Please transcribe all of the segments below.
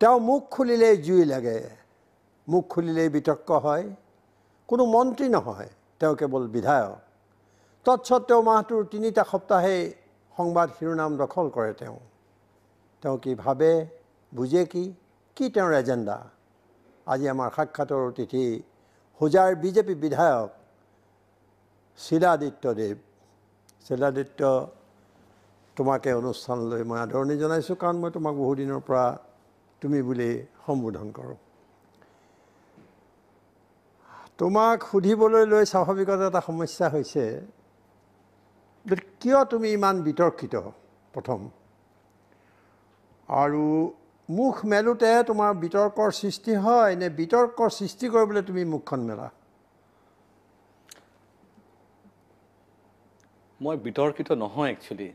তেওঁ মুখ খুলিলেই জুই লাগে, মুখ খুলিলেই বিতৰ্ক হয়। কোনো মন্ত্ৰী নহয়, তেওঁ কেৱল বিধায়ক। তৎসত্ত্বেও মাহটোৰ তিনিটা সপ্তাহেই সংবাদ শিৰোনাম দখল কৰে তেওঁ। তেওঁ কি ভাবে, বুজে কি, কি তেওঁৰ এজেণ্ডা? আজি আমাৰ সাক্ষাতৰ অতিথি হোজাইৰ বিজেপি বিধায়ক শিলাদিত্য দেৱ। শিলাদিত্য, তোমাকে অনুষ্ঠানলৈ মই আদৰণি জনাইছোঁ, কাৰণ মই তোমাক বহুদিনৰ পৰা তুমি বুলি সম্বোধন কৰোঁ। তোমাক সুধিবলৈ লৈ স্বাভাৱিকতে এটা সমস্যা হৈছে, কিয় তুমি ইমান বিতৰ্কিত প্ৰথম, আৰু মুখ মেলোতে তোমাৰ বিতৰ্কৰ সৃষ্টি হয় নে বিতৰ্কৰ সৃষ্টি কৰিবলৈ তুমি মুখখন মেলা? মই বিতৰ্কিত নহয়, একচুৱেলি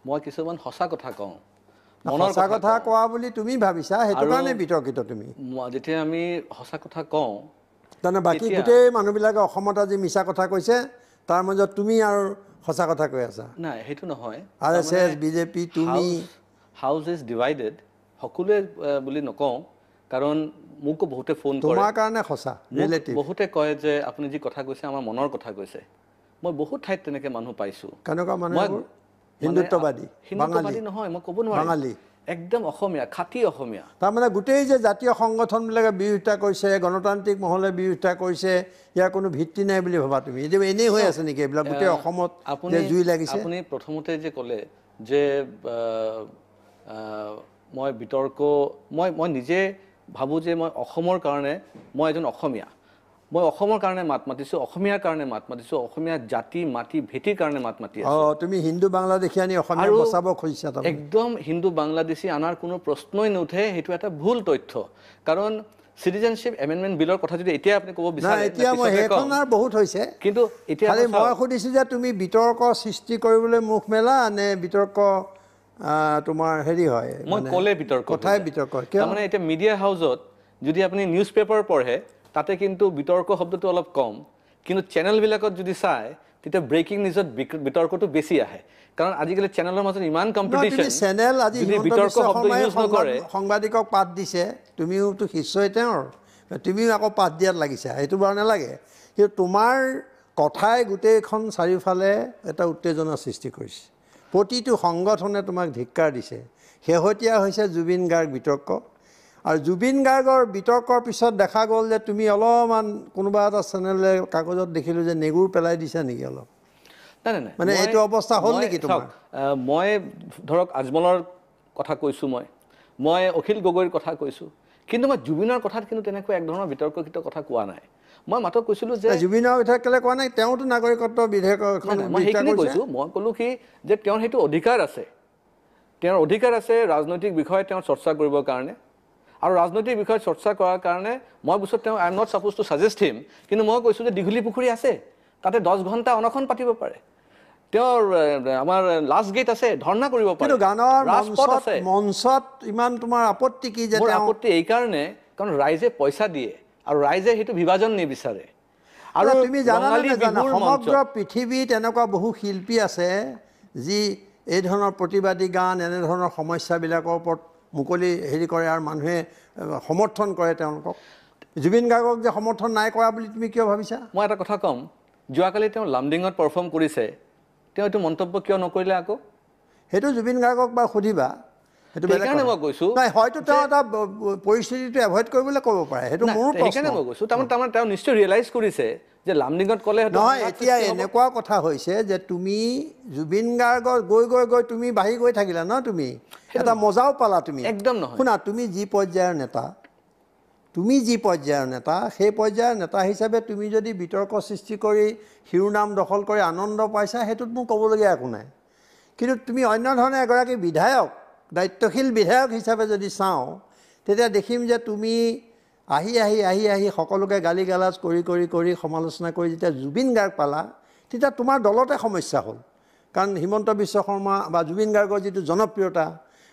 মই কিছুমান সঁচা কথা কওঁ। সঁচা কথা কোৱা বুলি তুমি ভাবিছা, সেইটো কাৰণে বিতৰ্কিত তুমি। যেতিয়া আমি সঁচা কথা কওঁ, তাৰমানে বাকী গোটেই মানুহবিলাকে অসমত আজি মিছা কথা কৈছে, তাৰ মাজত তুমি আৰু সঁচা কথা কৈ আছা। নাই, সেইটো নহয়। আৰ এছ এছ, বিজেপি, তুমি হাউচ is divided, সকলোৱে বুলি নকওঁ, কাৰণ মোকো বহুতে ফোন কৰে। তোমাৰ কাৰণে সঁচা ৰিলেটিভ। বহুতে কয় যে আপুনি যি কথা কৈছে আমাৰ মনৰ কথা কৈছে। মই বহুত ঠাইত তেনেকৈ মানুহ পাইছোঁ। কেনেকুৱা মানুহ? হিন্দুত্ববাদী? হিন্দুত্ববাদী নহয়, মই ক'ব নোৱাৰিম, বাঙালী, একদম অসমীয়া, খাঁটি অসমীয়া। তাৰমানে গোটেই যে জাতীয় সংগঠনবিলাকে বিৰোধিতা কৰিছে, গণতান্ত্ৰিক মহলে বিৰোধিতা কৰিছে, ইয়াৰ কোনো ভিত্তি নাই বুলি ভাবা তুমি? এতিয়া এনেই হৈ আছে নেকি এইবিলাক গোটেই অসমত যে জুই লাগিছে? আপুনি প্ৰথমতে যে ক'লে যে মই বিতৰ্ক, মই নিজে ভাবোঁ যে মই অসমৰ কাৰণে, মই এজন অসমীয়া, মই অসমৰ কাৰণে মাত মাতিছোঁ, অসমীয়াৰ কাৰণে মাত মাতিছোঁ, অসমীয়া জাতি মাটি ভেটিৰ কাৰণে মাত মাতি আছোঁ। তুমি হিন্দু বাংলাদেশী আনি অসমীয়া বচাব খুজিছা? একদম হিন্দু বাংলাদেশী আনাৰ কোনো প্ৰশ্নই নুঠে, সেইটো এটা ভুল তথ্য। কাৰণ চিটিজেনশ্বিপ এমেণ্ডমেণ্ট বিলৰ কথা যদি এতিয়া আপুনি ক'ব বিচাৰে, এতিয়া মই সেইখন আৰু বহুত হৈছে, কিন্তু এতিয়া মই সুধিছোঁ যে তুমি বিতৰ্ক সৃষ্টি কৰিবলৈ মুখ মেলা নে বিতৰ্ক তোমাৰ হেৰি হয়? মই ক'লে বিতৰ্ক, কথাই বিতৰ্ক। তাৰমানে এতিয়া মিডিয়া হাউচত যদি আপুনি নিউজ পেপাৰ পঢ়ে, তাতে কিন্তু বিতৰ্ক শব্দটো অলপ কম, কিন্তু চেনেলবিলাকত যদি চায় তেতিয়া ব্ৰেকিং নিউজত বিতৰ্কটো বেছি আহে। কাৰণ আজিকালি চেনেলৰ মাজত ইমান কম্পিটিশ্যন, চেনেল আজি বিতৰ্ক শব্দ ইউজ নকৰে। সাংবাদিকক পাত দিছে, তুমিওতো শিষ্যই তেওঁৰ, তুমিও আকৌ পাত দিয়াত লাগিছা, সেইটো বাৰু নালাগে। কিন্তু তোমাৰ কথাই গোটেইখন চাৰিওফালে এটা উত্তেজনা সৃষ্টি কৰিছে। প্ৰতিটো সংগঠনে তোমাক ধিক্কাৰ দিছে। শেহতীয়া হৈছে জুবিন গাৰ্গ বিতৰ্ক, আৰু জুবিন গাৰ্গৰ বিতৰ্কৰ পিছত দেখা গ'ল যে তুমি অলপমান কোনোবা এটা চেনেলে কাগজত দেখিলোঁ যে নেগুৰ পেলাই দিছা নেকি অলপ? নাই নাই, মানে এইটো অৱস্থা হ'ল নেকি তোমাৰ? মই ধৰক আজমলৰ কথা কৈছোঁ, মই অখিল গগৈৰ কথা কৈছোঁ, কিন্তু মই জুবিনৰ কথাত কিন্তু তেনেকুৱা এক ধৰণৰ বিতৰ্কিত কথা কোৱা নাই। মই মাত্ৰ কৈছিলোঁ যে জুবিনৰ কথা কেলৈ কোৱা নাই? তেওঁতো নাগৰিকত্ব বিধেয়ক, মই সেইখিনি কৈছোঁ। মই ক'লোঁ কি যে তেওঁৰ সেইটো অধিকাৰ আছে, তেওঁৰ অধিকাৰ আছে ৰাজনৈতিক বিষয়ে তেওঁ চৰ্চা কৰিবৰ কাৰণে, আৰু ৰাজনৈতিক বিষয়ে চৰ্চা কৰাৰ কাৰণে মই বুজোঁ তেওঁ I am not suppose to suggest him, কিন্তু মই কৈছোঁ যে দীঘলী পুখুৰী আছে, তাতে 10 ঘণ্টা অনশন পাতিব পাৰে, তেওঁৰ আমাৰ লাষ্ট গেট আছে, ধৰ্ণা কৰিব পাৰে। গানৰ মঞ্চত ইমান তোমাৰ আপত্তি কি? যে আপত্তি এইকাৰণে, কাৰণ ৰাইজে পইচা দিয়ে আৰু ৰাইজে সেইটো বিভাজন নিবিচাৰে। আৰু তুমি জানা নাজানা, সমগ্ৰ পৃথিৱীত এনেকুৱা বহু শিল্পী আছে যি এই ধৰণৰ প্ৰতিবাদী গান, এনেধৰণৰ সমস্যাবিলাকৰ ওপৰত মুকলি হেৰি কৰে আৰু মানুহে সমৰ্থন কৰে তেওঁলোকক। জুবিন গাৰ্গক যে সমৰ্থন নাই কৰা বুলি তুমি কিয় ভাবিছা? মই এটা কথা ক'ম, যোৱাকালি তেওঁ লামডিঙত পাৰফৰ্ম কৰিছে, তেওঁ এইটো মন্তব্য কিয় নকৰিলে আকৌ? সেইটো জুবিন গাৰ্গক বাৰু সুধিবা। সেইটো সেইকাৰণে মই কৈছোঁ, নাই হয়তো তেওঁ এটা পৰিস্থিতিটো এভইড কৰিবলৈ ক'ব পাৰে, সেইটো মোৰো প্ৰশ্ন। সেইকাৰণে মই কৈছোঁ, তাৰমানে তেওঁ নিশ্চয় ৰিয়েলাইজ কৰিছে যে লামডিঙত ক'লে নহয়। এতিয়া এনেকুৱা কথা হৈছে যে তুমি জুবিন গাৰ্গৰ গৈ গৈ গৈ তুমি বাঢ়ি গৈ থাকিলা ন, তুমি এটা মজাও পালা। তুমি একদম নহয়। শুনা, তুমি যি পৰ্যায়ৰ নেতা, তুমি যি পৰ্যায়ৰ নেতা, সেই পৰ্যায়ৰ নেতা হিচাপে তুমি যদি বিতৰ্ক সৃষ্টি কৰি শিৰোনাম দখল কৰি আনন্দ পাইছা, সেইটোত মোৰ ক'বলগীয়া একো নাই। কিন্তু তুমি অন্য ধৰণে এগৰাকী বিধায়ক, দায়িত্বশীল বিধায়ক হিচাপে যদি চাওঁ, তেতিয়া দেখিম যে তুমি আহি আহি আহি আহি সকলোকে গালি গালাজ কৰি কৰি কৰি সমালোচনা কৰি যেতিয়া জুবিন গাৰ্গ পালা, তেতিয়া তোমাৰ দলতে সমস্যা হ'ল। কাৰণ হিমন্ত বিশ্ব শৰ্মা বা জুবিন গাৰ্গৰ যিটো জনপ্ৰিয়তা,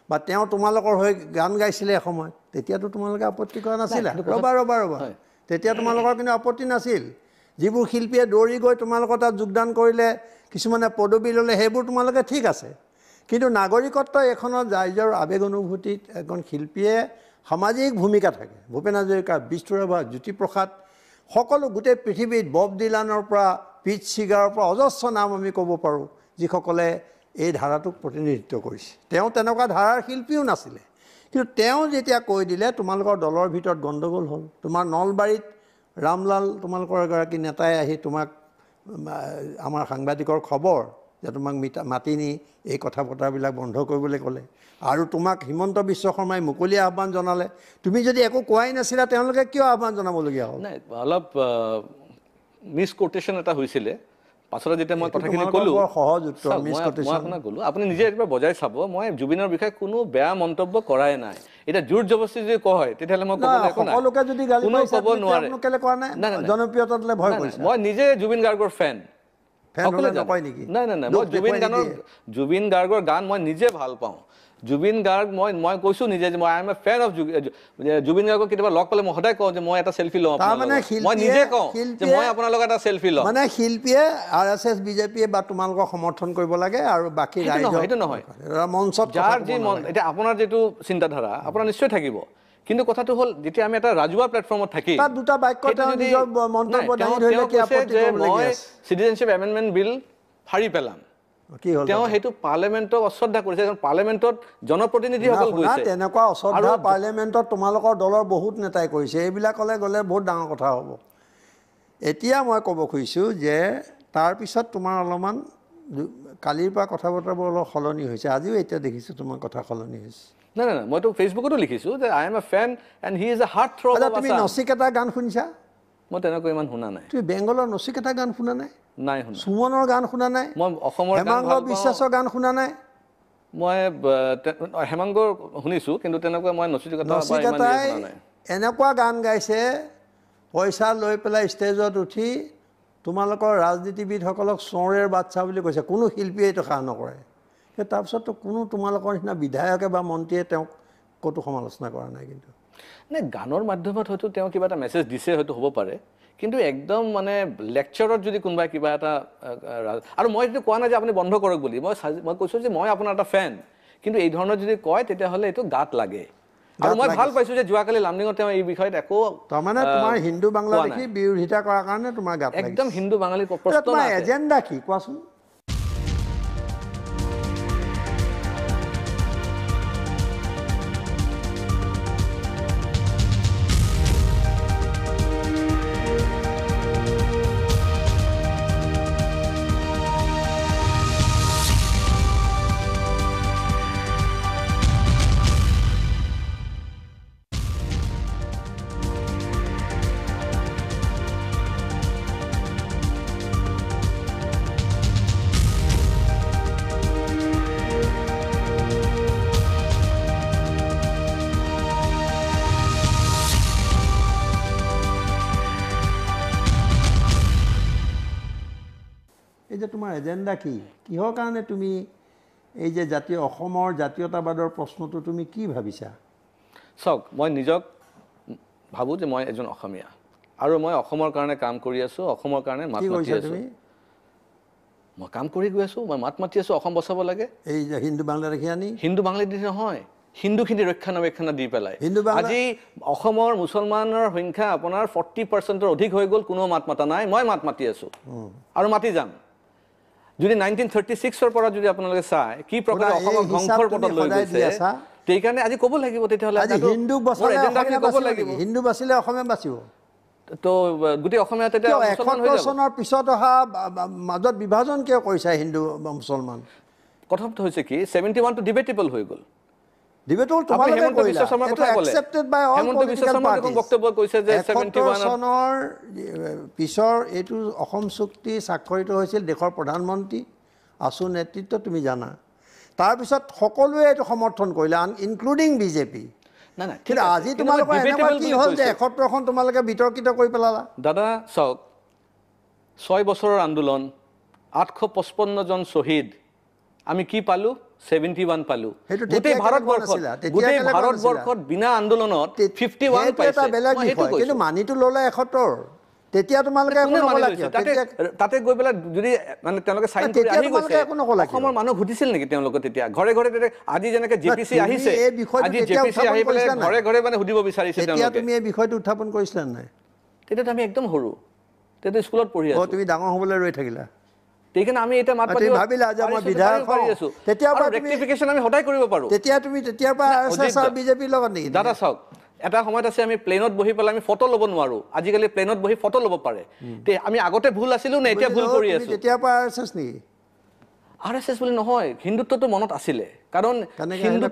বা তেওঁ তোমালোকৰ হৈ গান গাইছিলে এসময়ত, তেতিয়াতো তোমালোকে আপত্তি কৰা নাছিলা। ৰ'বা ৰ'বা ৰ'বা, তেতিয়া তোমালোকৰ কিন্তু আপত্তি নাছিল। যিবোৰ শিল্পীয়ে দৌৰি গৈ তোমালোকৰ তাত যোগদান কৰিলে, কিছুমানে পদবী ল'লে, সেইবোৰ তোমালোকে ঠিক আছে। কিন্তু নাগৰিকত্ব এইখনত ৰাইজৰ আৱেগ অনুভূতিত এজন শিল্পীয়ে সামাজিক ভূমিকা থাকে। ভূপেন হাজৰিকা, বিষ্ণু ৰাভা, জ্যোতিপ্ৰসাদ, সকলো গোটেই পৃথিৱীত বব ডিলানৰ পৰা পিট ছিগাৰৰ পৰা অজস্ৰ নাম আমি ক'ব পাৰোঁ যিসকলে এই ধাৰাটোক প্ৰতিনিধিত্ব কৰিছে। তেওঁ তেনেকুৱা ধাৰাৰ শিল্পীও নাছিলে, কিন্তু তেওঁ যেতিয়া কৈ দিলে তোমালোকৰ দলৰ ভিতৰত গণ্ডগোল হ'ল, তোমাৰ নলবাৰীত ৰামলাল তোমালোকৰ এগৰাকী নেতাই আহি তোমাক, আমাৰ সাংবাদিকৰ খবৰ যে তোমাক মাতি নি এই কথা বতৰাবিলাক বন্ধ কৰিবলৈ ক'লে, আৰু তোমাক হিমন্ত বিশ্ব শৰ্মাই মুকলি আহ্বান জনালে, তুমি যদি একো কোৱাই নাছিলা তেওঁলোকে কিয় আহ্বান জনাবলগীয়া হ'ল? নাই, অলপ মিছ কোটেশ্যন এটা হৈছিলে। পাছতে যেতিয়া মই কথাখিনি ক'লোঁ, সহজ উত্তৰ মিছ কোটেশ্যন, মই আপোনাক ক'লোঁ আপুনি নিজে একবাৰ বজাই চাব, মই জুবিনৰ বিষয়ে কোনো বেয়া মন্তব্য কৰাই নাই। এতিয়া জোৰ জবৰদস্তি যদি কয় তেতিয়াহ'লে মই ক'বলৈ একো নাই। সকলোকে যদি গালি ক'ব নোৱাৰে, কোৱা নাই জনপ্ৰিয়তালৈ ভয় কৰিছে। মই নিজে জুবিন গাৰ্গৰ ফেন। নাই নাই নাই, মই জুবিন গাৰ্গৰ গান মই নিজে ভাল পাওঁ। জুবিন গাৰ্গ মই কৈছোঁ নিজে যে মই I am a fan of Zubeen গাৰ্গক। কেতিয়াবা লগ পালে মই সদায় কওঁ যে মই এটা চেলফি লওঁ, মই নিজে কওঁ যে মই আপোনাৰ লগত এটা চেলফি লওঁ। মানে শিল্পীয়ে RSS বিজেপিয়ে বা তোমালোকক সমৰ্থন কৰিব লাগে আৰু বাকী ৰাইজক সেইটো নহয়। মঞ্চত যাৰ যি মন, এতিয়া আপোনাৰ যিটো চিন্তাধাৰা আপোনাৰ নিশ্চয় থাকিব, কিন্তু কথাটো হ'ল যেতিয়া আমি এটা ৰাজহুৱা প্লেটফৰ্মত থাকি তাত দুটা বাক্য তেওঁ নিজৰ মন্তব্য দাঙি ধৰিলে কি আপত্তি মই চিটিজেনশ্বিপ এমেণ্ডমেণ্ট বিল ফাৰি পেলাম, কি হ'ল? তেওঁ সেইটো পাৰ্লিয়ামেণ্টক অশ্ৰদ্ধা কৰিছে। কাৰণ পাৰ্লিয়ামেণ্টত জনপ্ৰতিনিধিসকল গৈছে, তেনেকুৱা অশ্ৰদ্ধা পাৰ্লিয়ামেণ্টত তোমালোকৰ দলৰ বহুত নেতাই কৰিছে। এইবিলাকলৈ গ'লে বহুত ডাঙৰ কথা হ'ব। এতিয়া মই ক'ব খুজিছোঁ যে তাৰপিছত তোমাৰ অলপমান কালিৰ পৰা কথা বতৰাবোৰ অলপ সলনি হৈছে, আজিও এতিয়া দেখিছোঁ তোমাৰ কথা সলনি হৈছে। নাই নাই নাই, মইতো ফেচবুকতো লিখিছোঁ যে I am a fan and he is a heart throb. তুমি নচিকেতাৰ গান শুনিছা? মই তেনেকৈ ইমান শুনা নাই। তুমি বেংগলৰ নচিকেতাৰ গান শুনা নাই? নাই শুনা। সুমনৰ গান শুনা নাই? মই অসমৰ হেমাংগ বিশ্বাসৰ গান শুনা নাই? মই হেমাংগৰ শুনিছোঁ, কিন্তু তেনেকুৱা মই নচিকেতাই এনেকুৱা গান গাইছে, পইচা লৈ পেলাই ষ্টেজত উঠি তোমালোকৰ ৰাজনীতিবিদসকলক চোৰেৰ বাচ্চা বুলি কৈছে। কোনো শিল্পীয়ে এইটো সাহ নকৰে। কিন্তু তাৰপিছততো কোনো তোমালোকৰ নিচিনা বিধায়কে বা মন্ত্ৰীয়ে তেওঁক ক'তো সমালোচনা কৰা নাই। কিন্তু নাই, গানৰ মাধ্যমত হয়তো তেওঁ কিবা এটা মেছেজ দিছে, হয়তো হ'ব পাৰে, কিন্তু একদম মানে লেকচাৰত যদি কোনোবাই কিবা এটা, আৰু মই এইটো কোৱা নাই যে আপুনি বন্ধ কৰক বুলি, মই কৈছোঁ যে মই আপোনাৰ এটা ফেন, কিন্তু এই ধৰণৰ যদি কয় তেতিয়াহ'লে এইটো গাত লাগে। আৰু মই ভাল পাইছোঁ যে যোৱাকালি লামডিঙত তেওঁ এই বিষয়ত একো, তাৰমানে তোমাৰ হিন্দু বাংলাদেশী বিৰোধিতা কৰাৰ কাৰণে তোমাৰ গাত লাগিছে। একদম হিন্দু বাঙালী প্ৰশ্ন তোমাৰ এজেণ্ডা কি কোৱাচোন? এই যে তোমাৰ এজেণ্ডা কি, কিহৰ কাৰণে তুমি এই যে জাতীয় অসমৰ জাতীয়তাবাদৰ প্ৰশ্নটো তুমি কি ভাবিছা? চাওক, মই নিজক ভাবোঁ যে মই এজন অসমীয়া আৰু মই অসমৰ কাৰণে কাম কৰি আছোঁ, অসমৰ কাৰণে মাত মাতি আছোঁ। মই কাম কৰি গৈ আছোঁ, মই মাত মাতি আছোঁ, অসম বচাব লাগে। এই যে হিন্দু বাংলাদেশী আনি, হিন্দু বাংলাদেশী নহয়, হিন্দুখিনি ৰক্ষণাবেক্ষণ দি পেলাই আজি অসমৰ মুছলমানৰ সংখ্যা আপোনাৰ 40%ৰ অধিক হৈ গ'ল, কোনো মাত মাতা নাই, মই মাত মাতি আছোঁ আৰু মাতি যাম। যদি 1936ৰ পৰা যদি আপোনালোকে চায় কি প্ৰকাৰে অসমক ধ্বংসৰ পথত লৈ গৈছে, সেইকাৰণে আজি ক'ব লাগিব। তেতিয়াহ'লে হিন্দু লাগিব, হিন্দু বাচিলে অসমীয়া বাচিব। তো গোটেই অসমীয়া তেতিয়া ৭১ চনৰ পিছত অহা মাজত বিভাজন কিয় কৰিছা হিন্দু মুছলমান? কথাটো হৈছে কি, 71টো ডিবেটেবল হৈ গ'ল। ডিবেটেবল তোমালোকে কৰিলা, এইটো একচেপ্টেড বাই অল পলিটিকেল পাৰ্টিজ। বক্তব্য কৈছে যে 71 চনৰ পিছৰ এইটো অসম চুক্তি স্বাক্ষৰিত হৈছিল দেশৰ প্ৰধানমন্ত্ৰী আছু নেতৃত্ব, তুমি জানা। তাৰপিছত সকলোৱে এইটো সমৰ্থন কৰিলে, ইনক্লুডিং বিজেপি। নাই নাই, কিন্তু আজি তোমালোকৰ এনেকুৱা কি হ'ল যে ৭১খন তোমালোকে বিতৰ্কিত কৰি পেলালা? দাদা চাওক, 6 বছৰৰ আন্দোলন, 855 জন শ্বহীদ, আমি কি পালোঁ? 71 পালোঁ। গোটেই ভাৰতবৰ্ষত বিনা আন্দোলনত 51 পাইছে। কিন্তু মানিটো ল'লে ৭১, তেতিয়া তোমালোকে একো নকলা কিয়? তাতে গৈ পেলাই যদি মানে তেওঁলোকে সাইন কৰি আহি গৈছে, অসমৰ মানুহ সুধিছিল নেকি তেওঁলোকে তেতিয়া ঘৰে ঘৰে? তেতিয়া আজি যেনেকৈ জে পি চি আহিছে, আজি জে পি চি আহি পেলাই ঘৰে ঘৰে মানে সুধিব বিচাৰিছে তেওঁলোকে। তেতিয়া তুমি এই বিষয়টো উত্থাপন কৰিছিলা নাই? তেতিয়াতো আমি একদম সৰু, তেতিয়া স্কুলত পঢ়ি আছো। তুমি ডাঙৰ হ'বলৈ ৰৈ থাকিলা, সেইকাৰণে আমি এতিয়া মাত পাতিব ভাবিলা যে মই বিধায়ক হওঁ। তেতিয়াৰ পৰা ৰেক্টিফিকেশ্যন আমি সদায় কৰিব পাৰোঁ। তেতিয়া তুমি তেতিয়াৰ পৰা আৰ এছ এছ আৰু বিজেপিৰ লগত নেকি? দাদা চাওক, এটা সময়ত আছে আমি প্লেনত বহি পেলাই আমি ফটো ল'ব নোৱাৰোঁ, আজিকালি প্লেনত বহি ফটো ল'ব পাৰে। আমি আগতে ভুল আছিলোঁ নে এতিয়া ভুল কৰি আছোঁ? তেতিয়াৰ পৰা আৰ এছ এছ নেকি? আৰ এছ এছ বুলি নহয়, হিন্দুত্বটো মনত আছিলে। কাৰণ হিন্দু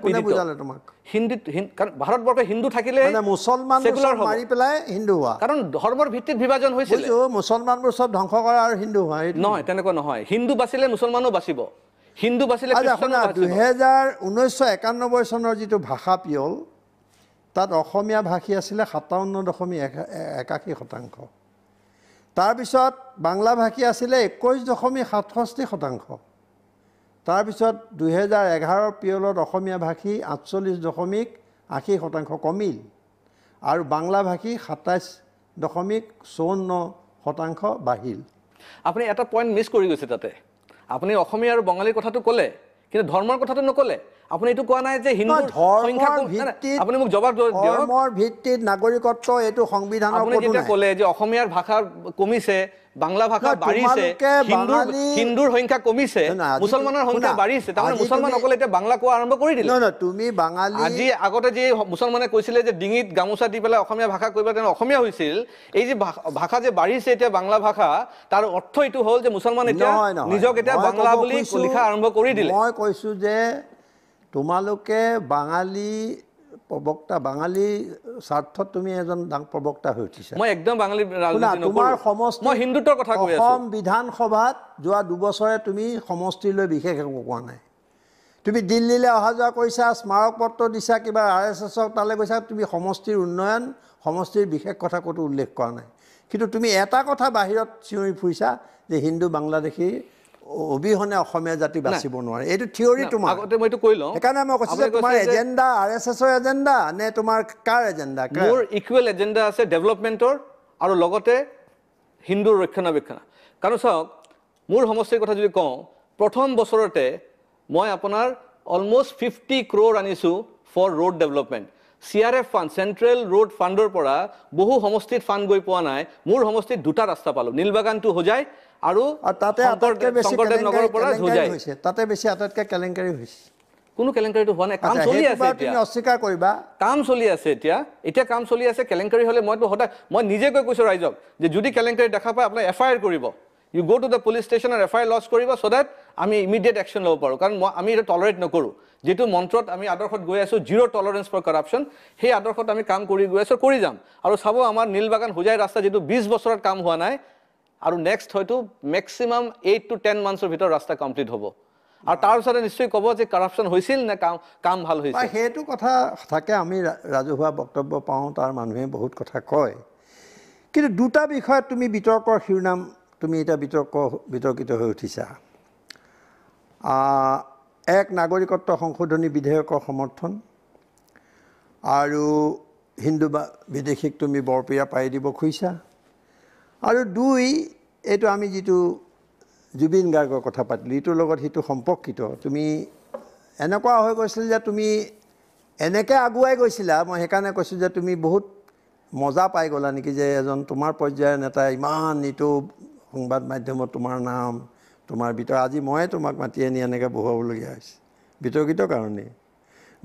হিন্দু, কাৰণ ভাৰতবৰ্ষ হিন্দু থাকিলে মুছলমান মাৰি পেলাই হিন্দু হোৱা, কাৰণ ধৰ্মৰ ভিত্তিত বিভাজন হৈছিল। মুছলমানবোৰ চব ধ্বংস কৰা আৰু হিন্দু হোৱা নহয়, তেনেকুৱা নহয়। হিন্দু বাচিলে মুছলমানো বাচিব, হিন্দু বাচিলে। 1991 চনৰ যিটো ভাষা পিয়ল, তাত অসমীয়া ভাষী আছিলে 57.81%, তাৰপিছত বাংলা ভাষী আছিলে 21.67%, তাৰপিছত 2011 পিয়লত অসমীয়া ভাষী 48.80% কমিল আৰু বাংলা ভাষী 27.54% বাঢ়িল। আপুনি এটা পইণ্ট মিছ কৰি গৈছে তাতে। আপুনি অসমীয়া আৰু বঙালীৰ কথাটো ক'লে, কিন্তু ধৰ্মৰ কথাটো নক'লে। আপুনি এইটো কোৱা নাই যে হিন্দু সংখ্যা, আপুনি মোক জবাব দিয়ক। ধৰ্মৰ ভিত্তিত নাগৰিকত্ব এইটো সংবিধানৰ আপুনি যেতিয়া ক'লে যে অসমীয়াৰ ভাষা কমিছে, বাংলা ভাষা বাঢ়িছে, হিন্দুৰ সংখ্যা কমিছে, মুছলমানৰ সংখ্যা বাঢ়িছে, তাৰমানে মুছলমানসকলে এতিয়া বাংলা কোৱা আৰম্ভ কৰি দিলে। তুমি বাঙালী, আজি আগতে যি মুছলমানে কৈছিলে যে ডিঙিত গামোচা দি পেলাই অসমীয়া ভাষা কৈ পেলাই তেওঁ অসমীয়া হৈছিল, এই যে ভাষা যে বাঢ়িছে এতিয়া বাংলা ভাষা, তাৰ অৰ্থ এইটো হ'ল যে মুছলমান এতিয়া নিজক এতিয়া বাংলা বুলি লিখা আৰম্ভ কৰি দিলে। মই কৈছোঁ যে তোমালোকে বাঙালী প্ৰবক্তা, বাঙালী স্বাৰ্থত তুমি এজন প্ৰবক্তা হৈ উঠিছা। মই একদম বাঙালী ৰাজনীতি নকৰোঁ, তোমাৰ সমষ্টি, মই হিন্দুত্বৰ কথা কৈ আছোঁ। অসম বিধানসভাত যোৱা 2 বছৰে তুমি সমষ্টিলৈ বিশেষ একো কোৱা নাই। তুমি দিল্লীলৈ অহা যোৱা কৰিছা, স্মাৰক পত্ৰ দিছা, কিবা আৰ এছ এছক তালৈ গৈছা, তুমি সমষ্টিৰ উন্নয়ন, সমষ্টিৰ বিশেষ কথা ক'তো উল্লেখ কৰা নাই। কিন্তু তুমি এটা কথা বাহিৰত চিঞৰি ফুৰিছা যে হিন্দু বাংলাদেশী অবিহনে অসমীয়া জাতি বাচিব নোৱাৰে। এইটো থিয়ৰী তোমাৰ। আগতে মই এইটো কৈ লওঁ, সেইকাৰণে মই কৈছোঁ যে তোমাৰ এজেণ্ডা আৰ এছ এছৰ এজেণ্ডা নে তোমাৰ কাৰ এজেণ্ডা? মোৰ ইকুৱেল এজেণ্ডা আছে ডেভেলপমেণ্টৰ আৰু লগতে হিন্দুৰ ৰক্ষণাবেক্ষণ। কাৰণ চাওক, মোৰ সমষ্টিৰ কথা যদি কওঁ, প্ৰথম বছৰতে মই আপোনাৰ অলমষ্ট 50 ক্ৰ'ৰ আনিছোঁ for road development. C R F fund, central road ফাণ্ডৰ পৰা বহু সমষ্টিত ফাণ্ড গৈ পোৱা নাই। মোৰ সমষ্টিত 2টা ৰাস্তা পালোঁ, নীলবাগান টু হোজাই আৰু তাতে শংকৰদেৱ নগৰৰ পৰা হোজাই। তাতে বেছি আটাইতকৈ কেলেংকাৰী হৈছে। কোনো কেলেংকাৰীটো হোৱা নাই, কাম চলি আছে এতিয়া। তুমি অস্বীকাৰ কৰিবা, কাম চলি আছে এতিয়া, এতিয়া কাম চলি আছে। কেলেংকাৰী হ'লে মইতো সদায়, মই নিজে গৈ কৈছোঁ ৰাইজক যে যদি কেলেংকাৰী দেখা পায় আপোনাক এফ I R কৰিব, you go to the police station আৰু এফ I R lodge কৰিব, চ' that আমি ইমিডিয়েট একশ্যন ল'ব পাৰোঁ। কাৰণ মই আমি এইটো টলাৰেট নকৰোঁ। যিটো মন্ত্ৰত আমি আদৰ্শত গৈ আছোঁ, জিৰ' টলাৰেঞ্চ ফৰ কৰাপশ্যন, সেই আদৰ্শত আমি কাম কৰি গৈ আছোঁ, কৰি যাম। আৰু চাব, আমাৰ নীলবাগান হোজাই ৰাস্তা যিটো 20 বছৰত কাম হোৱা নাই, আৰু নেক্সট হয়তো মেক্সিমাম 8 to 10 মান্থছৰ ভিতৰত ৰাস্তা কমপ্লিট হ'ব। আৰু তাৰপিছতে নিশ্চয় ক'ব যে কৰাপশ্যন হৈছিল নে কাম ভাল হৈছে। সেইটো কথা থাকে, আমি ৰাজহুৱা বক্তব্য পাওঁ, তাৰ মানুহে বহুত কথা কয়। কিন্তু দুটা বিষয়ত তুমি বিতৰ্কৰ শিৰোনাম, তুমি এতিয়া বিতৰ্কিত হৈ উঠিছা। এক, নাগৰিকত্ব সংশোধনী বিধেয়কৰ সমৰ্থন, আৰু হিন্দু বা বিদেশীক তুমি বৰপীৰা পাৰি দিব খুজিছা, আৰু 2, এইটো আমি যিটো জুবিন গাৰ্গৰ কথা পাতিলোঁ, ইটোৰ লগত সিটো সম্পৰ্কিত। তুমি এনেকুৱা হৈ গৈছিল যে তুমি এনেকৈ আগুৱাই গৈছিলা, মই সেইকাৰণে কৈছোঁ যে তুমি বহুত মজা পাই গ'লা নেকি যে এজন তোমাৰ পৰ্যায়ৰ নেতাই ইমান এইটো সংবাদ মাধ্যমত তোমাৰ নাম, তোমাৰ বিতৰ্ক, আজি ময়ে তোমাক মাতি আনি এনেকৈ বহুৱাবলগীয়া হৈছে বিতৰ্কিত কাৰণেই।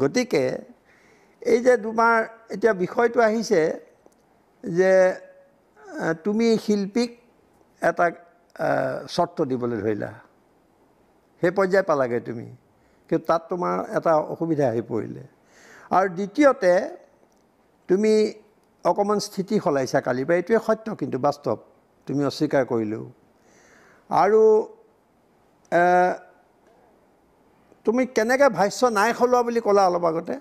গতিকে এই যে তোমাৰ এতিয়া বিষয়টো আহিছে যে তুমি শিল্পীক এটা চৰ্ত দিবলৈ ধৰিলা, সেই পৰ্যায় পালাগৈ তুমি, কিন্তু তাত তোমাৰ এটা অসুবিধা আহি পৰিলে। আৰু দ্বিতীয়তে তুমি অকণমান স্থিতি সলাইছা কালিৰ পৰা, এইটোৱে সত্য কিন্তু বাস্তৱ, তুমি অস্বীকাৰ কৰিলেও। আৰু তুমি কেনেকৈ ভাষ্য নাই সলোৱা বুলি ক'লা অলপ আগতে?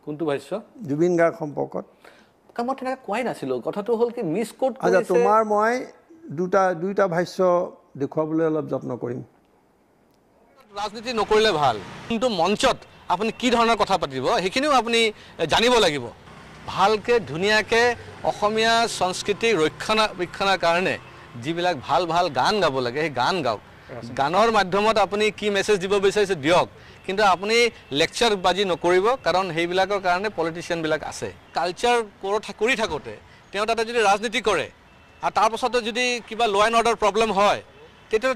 কোনটো ভাষ্য? জুবিন গাৰ্গ সম্পৰ্কত। কাৰণ মই তেনেকৈ কোৱাই নাছিলোঁ। কথাটো হ'ল কি, মিছ কোট। আচ্ছা, তোমাৰ মই দুটা ভাষ্য দেখুৱাবলৈ অলপ যত্ন কৰিম। ৰাজনীতি নকৰিলে ভাল, কিন্তু মঞ্চত আপুনি কি ধৰণৰ কথা পাতিব সেইখিনিও আপুনি জানিব লাগিব। ভালকৈ ধুনীয়াকৈ অসমীয়া সংস্কৃতিক ৰক্ষণাবেক্ষণৰ কাৰণে যিবিলাক ভাল ভাল গান গাব লাগে সেই গান গাওক। গানৰ মাধ্যমত আপুনি কি মেছেজ দিব বিচাৰিছে দিয়ক, কিন্তু আপুনি লেকচাৰ বাজি নকৰিব, কাৰণ সেইবিলাকৰ কাৰণে পলিটিচিয়ানবিলাক আছে। কালচাৰ কৰি থাকোঁতে তেওঁ তাতে যদি ৰাজনীতি কৰে আৰু তাৰপাছতে যদি কিবা ল এণ্ড অৰ্ডাৰ প্ৰব্লেম হয়, তেতিয়া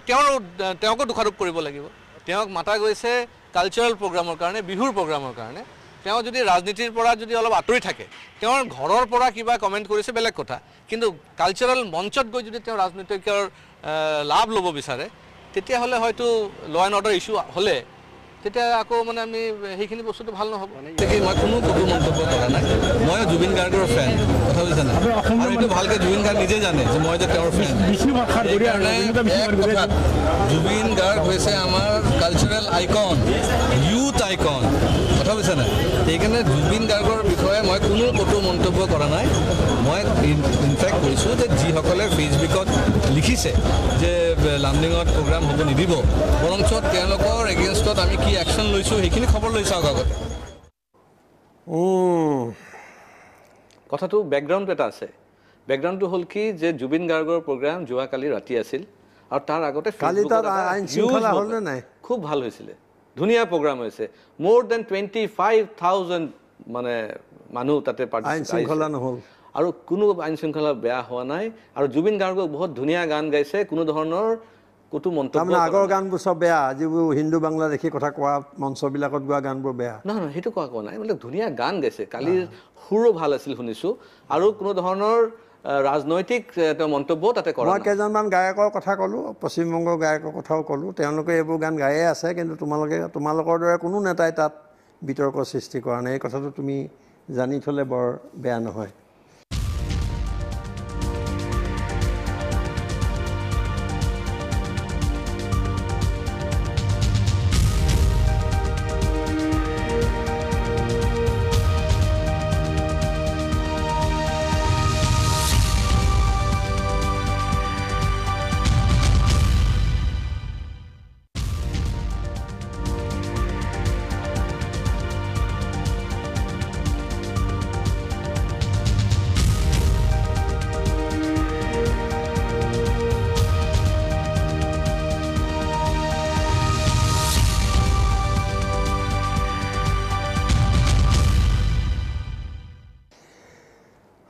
তেওঁকো দোষাৰোপ কৰিব লাগিব। তেওঁক মাতা গৈছে কালচাৰেল প্ৰগ্ৰামৰ কাৰণে, বিহুৰ প্ৰগ্ৰামৰ কাৰণে। তেওঁ যদি ৰাজনীতিৰ পৰা যদি অলপ আঁতৰি থাকে, তেওঁৰ ঘৰৰ পৰা কিবা কমেণ্ট কৰিছে বেলেগ কথা, কিন্তু কালচাৰেল মঞ্চত গৈ যদি তেওঁ ৰাজনীতিকৰ লাভ ল'ব বিচাৰে, তেতিয়াহ'লে হয়তো ল এণ্ড অৰ্ডাৰ ইছ্যু হ'লে তেতিয়া আকৌ মানে আমি সেইখিনি বস্তুটো ভাল নহ'ব। মই কোনো কটু মন্তব্য কৰা নাই, মই জুবিন গাৰ্গৰ ফেন, কথা বুজিছে নাই? আৰু এইটো ভালকৈ জুবিন গাৰ্গ নিজে জানে যে মই যে তেওঁৰ ফেন। জুবিন গাৰ্গ হৈছে আমাৰ কালচাৰেল আইকন, ইউথ আইকন, কথা বুজিছে নাই? সেইকাৰণে জুবিন গাৰ্গৰ বিষয়ে মই কোনো কটু মন্তব্য কৰা নাই। মই ইনফেক্ট কৈছোঁ যে যিসকলে ফেচবুকত লিখিছে যে লামডিঙত প্ৰগ্ৰাম হ'ব নিদিব, বৰঞ্চ তেওঁলোকৰ এগেইনষ্টত আমি কি একশ্যন লৈছোঁ সেইখিনি খবৰ লৈ চাওক আগতে। কথাটো বেকগ্ৰাউণ্ডটো এটা আছে। বেকগ্ৰাউণ্ডটো হ'ল কি যে জুবিন গাৰ্গৰ প্ৰগ্ৰাম যোৱাকালি ৰাতি আছিল আৰু তাৰ আগতে খুব ভাল হৈছিলে, ধুনীয়া প্ৰগ্ৰাম হৈছে, মোৰ then 25,000 মানে মানুহ তাতে নহ'ল আৰু কোনো আইন শৃংখলা বেয়া হোৱা নাই। আৰু জুবিন গাৰ্গক বহুত ধুনীয়া গান গাইছে, কোনো ধৰণৰ কটু মন্তব্য। আগৰ গানবোৰ চব বেয়া, যিবোৰ হিন্দু বাংলাদেশী কথা কোৱা মঞ্চবিলাকত গোৱা গানবোৰ বেয়া নহয়, নহয় সেইটো কোৱা নাই, মানে ধুনীয়া গান গাইছে, কালিৰ সুৰো ভাল আছিল শুনিছোঁ, আৰু কোনো ধৰণৰ ৰাজনৈতিক মন্তব্য তাতে কৰা নাই। মই কেইজনমান গায়কৰ কথা ক'লোঁ, পশ্চিমবংগৰ গায়কৰ কথাও ক'লোঁ, তেওঁলোকে এইবোৰ গান গায়ে আছে, কিন্তু তোমালোকৰ দৰে কোনো নেতাই তাত বিতৰ্ক সৃষ্টি কৰা নাই। এই কথাটো তুমি জানি থ'লে বৰ বেয়া নহয়।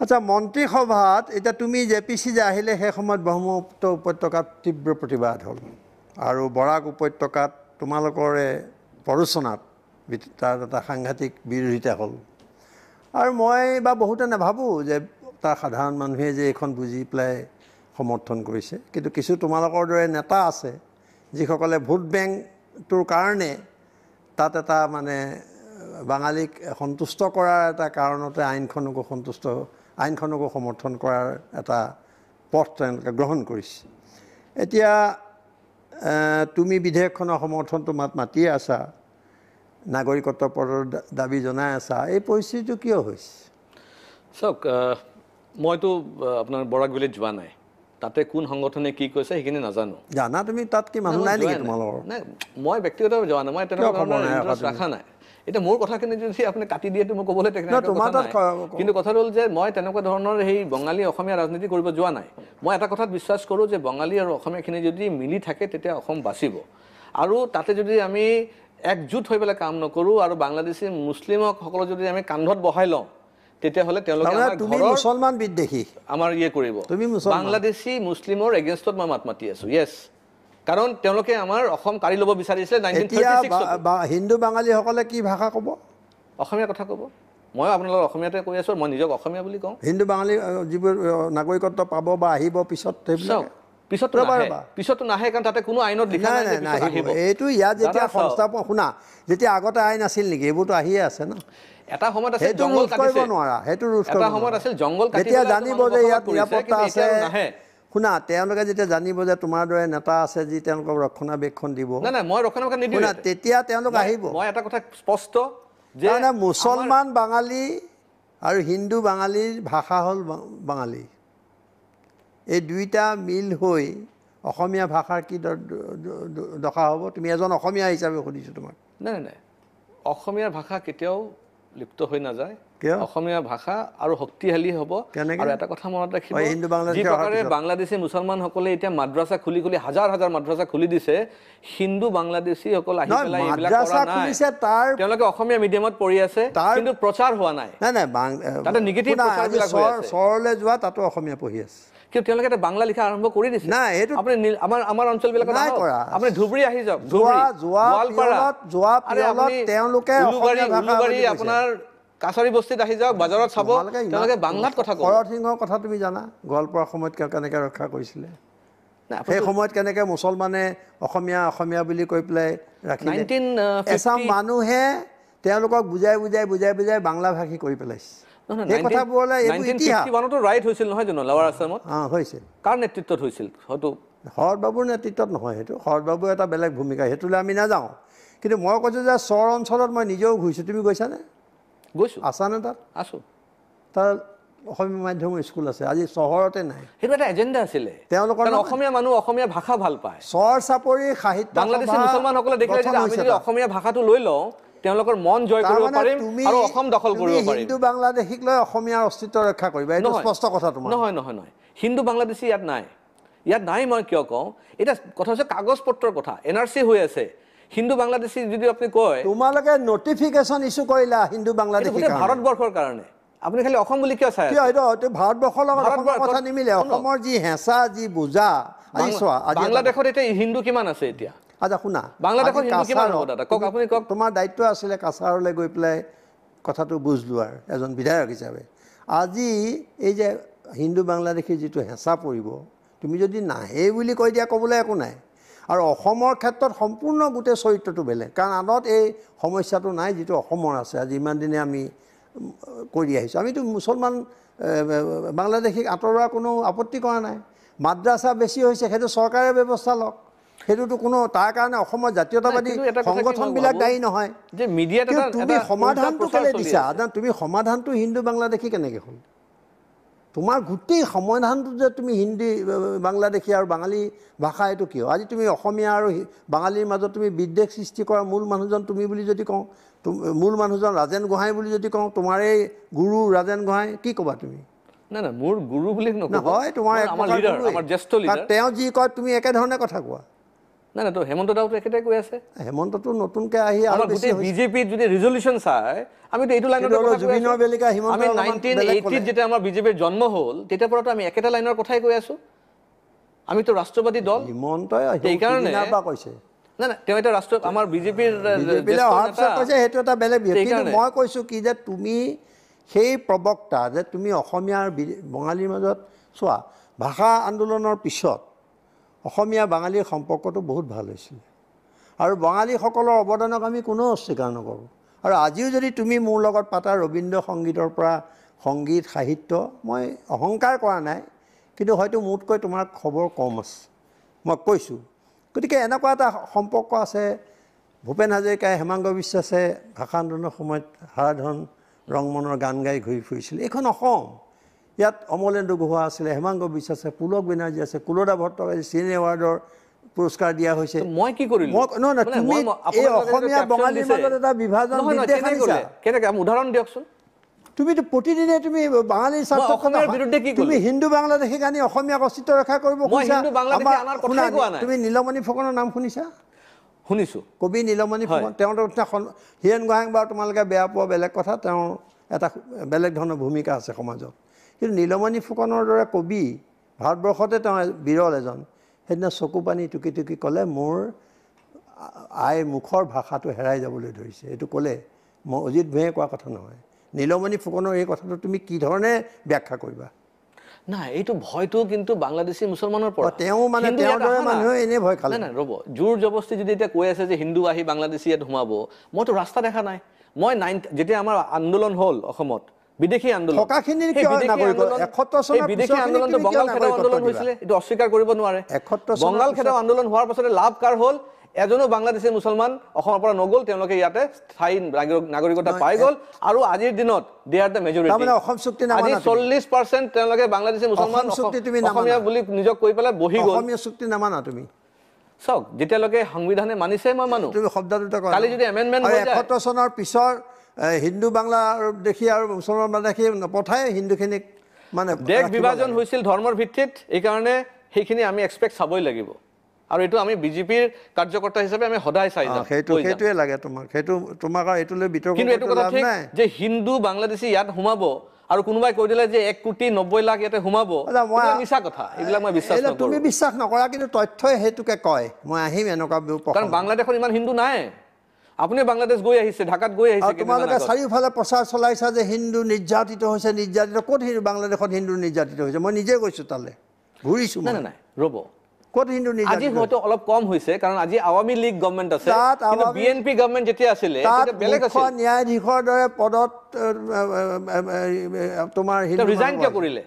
আচ্ছা, মন্ত্ৰীসভাত এতিয়া তুমি জে পি চি যে আহিলে সেই সময়ত ব্ৰহ্মপুত্ৰ উপত্যকাত তীব্ৰ প্ৰতিবাদ হ'ল আৰু বৰাক উপত্যকাত তোমালোকৰে প্ৰৰোচনাত তাৰ এটা সাংঘাতিক বিৰোধিতা হ'ল। আৰু মই বা বহুতে নাভাবোঁ যে তাৰ সাধাৰণ মানুহে যে এইখন বুজি পেলাই সমৰ্থন কৰিছে, কিন্তু কিছু তোমালোকৰ দৰে নেতা আছে যিসকলে ভোট বেংকটোৰ কাৰণে তাত এটা মানে বাঙালীক সন্তুষ্ট কৰাৰ এটা কাৰণতে আইনখনকো সমৰ্থন কৰাৰ এটা পথ তেওঁলোকে গ্ৰহণ কৰিছে। এতিয়া তুমি বিধেয়কখনৰ সমৰ্থনটো মাতিয়ে আছা, নাগৰিকত্ব পদৰ দাবী জনাই আছা, এই পৰিস্থিতিটো কিয় হৈছে? চাওক, মইতো আপোনাৰ বৰাক ভেলীত যোৱা নাই, তাতে কোন সংগঠনে কি কৈছে সেইখিনি নাজানো। জানা তুমি তাত কি মানুহ নাই নেকি তোমালোকৰ? নাই, মই ব্যক্তিগতভাৱে যোৱা নাই, মই তেনেকুৱা ধৰণৰ ইণ্টাৰেষ্ট ৰখা নাই। এতিয়া মোৰ কথাখিনি যদি আপুনি কাটি দিয়ে মই ক'বলৈ কিন্তু কথাটো হ'ল যে মই তেনেকুৱা ধৰণৰ সেই বঙালী অসমীয়া ৰাজনীতি কৰিব যোৱা নাই। মই এটা কথাত বিশ্বাস কৰোঁ যে বঙালী আৰু অসমীয়াখিনি যদি মিলি থাকে তেতিয়া অসম বাচিব, আৰু তাতে যদি আমি একজোট হৈ পেলাই কাম নকৰোঁ আৰু বাংলাদেশী মুছলিমক সকলো যদি আমি কান্ধত বহাই লওঁ তেতিয়াহ'লে তেওঁলোকে মুছলমান বিদ্বেষী আমাৰ ইয়ে কৰিব। বাংলাদেশী মুছলিমৰ এগেইনষ্টত মই মাত মাতি আছোঁ, য়েছ, কাৰণ তেওঁলোকে আমাৰ অসম কাঢ়ি ল'ব বিচাৰিছিলে 1936। হিন্দু বাঙালীসকলে কি ভাষা ক'ব? অসমীয়া কথা ক'ব। ময়ো আপোনালোকৰ অসমীয়াতে কৈ আছোঁ, মই নিজক অসমীয়া বুলি কওঁ। হিন্দু বাঙালী যিবোৰ নাগৰিকত্ব পাব বা আহিব পিছত, পিছতো পিছতো নাহে, কাৰণ তাতে কোনো আইনত লিখা নাই যে পিছত আহিব। এইটো ইয়াত যেতিয়া সংস্থাপন শুনা, যেতিয়া আগতে আইন আছিল নেকি? এইবোৰতো আহিয়ে আছে ন। এটা সময়ত আছিল জংঘল কাটিছে, নোৱাৰা সেইটো ৰুট এটা সময়ত আছিল জংঘল কাটি, যেতিয়া জানিব যে ইয়াত নিৰাপত্তা আছে, শুনা, তেওঁলোকে যেতিয়া জানিব যে তোমাৰ দৰে নেতা আছে যি তেওঁলোকক ৰক্ষণাবেক্ষণ দিব, নাই নাই মই ৰক্ষণাবেক্ষণ নিদিওঁ, তেতিয়া তেওঁলোক আহিব। মই এটা কথা স্পষ্ট যে মুছলমান বাঙালী আৰু হিন্দু বাঙালীৰ ভাষা হ'ল বাঙালী, এই দুইটা মিল হৈ অসমীয়া ভাষাৰ কি দশা হ'ব? তুমি এজন অসমীয়া হিচাপে সুধিছোঁ তোমাক। নাই নাই নাই, অসমীয়া ভাষা কেতিয়াও লিপ্ত হৈ নাযায়। অসমীয়া ভাষা আৰু শক্তিশালী হ'ব। আৰু এটা কথা মনত ৰাখিব, যি প্ৰকাৰে বাংলাদেশী মুছলমানসকলে এতিয়া মাদ্ৰাছা খুলি খুলি হাজাৰ হাজাৰ মাদ্ৰাছা খুলি দিছে, হিন্দু বাংলাদেশীসকল আহি পেলাই এইবিলাক কৰা নাই। তেওঁলোকে অসমীয়া মিডিয়ামত পঢ়ি আছে, কিন্তু প্ৰচাৰ হোৱা নাই। তাতে নিগেটিভ প্ৰচাৰবিলাক হৈ আছে। চহৰলৈ যোৱা, তাতো অসমীয়া পঢ়ি আছে, কিন্তু তেওঁলোকে এটা বাংলা লিখা আৰম্ভ কৰি দিছে। আপুনি আমাৰ আমাৰ অঞ্চলবিলাকত আপুনি ধুবুৰী আহি যাওক, তেওঁলোকে আপোনাৰ কাছাৰী বস্তিত আহি যাওক, বজাৰত চাব, তেওঁলোকে বাংলাত কথা কয়। শৰৎ সিংহৰ কথা তুমি জানা, গোৱালপাৰাৰ সময়ত কেনেকৈ ৰক্ষা কৰিছিলে, সেই সময়ত কেনেকৈ মুছলমানে অসমীয়া অসমীয়া বুলি কৈ পেলাই ৰাখিলে। এচাম মানুহে তেওঁলোকক বুজাই বুজাই বুজাই বুজাই বাংলা ভাষী কৰি পেলাইছে। সেই কথাবোৰলৈ ৰাইট হৈছিল নহয় জানো লাৱাৰ আছামত? অঁ, হৈছিল। কাৰ নেতৃত্বত হৈছিল? হয়তো শৰৎ বাবুৰ নেতৃত্বত নহয়, সেইটো শৰৎ বাবুৰ এটা বেলেগ ভূমিকা, সেইটোলৈ আমি নাযাওঁ। কিন্তু মই কৈছোঁ যে চৰ অঞ্চলত মই নিজেও ঘূৰিছোঁ। তুমি গৈছানে? গৈছোঁ। আছানে তাত? আছোঁ। তাত অসমীয়া মাধ্যমৰ স্কুল আছে, আজি চহৰতে নাই। সেইটো এটা এজেণ্ডা আছিলে তেওঁলোকৰ। অসমীয়া মানুহ অসমীয়া ভাষা ভাল পায়। চৰ চাপৰি সাহিত্য বাংলাদেশী মুছলমানসকলে দেখিলে যে আমি যদি অসমীয়া ভাষাটো লৈ লওঁ, তেওঁলোকৰ মন জয় কৰিব পাৰিম আৰু অসম দখল কৰিব পাৰিম। হিন্দু বাংলাদেশীক লৈ অসমীয়াৰ অস্তিত্ব ৰক্ষা কৰিবা, এইটো স্পষ্ট কথা তোমাৰ। নহয় নহয় নহয়, হিন্দু বাংলাদেশী ইয়াত নাই, ইয়াত নাই। মই কিয় কওঁ, এতিয়া কথা হৈছে কাগজ পত্ৰৰ কথা, এন আৰ চি হৈ আছে। হিন্দু বাংলাদেশী যদি আপুনি কয়, তোমালোকে নটিফিকেশ্যন ইছ্যু কৰিলা হিন্দু বাংলাদেশী ভাৰতবৰ্ষৰ কাৰণে, আপুনি খালি অসম বুলি কিয় চাই? কিয় এইটো ভাৰতবৰ্ষৰ লগত অসমৰ কথা নিমিলে। অসমৰ যি হেঁচা, যি বোজা, আজি চোৱা, বাংলাদেশত এতিয়া হিন্দু কিমান আছে এতিয়া? আচ্ছা শুনা, বাংলাদেশত হিন্দু কিমান হ'ব দাদা? কওক, আপুনি কওক। তোমাৰ দায়িত্ব আছিলে কাছাৰলৈ গৈ পেলাই কথাটো বুজ লোৱাৰ এজন বিধায়ক হিচাপে। আজি এই যে হিন্দু বাংলাদেশীৰ যিটো হেঁচা পৰিব, তুমি যদি নাহেই বুলি কৈ দিয়া, ক'বলৈ একো নাই। আৰু অসমৰ ক্ষেত্ৰত সম্পূৰ্ণ গোটেই চৰিত্ৰটো বেলেগ, কাৰণ আনত এই সমস্যাটো নাই যিটো অসমৰ আছে। আজি ইমান দিনে আমি কৰি আহিছোঁ, আমিতো মুছলমান বাংলাদেশীক আঁতৰোৱাৰ কোনো আপত্তি কৰা নাই। মাদ্ৰাছা বেছি হৈছে, সেইটো চৰকাৰে ব্যৱস্থা লওক, সেইটোতো কোনো তাৰ কাৰণে অসমৰ জাতীয়তাবাদী সংগঠনবিলাক দায়ী নহয়। তুমি সমাধানটো কেলৈ দিছা? তুমি সমাধানটো হিন্দু বাংলাদেশী কেনেকৈ হ'ল? তোমাৰ গোটেই সমাধানটো যে তুমি হিন্দী বাংলাদেশী আৰু বাঙালী ভাষা, এইটো কিয়? আজি তুমি অসমীয়া আৰু বাঙালীৰ মাজত তুমি বিদ্বেষ সৃষ্টি কৰা মূল মানুহজন তুমি বুলি যদি কওঁ, মূল মানুহজন ৰাজেন গোহাঁই বুলি যদি কওঁ, তোমাৰেই গুৰু ৰাজেন গোহাঁই, কি ক'বা তুমি? নাই নাই, মোৰ গুৰু বুলি নহয়, তোমাৰ তেওঁ যি কয় তুমি একেধৰণে কথা কোৱা। নাই নাই, তো হেমন্ত দাওতো একেটাই কৈ আছে। হেমন্তটো নতুনকৈ আহি আৰু গোটেই বিজেপিত যদি ৰিজলিউশ্যন চাই, আমিতো এইটো লাইনতে কথা জুবিনৰ বেলিকা হিমন্ত আমি 1980 যেতিয়া আমাৰ বিজেপিৰ জন্ম হ'ল, তেতিয়াৰ পৰাতো আমি একেটা লাইনৰ কথাই কৈ আছো। আমিতো ৰাষ্ট্ৰবাদী দল। হিমন্তই সেইকাৰণে কৈছে। নাই নাই, তেওঁ এতিয়া ৰাষ্ট্ৰ আমাৰ বিজেপিৰ কৈছে, সেইটো এটা বেলেগ বিষয়। কিন্তু মই কৈছোঁ কি যে তুমি সেই প্ৰবক্তা যে তুমি অসমীয়াৰ বঙালীৰ মাজত চোৱা, ভাষা আন্দোলনৰ পিছত অসমীয়া বাঙালীৰ সম্পৰ্কটো বহুত ভাল হৈছিলে আৰু বঙালীসকলৰ অৱদানক আমি কোনেও অস্বীকাৰ নকৰোঁ। আৰু আজিও যদি তুমি মোৰ লগত পাতা ৰবীন্দ্ৰ সংগীতৰ পৰা সংগীত সাহিত্য, মই অহংকাৰ কৰা নাই, কিন্তু হয়তো মোতকৈ তোমাৰ খবৰ কম আছে, মই কৈছোঁ। গতিকে এনেকুৱা এটা সম্পৰ্ক আছে। ভূপেন হাজৰিকাই, হেমাংগ বিশ্বাসে ভাষা আন্দোলনৰ সময়ত হাৰাধন ৰংমনৰ গান গাই ঘূৰি ফুৰিছিল। এইখন অসম, ইয়াত অমলেন্দু গুহা আছিলে, হেমাংগ বিশ্বাস আছে, পুলক বেনাৰ্জী আছে, কুলদা ভট্টাচাৰ্য চিনে এৱাৰ্ডৰ পুৰস্কাৰ দিয়া হৈছে। মই কি কৰিলো? নহয়, তুমি এই অসমীয়া বঙালীৰ মাজত এটা বিভাজন কেনেকৈ? উদাহৰণ দিয়কচোন। তুমিতো প্ৰতিদিনে তুমি বাঙালীৰ স্বাৰ্থ অসমীয়াৰ বিৰুদ্ধে কি তুমি হিন্দু বাংলাদেশীক আনি অসমীয়াক অস্তিত্ব ৰক্ষা কৰিব খুজিছা? তুমি নীলমণি ফুকনৰ নাম শুনিছা? শুনিছোঁ। কবি নীলমণি ফুকন, তেওঁৰ হীৰেণ গোহাঁইক বাৰু তোমালোকে বেয়া পোৱা বেলেগ কথা, তেওঁৰ এটা বেলেগ ধৰণৰ ভূমিকা আছে সমাজত। কিন্তু নীলমণি ফুকনৰ দৰে কবি ভাৰতবৰ্ষতে তেওঁ বিৰল এজন। সেইদিনা চকু পানী টুকি টুকি ক'লে, মোৰ আইৰ মুখৰ ভাষাটো হেৰাই যাবলৈ ধৰিছে। এইটো ক'লে, মই অজিত ভূঞাই কোৱা কথা নহয়। নীলমণি ফুকনৰ এই কথাটো তুমি কি ধৰণে ব্যাখ্যা কৰিবা? নাই, এইটো ভয়টো কিন্তু বাংলাদেশী মুছলমানৰ পৰা। তেওঁ মানে তেওঁৰ দৰে মানুহে এনেই ভয় খালে। নাই নাই, ৰ'ব, জোৰ জবস্তি যদি এতিয়া কৈ আছে যে হিন্দু আহি বাংলাদেশী ইয়াত সোমাব, মইতো ৰাস্তা দেখা নাই। মই যেতিয়া আমাৰ আন্দোলন হ'ল অসমত, বিদেশী আন্দোলন, বিদেশী আন্দোলনটো বংগাল খেদাও আন্দোলন হৈছিলে, এইটো অস্বীকাৰ কৰিব নোৱাৰে। বংগাল খেদাও আন্দোলন হোৱাৰ পাছতে লাভ কাৰ হ'ল? এজনো বাংলাদেশী মুছলমান অসমৰ পৰা নগ'ল, তেওঁলোকে ইয়াতে স্থায়ী নাগৰিকতা পাই গ'ল। আৰু আজিৰ দিনত দে are the majority. আজি 40% তেওঁলোকে বাংলাদেশী মুছলমান অসমীয়া বুলি নিজক কৈ পেলাই বহি গ'ল। অসমীয়া চুক্তি নামানা তুমি? চাওক, যেতিয়ালৈকে সংবিধানে মানিছে মই মানো। তুমি শব্দ দুটা কালি যদি এমেণ্ডমেণ্ট হৈ যায়, ৭১ চনৰ পিছৰ হিন্দু বাংলাদেশী আৰু মুছলমান বাংলাদেশী নপঠাই হিন্দুখিনিক মানে দেশ বিভাজন হৈছিল ধৰ্মৰ ভিত্তিত, এইকাৰণে সেইখিনি আমি এক্সপেক্ট চাবই লাগিব। আৰু এইটো আমি বিজেপিৰ কাৰ্যকৰ্তা হিচাপে আমি সদায় চাই যাম। সেইটোৱে লাগে তোমাক, সেইটো তোমাক আৰু এইটো লৈ বিতৰ্ক কিন্তু এইটো কথা ঠিক যে হিন্দু বাংলাদেশী ইয়াত সোমাব আৰু কোনোবাই কৈ দিলে যে 1,90,00,000 ইয়াতে সোমাব, মিছা কথা, এইবিলাক মই বিশ্বাস নকৰোঁ। তুমি বিশ্বাস নকৰা, কিন্তু তথ্যই সেইটোকে কয়। মই আহিম এনেকুৱা, কাৰণ বাংলাদেশত ইমান হিন্দু নাই। আপুনি বাংলাদেশ গৈ আহিছে, ঢাকাত গৈ আহিছে, তোমালোকে চাৰিওফালে প্ৰচাৰ চলাইছা যে হিন্দু নিৰ্যাতিত হৈছে, নিৰ্যাতিত। ক'ত হিন্দু বাংলাদেশত হিন্দু নিৰ্যাতিত হৈছে? মই নিজে গৈছোঁ তালৈ, ঘূৰিছোঁ। নাই নাই ৰ'ব, ক'ত হিন্দু নিৰ্যাতিত? আজি হয়তো অলপ কম হৈছে, কাৰণ আজি আৱামী লীগ গভৰ্ণমেণ্ট আছে, কিন্তু বিএনপি গভৰ্ণমেণ্ট যেতিয়া আছিলে তেতিয়া বেলেগ আছিল। ন্যায়াধীশৰ দৰে পদত তোমাৰ হিন্দু ৰিজাইন কিয় কৰিলে?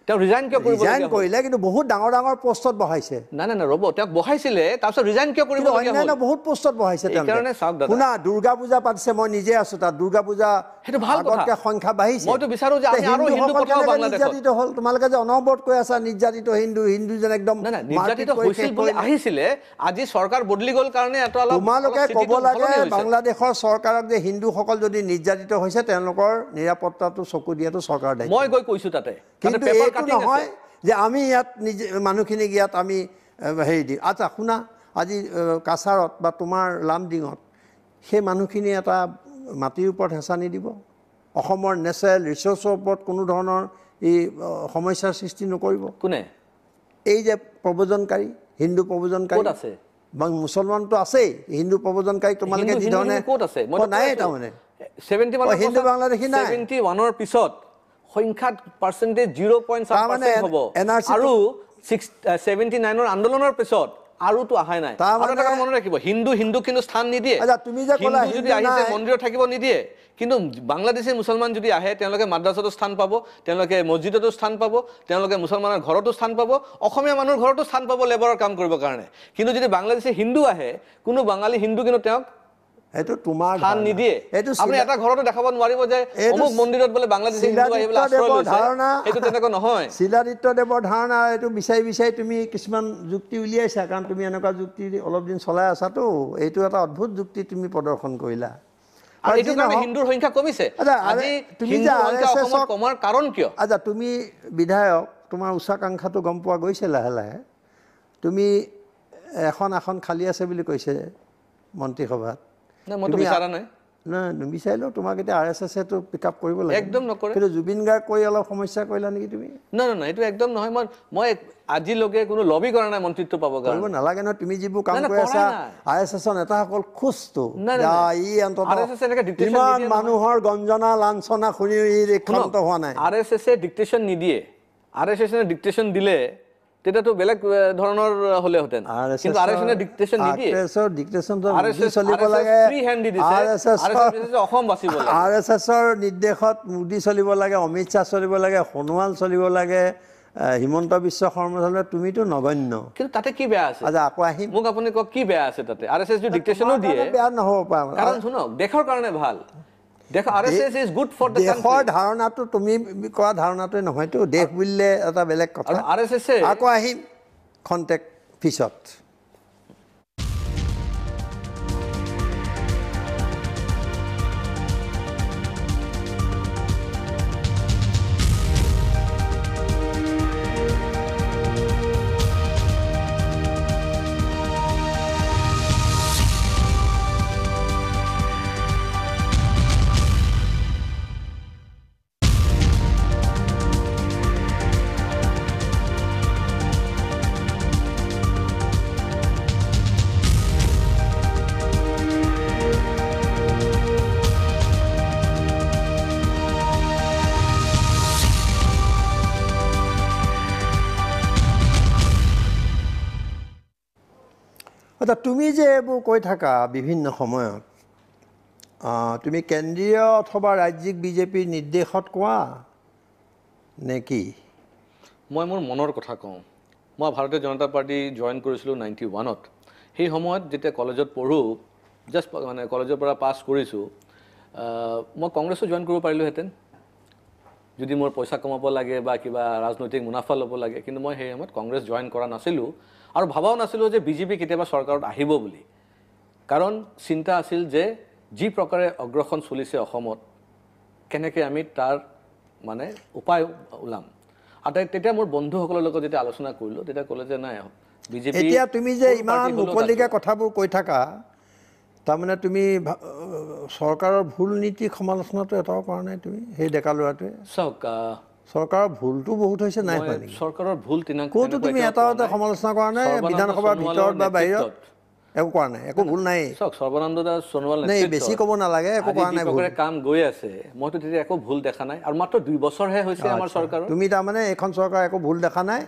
তেওঁ ৰিজাইন কিয় কৰিব? ৰিজাইন কৰিলে, কিন্তু বহুত ডাঙৰ ডাঙৰ পোষ্টত বহাইছে। নাই নাই ৰ'ব, তেওঁক বহাইছিলে, তাৰপিছত ৰিজাইন কিয় কৰিব? অন্যান্য বহুত পোষ্টত বহাইছে। সেইকাৰণে চাওক দাদা, শুনা, দুৰ্গা পূজা পাতিছে, মই নিজে আছো তাত, দুৰ্গা পূজা সেইটো ভাল কথা, আগতকৈ সংখ্যা বাঢ়িছে। মইতো বিচাৰো যে আমি আৰু হিন্দু পঠাও বাংলাদেশত। নিৰ্যাতিত হ'ল, তোমালোকে যে অনবৰত কৈ আছা নিৰ্যাতিত হিন্দু, হিন্দু যেন একদম নাই নাই নিৰ্যাতিত হৈছিল বুলি আহিছিলে, আজি চৰকাৰ বদলি গ'ল কাৰণে এটা অলপ তোমালোকে ক'ব লাগে বাংলাদেশৰ চৰকাৰক যে হিন্দুসকল যদি নিৰ্যাতিত হৈছে তেওঁলোকৰ নিৰাপত্তাটো চকু দিয়াটো চৰকাৰৰ দায়িত্ব। মই গৈ কৈছো তাতে, কিন্তু এইটো নহয় যে আমি ইয়াত নিজে মানুহখিনিক ইয়াত আমি হেৰি দিওঁ। আচ্ছা শুনা, আজি কাছাৰত বা তোমাৰ লামডিঙত সেই মানুহখিনি এটা মাটিৰ ওপৰত হেঁচা নিদিব, অসমৰ নেচাৰেল ৰিচ'ৰ্চৰ ওপৰত কোনো ধৰণৰ এই সমস্যাৰ সৃষ্টি নকৰিব। কোনে? এই যে প্ৰব্ৰজনকাৰী, হিন্দু প্ৰব্ৰজনকাৰী আছে, মুছলমানটো আছেই, হিন্দু প্ৰব্ৰজনকাৰী তোমালোকে যি ধৰণে ক'ত আছে নাই, তাৰমানে হিন্দু বাংলাদেশী নাই। 71ৰ পিছত সংখ্যাত পাৰ্চেণ্টেজ 0.7% হ'ব, আৰু 79ৰ আন্দোলনৰ পিছত আৰুতো অহাই নাই। আৰু এটা কথা মনত ৰাখিব, হিন্দু হিন্দু কিন্তু স্থান নিদিয়ে। তুমি যে ক'লা যদি আহিছে মন্দিৰত থাকিব নিদিয়ে, কিন্তু বাংলাদেশী মুছলমান যদি আহে তেওঁলোকে মাদ্ৰাছাতো স্থান পাব, তেওঁলোকে মছজিদতো স্থান পাব, তেওঁলোকে মুছলমানৰ ঘৰতো স্থান পাব, অসমীয়া মানুহৰ ঘৰতো স্থান পাব লেবাৰৰ কাম কৰিবৰ কাৰণে। কিন্তু যদি বাংলাদেশী হিন্দু আহে, কোনো বাঙালী হিন্দু কিন্তু তেওঁক এইটো তোমাৰ স্থান নিদিয়ে। আপুনি এটা ঘৰতো দেখাব নোৱাৰিব যে অমুক মন্দিৰত বোলে বাংলাদেশী হিন্দু আহি বোলে আশ্ৰয় লৈছে, সেইটো তেনেকুৱা নহয়। শিলাদিত্য দেৱৰ ধাৰণা এইটো বিচাৰি বিচাৰি তুমি কিছুমান যুক্তি উলিয়াইছা, কাৰণ তুমি এনেকুৱা যুক্তি অলপ দিন চলাই আছাতো। এইটো এটা অদ্ভুত যুক্তি তুমি প্ৰদৰ্শন কৰিলা। আৰু এইটো কাৰণে হিন্দুৰ সংখ্যা কমিছে। আজি তুমি যে সংখ্যা অসমত কমাৰ কাৰণ কিয়? আচ্ছা, তুমি বিধায়ক, তোমাৰ উচ্চাকাংক্ষাটো গম পোৱা গৈছে লাহে লাহে। তুমি এখন আসন খালী আছে বুলি কৈছে মন্ত্ৰীসভাত। নিবিচাৰিলেও তোমাক এতিয়া আৰ এছ এছে পিক আপ কৰিব লাগে। একদম নকৰে। কিন্তু জুবিন গাৰ্গ কৈ অলপ সমস্যা কৰিলা নেকি তুমি? নাই নাই এইটো একদম নহয়। মই আজিলৈকে কোনো লবি কৰা নাই মন্ত্ৰিত্ব পাব কাৰণে। কৰিব নালাগে নহয়, তুমি যিবোৰ কাম কৰি আছা আৰ এছ এছৰ নেতাসকল খুচটো ই অন্ততঃ ইমান মানুহৰ গঞ্জনা লাঞ্ছনা শুনিও ই ক্ষান্ত হোৱা নাই। আৰ এছ এছে ডিক্টেশ্যন নিদিয়ে। আৰ এছ এছে ডিক্টেশ্যন দিলে তেতিয়াতো বেলেগ ধৰণৰ হ'লেহেঁতেন, কিন্তু আৰ এছ এছে ডিক্টেশ্যন নিদিয়ে। ডিক্টেশ্যনটো চলিব লাগে, ফ্ৰী হেণ্ড দি দিছে। আৰ এছ এছ অসম বাচিব লাগে। আৰ এছ এছৰ নিৰ্দেশত মোদী চলিব লাগে, অমিত শ্বাহ চলিব লাগে, সোণোৱাল চলিব লাগে, হিমন্ত বিশ্ব শৰ্মা চলিব, তুমিতো নগণ্য। কিন্তু তাতে কি বেয়া আছে? আচ্ছা আকৌ আহিম, মোক আপুনি কওক কি বেয়া আছে তাতে? আৰ এছ এছ যদি ডিক্টেশ্যনো দিয়ে বেয়া নহ'ব পাৰে। কাৰণ শুনক, দেশৰ কাৰণে ভাল। দেশ R S S is good for the country. দেশৰ ধাৰণাটো তুমি কোৱা ধাৰণাটোৱে নহয়তো, দেশ বুলিলে এটা বেলেগ কথা। আৰ এছ এছে আকৌ আহিম খন্তেক পিছত। আচ্ছা, তুমি যে এইবোৰ কৈ থাকা বিভিন্ন সময়ত, তুমি কেন্দ্ৰীয় অথবা ৰাজ্যিক বিজেপিৰ নিৰ্দেশত কোৱা নে কি? মই মোৰ মনৰ কথা কওঁ। মই ভাৰতীয় জনতা পাৰ্টি জইন কৰিছিলোঁ 91ত। সেই সময়ত যেতিয়া কলেজত পঢ়োঁ, জাষ্ট মানে কলেজৰ পৰা পাছ কৰিছোঁ, মই কংগ্ৰেছো জইন কৰিব পাৰিলোহেঁতেন যদি মোৰ পইচা কমাব লাগে বা কিবা ৰাজনৈতিক মুনাফা ল'ব লাগে, কিন্তু মই সেই সময়ত কংগ্ৰেছ জইন কৰা নাছিলোঁ আৰু ভাবাও নাছিলোঁ যে বিজেপি কেতিয়াবা চৰকাৰত আহিব বুলি। কাৰণ চিন্তা আছিল যে যি প্ৰকাৰে অগ্ৰসৰ চলিছে অসমত, কেনেকৈ আমি তাৰ মানে উপায় ওলাম। আৰু তেতিয়া মোৰ বন্ধুসকলৰ লগত যেতিয়া আলোচনা কৰিলোঁ, তেতিয়া ক'লে যে নাই, বিজেপি। এতিয়া তুমি যে ইমান মুকলিকৈ কথাবোৰ কৈ থাকা, তাৰমানে তুমি চৰকাৰৰ ভুল নীতি সমালোচনাটো এটাও কৰা নাই তুমি, সেই ডেকা ল'ৰাটোৱে। চাওক, চৰকাৰৰ ভুলটো বহুত হৈছে, নাই হোৱা নেকি? চৰকাৰৰ ভুল ক'তো তুমি এটাও সমালোচনা কৰা নাই, বিধানসভাৰ ভিতৰত বা বাহিৰত একো কৰা নাই, একো ভুল নাই। চাওক, সৰ্বানন্দ দাস সোণোৱাল নাই, বেছি ক'ব নালাগে, একো কৰা নাই, ভুল কাম গৈ আছে, মইতো তেতিয়া একো ভুল দেখা নাই। আৰু মাত্ৰ 2 বছৰহে হৈছে আমাৰ চৰকাৰৰ। তুমি তাৰমানে এইখন চৰকাৰ একো ভুল দেখা নাই,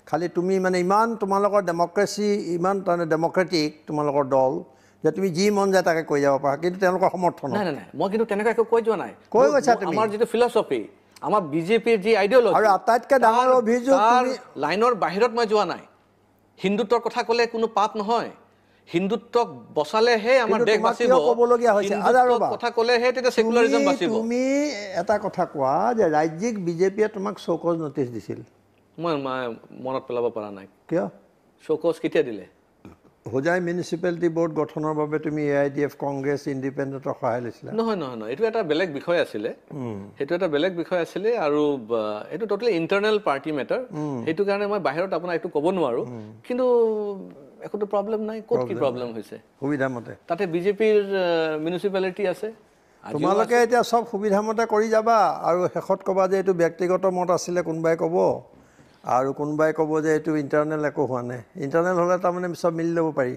খালি তুমি মানে ইমান তোমালোকৰ ডেম'ক্ৰেচি ইমান তাৰমানে ডেম'ক্ৰেটিক তোমালোকৰ দল যে তুমি যি মন যায় তাকে কৈ যাব পাৰা, কিন্তু তেওঁলোকৰ সমৰ্থন নাই। নাই নাই, মই কিন্তু তেনেকুৱা একো কৈ যোৱা নাই। কৈ গৈছা তুমি। আমাৰ যিটো ফিলচফি, আমাৰ বিজেপিৰ যি আইডিঅলজি, আৰু আটাইতকৈ ডাঙৰ অভিযোগ লাইনৰ বাহিৰত মই যোৱা নাই। হিন্দুত্বৰ কথা ক'লে কোনো পাপ নহয়, হিন্দুত্বক বচালেহে আমাৰ দেশ বাচিব। ক'বলগীয়া হৈছে কথা ক'লেহে তেতিয়া ছেকুলাৰিজম বাচিব। তুমি এটা কথা কোৱা যে ৰাজ্যিক বিজেপিয়ে তোমাক চৌকজ নটিচ দিছিল। মই মনত পেলাব পৰা নাই। কিয় চৌকজ কেতিয়া দিলে? হোজাই মিউনিচিপালিটি বৰ্ড গঠনৰ বাবে তুমি A I D F, Congress, ইণ্ডিপেণ্ডেণ্টৰ সহায় লৈছিলা। নহয় নহয় নহয়, এইটো এটা বেলেগ বিষয় আছিলে, সেইটো এটা বেলেগ বিষয় আছিলে, আৰু এইটো ট'টেলি ইণ্টাৰনেল পাৰ্টি মেটাৰ, সেইটো কাৰণে মই বাহিৰত আপোনাক এইটো ক'ব নোৱাৰোঁ। কিন্তু একোতো প্ৰব্লেম নাই। ক'ত কি প্ৰব্লেম হৈছে? সুবিধামতে তাতে বিজেপিৰ মিউনিচিপালিটি আছে। তোমালোকে এতিয়া চব সুবিধামতে কৰি যাবা আৰু শেষত ক'বা যে এইটো ব্যক্তিগত মত আছিলে, কোনোবাই ক'ব, আৰু কোনোবাই ক'ব যে এইটো ইণ্টাৰনেল একো হোৱা নাই। ইণ্টাৰনেল হ'লে তাৰমানে চব মিলি ল'ব পাৰি।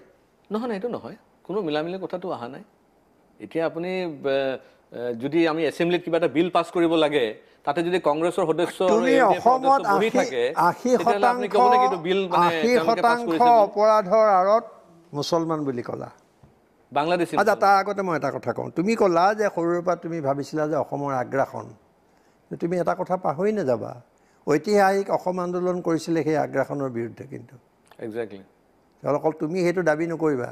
নহয় নহয়, এইটো নহয়, কোনো মিলামিলি কথাটো অহা নাই। এতিয়া আপুনি যদি আমি এছেম্বলিত কিবা এটা বিল পাছ কৰিব লাগে, তাতে যদি কংগ্ৰেছৰ সদস্য অসমত 80% অপৰাধৰ আঁৰত মুছলমান বুলি ক'লা, বাংলাদেশী। আচ্ছা, তাৰ আগতে মই এটা কথা কওঁ। তুমি ক'লা যে সৰুৰে পৰা তুমি ভাবিছিলা যে অসমৰ আগ্ৰাসন, তুমি এটা কথা পাহৰি নাযাবা, ঐতিহাসিক অসম আন্দোলন কৰিছিলে সেই আগ্ৰাসনৰ বিৰুদ্ধে। কিন্তু এক্সেক্টলি অকল তুমি সেইটো দাবী নকৰিবা।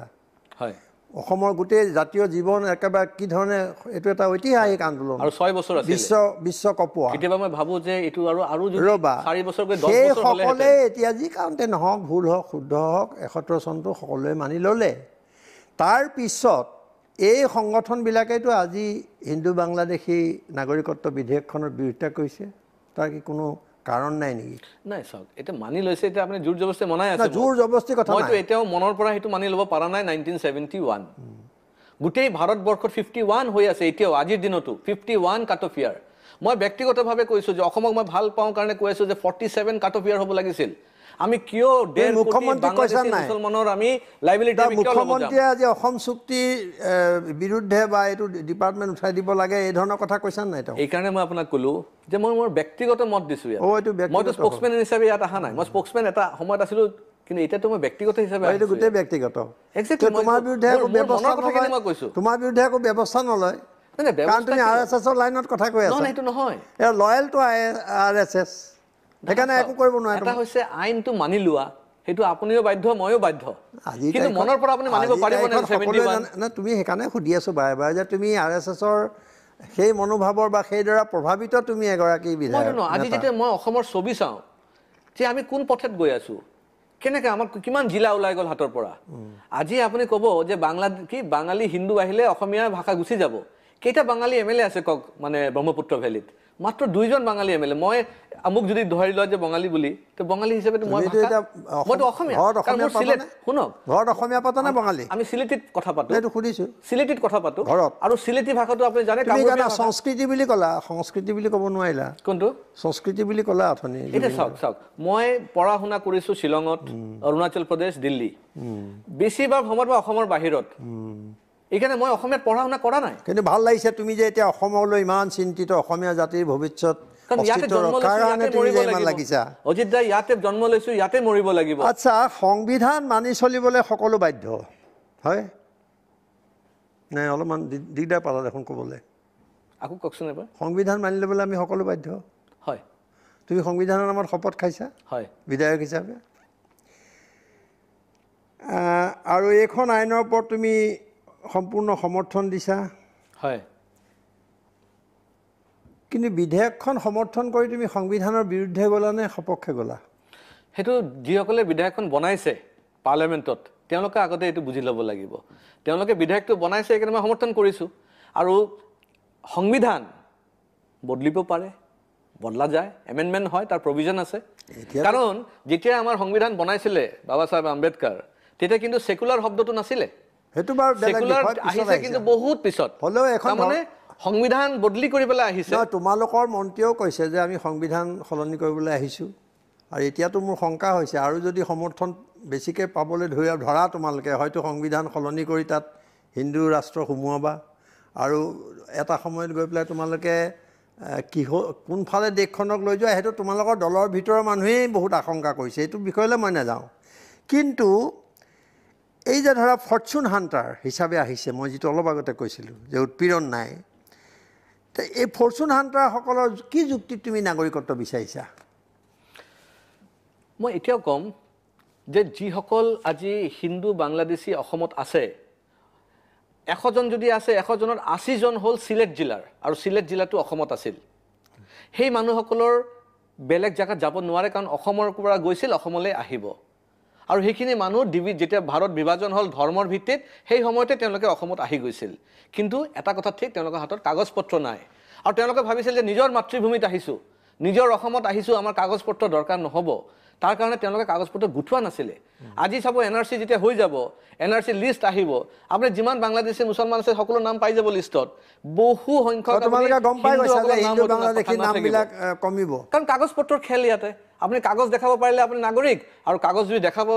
হয়, অসমৰ গোটেই জাতীয় জীৱন একেবাৰে কি ধৰণে, এইটো এটা ঐতিহাসিক আন্দোলন আৰু 6 বছৰ আছিল বিশ্ব কপোৱা। কেতিয়াবা মই ভাবোঁ যে এইটো আৰু আৰু ৰ'বা, 4 বছৰ গৈ 10 বছৰ হ'লে সকলোৱে এতিয়া যি কাৰণতে নহওক, ভুল হওক শুদ্ধ হওক, ৭১ চনটো সকলোৱে মানি ল'লে। তাৰ পিছত এই সংগঠনবিলাকেতো আজি হিন্দু বাংলাদেশী নাগৰিকত্ব বিধেয়কখনৰ বিৰোধিতা কৰিছে, তাৰ কি কোনো কাৰণ নাই নেকি? নাই, চাওক, এতিয়া মানি লৈছে, এতিয়া আপুনি জোৰ জবস্তি মনাই আছে। জোৰ জবস্তি কথা মইতো এতিয়াও মনৰ পৰা সেইটো মানি ল'ব পৰা নাই। 1971 গোটেই ভাৰতবৰ্ষত 51 হৈ আছে এতিয়াও, আজিৰ দিনতো 51 কাট অফ ইয়াৰ। মই ব্যক্তিগতভাৱে কৈছোঁ যে অসমক মই ভাল পাওঁ কাৰণে কৈ আছোঁ যে 47 কাট অফ ইয়াৰ হ'ব লাগিছিল। আমি কিয় 1.5 কোটি বাংলাদেশী মুছলমানৰ আমি লাইবিলিটি আমি কিয় ল'ব যাম? মুখ্যমন্ত্ৰীয়ে আজি অসম চুক্তিৰ বিৰুদ্ধে বা এইটো ডিপাৰ্টমেণ্ট উঠাই দিব লাগে এই ধৰণৰ কথা কৈছা নাই তেওঁ? এইকাৰণে মই আপোনাক ক'লো যে মই মোৰ ব্যক্তিগত মত দিছোঁ ইয়াত। মইতো স্প'ক্সমেন হিচাপে ইয়াত অহা নাই। মই স্প'ক্সমেন এটা সময়ত আছিলোঁ, কিন্তু এতিয়াতো মই ব্যক্তিগত হিচাপে। এইটো গোটেই ব্যক্তিগত। তোমাৰ বিৰুদ্ধে একো ব্যৱস্থা নলয়, তোমাৰ বিৰুদ্ধে একো ব্যৱস্থা নলয়, কাৰণ তুমি আৰ এছ এছৰ লাইনত কথা কৈ আছা। সেইটো নহয়, loyal to R S S, সেইকাৰণে একো কৰিব নোৱাৰে। এটা হৈছে আইনটো মানি লোৱা, সেইটো আপুনিও বাধ্য, ময়ো বাধ্য, কিন্তু মনৰ পৰা আপুনি মানিব পাৰিব নে? তুমি সেইকাৰণে সুধি আছোঁ বাৰে বাৰে যে তুমি আৰ এছ এছৰ সেই মনোভাৱৰ বা সেই দ্বাৰা প্ৰভাৱিত তুমি এগৰাকী বিধায়ক। আজি যেতিয়া মই অসমৰ ছবি চাওঁ যে আমি কোন পথত গৈ আছোঁ, কেনেকৈ আমাৰ কিমান জিলা ওলাই গ'ল হাতৰ পৰা। আজি আপুনি ক'ব যে বাংলা কি বাঙালী হিন্দু আহিলে অসমীয়া ভাষা গুচি যাব। কেইটা বাঙালী এম এল এ আছে কওক মানে ব্ৰহ্মপুত্ৰ ভেলীত? মাত্ৰ 2জন বাঙালী এম এল এ। মই মোক যদি ধৰি লোৱা যে বঙালী বুলি, তো বঙালী হিচাপে মই মইতো অসমীয়া। শুনক, ঘৰত অসমীয়া পাতা নে বঙালী? আমি চিলেটিত কথা পাতো। এইটো সুধিছোঁ, চিলেটিত কথা পাতো ঘৰত। আৰু চিলেটি ভাষাটো আপুনি জানে, সংস্কৃতি বুলি ক'লা, সংস্কৃতি বুলি ক'ব নোৱাৰিলা। কোনটো সংস্কৃতি বুলি ক'লা অথনি? এতিয়া চাওক চাওক, মই পঢ়া শুনা কৰিছোঁ শ্বিলঙত, অৰুণাচল প্ৰদেশ, দিল্লী, বেছিভাগ সময়ত মই অসমৰ বাহিৰত। এইকাৰণে মই অসমীয়াত পঢ়া শুনা কৰা নাই। কিন্তু ভাল লাগিছে তুমি যে এতিয়া অসমলৈ ইমান চিন্তিত, অসমীয়া জাতিৰ ভৱিষ্যত অজিত দা, ইয়াতে জন্ম লৈছো, ইয়াতে মৰিব লাগিব। আচ্ছা, সংবিধান মানি চলিবলৈ সকলো বাধ্য হয় নাই? অলপমান দিগদাৰ পালা দেখোন ক'বলৈ। আকৌ কওকচোন এবাৰ। সংবিধান মানি ল'বলৈ আমি সকলো বাধ্য হয়। তুমি সংবিধানৰ নামত শপত খাইছা হয় বিধায়ক হিচাপে, আৰু এইখন আইনৰ ওপৰত তুমি সম্পূৰ্ণ সমৰ্থন দিছা হয়। কিন্তু বিধেয়কখন সমৰ্থন কৰি তুমি সংবিধানৰ বিৰুদ্ধে গ'লা নে সপক্ষে গ'লা? সেইটো যিসকলে বিধেয়কখন বনাইছে পাৰ্লিয়ামেণ্টত, তেওঁলোকে আগতে এইটো বুজি ল'ব লাগিব। তেওঁলোকে বিধেয়কটো বনাইছে, সেইকাৰণে মই সমৰ্থন কৰিছোঁ। আৰু সংবিধান বদলিব পাৰে, বদলা যায়, এমেণ্ডমেণ্ট হয়, তাৰ প্ৰভিজন আছে। কাৰণ যেতিয়া আমাৰ সংবিধান বনাইছিলে বাবা চাহেব আম্বেদকাৰ, তেতিয়া কিন্তু ছেকুলাৰ শব্দটো নাছিলে। সেইটো বাৰু ছেকুলাৰ আহিছে কিন্তু বহুত পিছত। হ'লেও এখন মানে সংবিধান বদলি কৰি পেলাই আহিছে। তোমালোকৰ মন্ত্ৰীয়েও কৈছে যে আমি সংবিধান সলনি কৰিবলৈ আহিছোঁ। আৰু এতিয়াতো মোৰ শংকা হৈছে, আৰু যদি সমৰ্থন বেছিকৈ পাবলৈ ধৰা তোমালোকে হয়তো সংবিধান সলনি কৰি তাত হিন্দু ৰাষ্ট্ৰ সোমোৱাবা, আৰু এটা সময়ত গৈ পেলাই তোমালোকে কি কোনফালে দেশখনক লৈ যোৱা সেইটো তোমালোকৰ দলৰ ভিতৰৰ মানুহেই বহুত আশংকা কৰিছে। এইটো বিষয়লৈ মই নাযাওঁ। কিন্তু এই যে ধৰা ফৰচুন হাণ্টাৰ হিচাপে আহিছে, মই যিটো অলপ আগতে কৈছিলোঁ যে উৎপীড়ন নাই, এই ফৰচুন হাণ্টাৰসকলৰ কি যুক্তিত তুমি নাগৰিকত্ব বিচাৰিছা? মই এতিয়াও ক'ম যে যিসকল আজি হিন্দু বাংলাদেশী অসমত আছে, 100জন যদি আছে, 100জনৰ 80জন হ'ল চিলেট জিলাৰ, আৰু চিলেট জিলাটো অসমত আছিল। সেই মানুহসকলৰ বেলেগ জেগাত যাব নোৱাৰে, কাৰণ অসমৰ পৰা গৈছিল, অসমলৈ আহিব। আৰু সেইখিনি মানুহ যেতিয়া ভাৰত বিভাজন হ'ল ধৰ্মৰ ভিত্তিত, সেই সময়তে তেওঁলোকে অসমত আহি গৈছিল। কিন্তু এটা কথা ঠিক, তেওঁলোকৰ হাতত কাগজ পত্ৰ নাই, আৰু তেওঁলোকে ভাবিছিল যে নিজৰ মাতৃভূমিত আহিছোঁ, নিজৰ অসমত আহিছোঁ, আমাৰ কাগজ পত্ৰ দৰকাৰ নহ'ব। তাৰ কাৰণে তেওঁলোকে কাগজ পত্ৰ গোটোৱা নাছিলে। আজি চাব এন আৰ চি যেতিয়া হৈ যাব, এন আৰ চি লিষ্ট আহিব, আপুনি যিমান বাংলাদেশী মুছলমান আছে সকলো নাম পাই যাব লিষ্টত। বহু সংখ্যক কমিব, কাৰণ কাগজ পত্ৰৰ খেল ইয়াতে। আপুনি কাগজ দেখাব পাৰিলে আপুনি নাগৰিক, আৰু কাগজ যদি দেখাব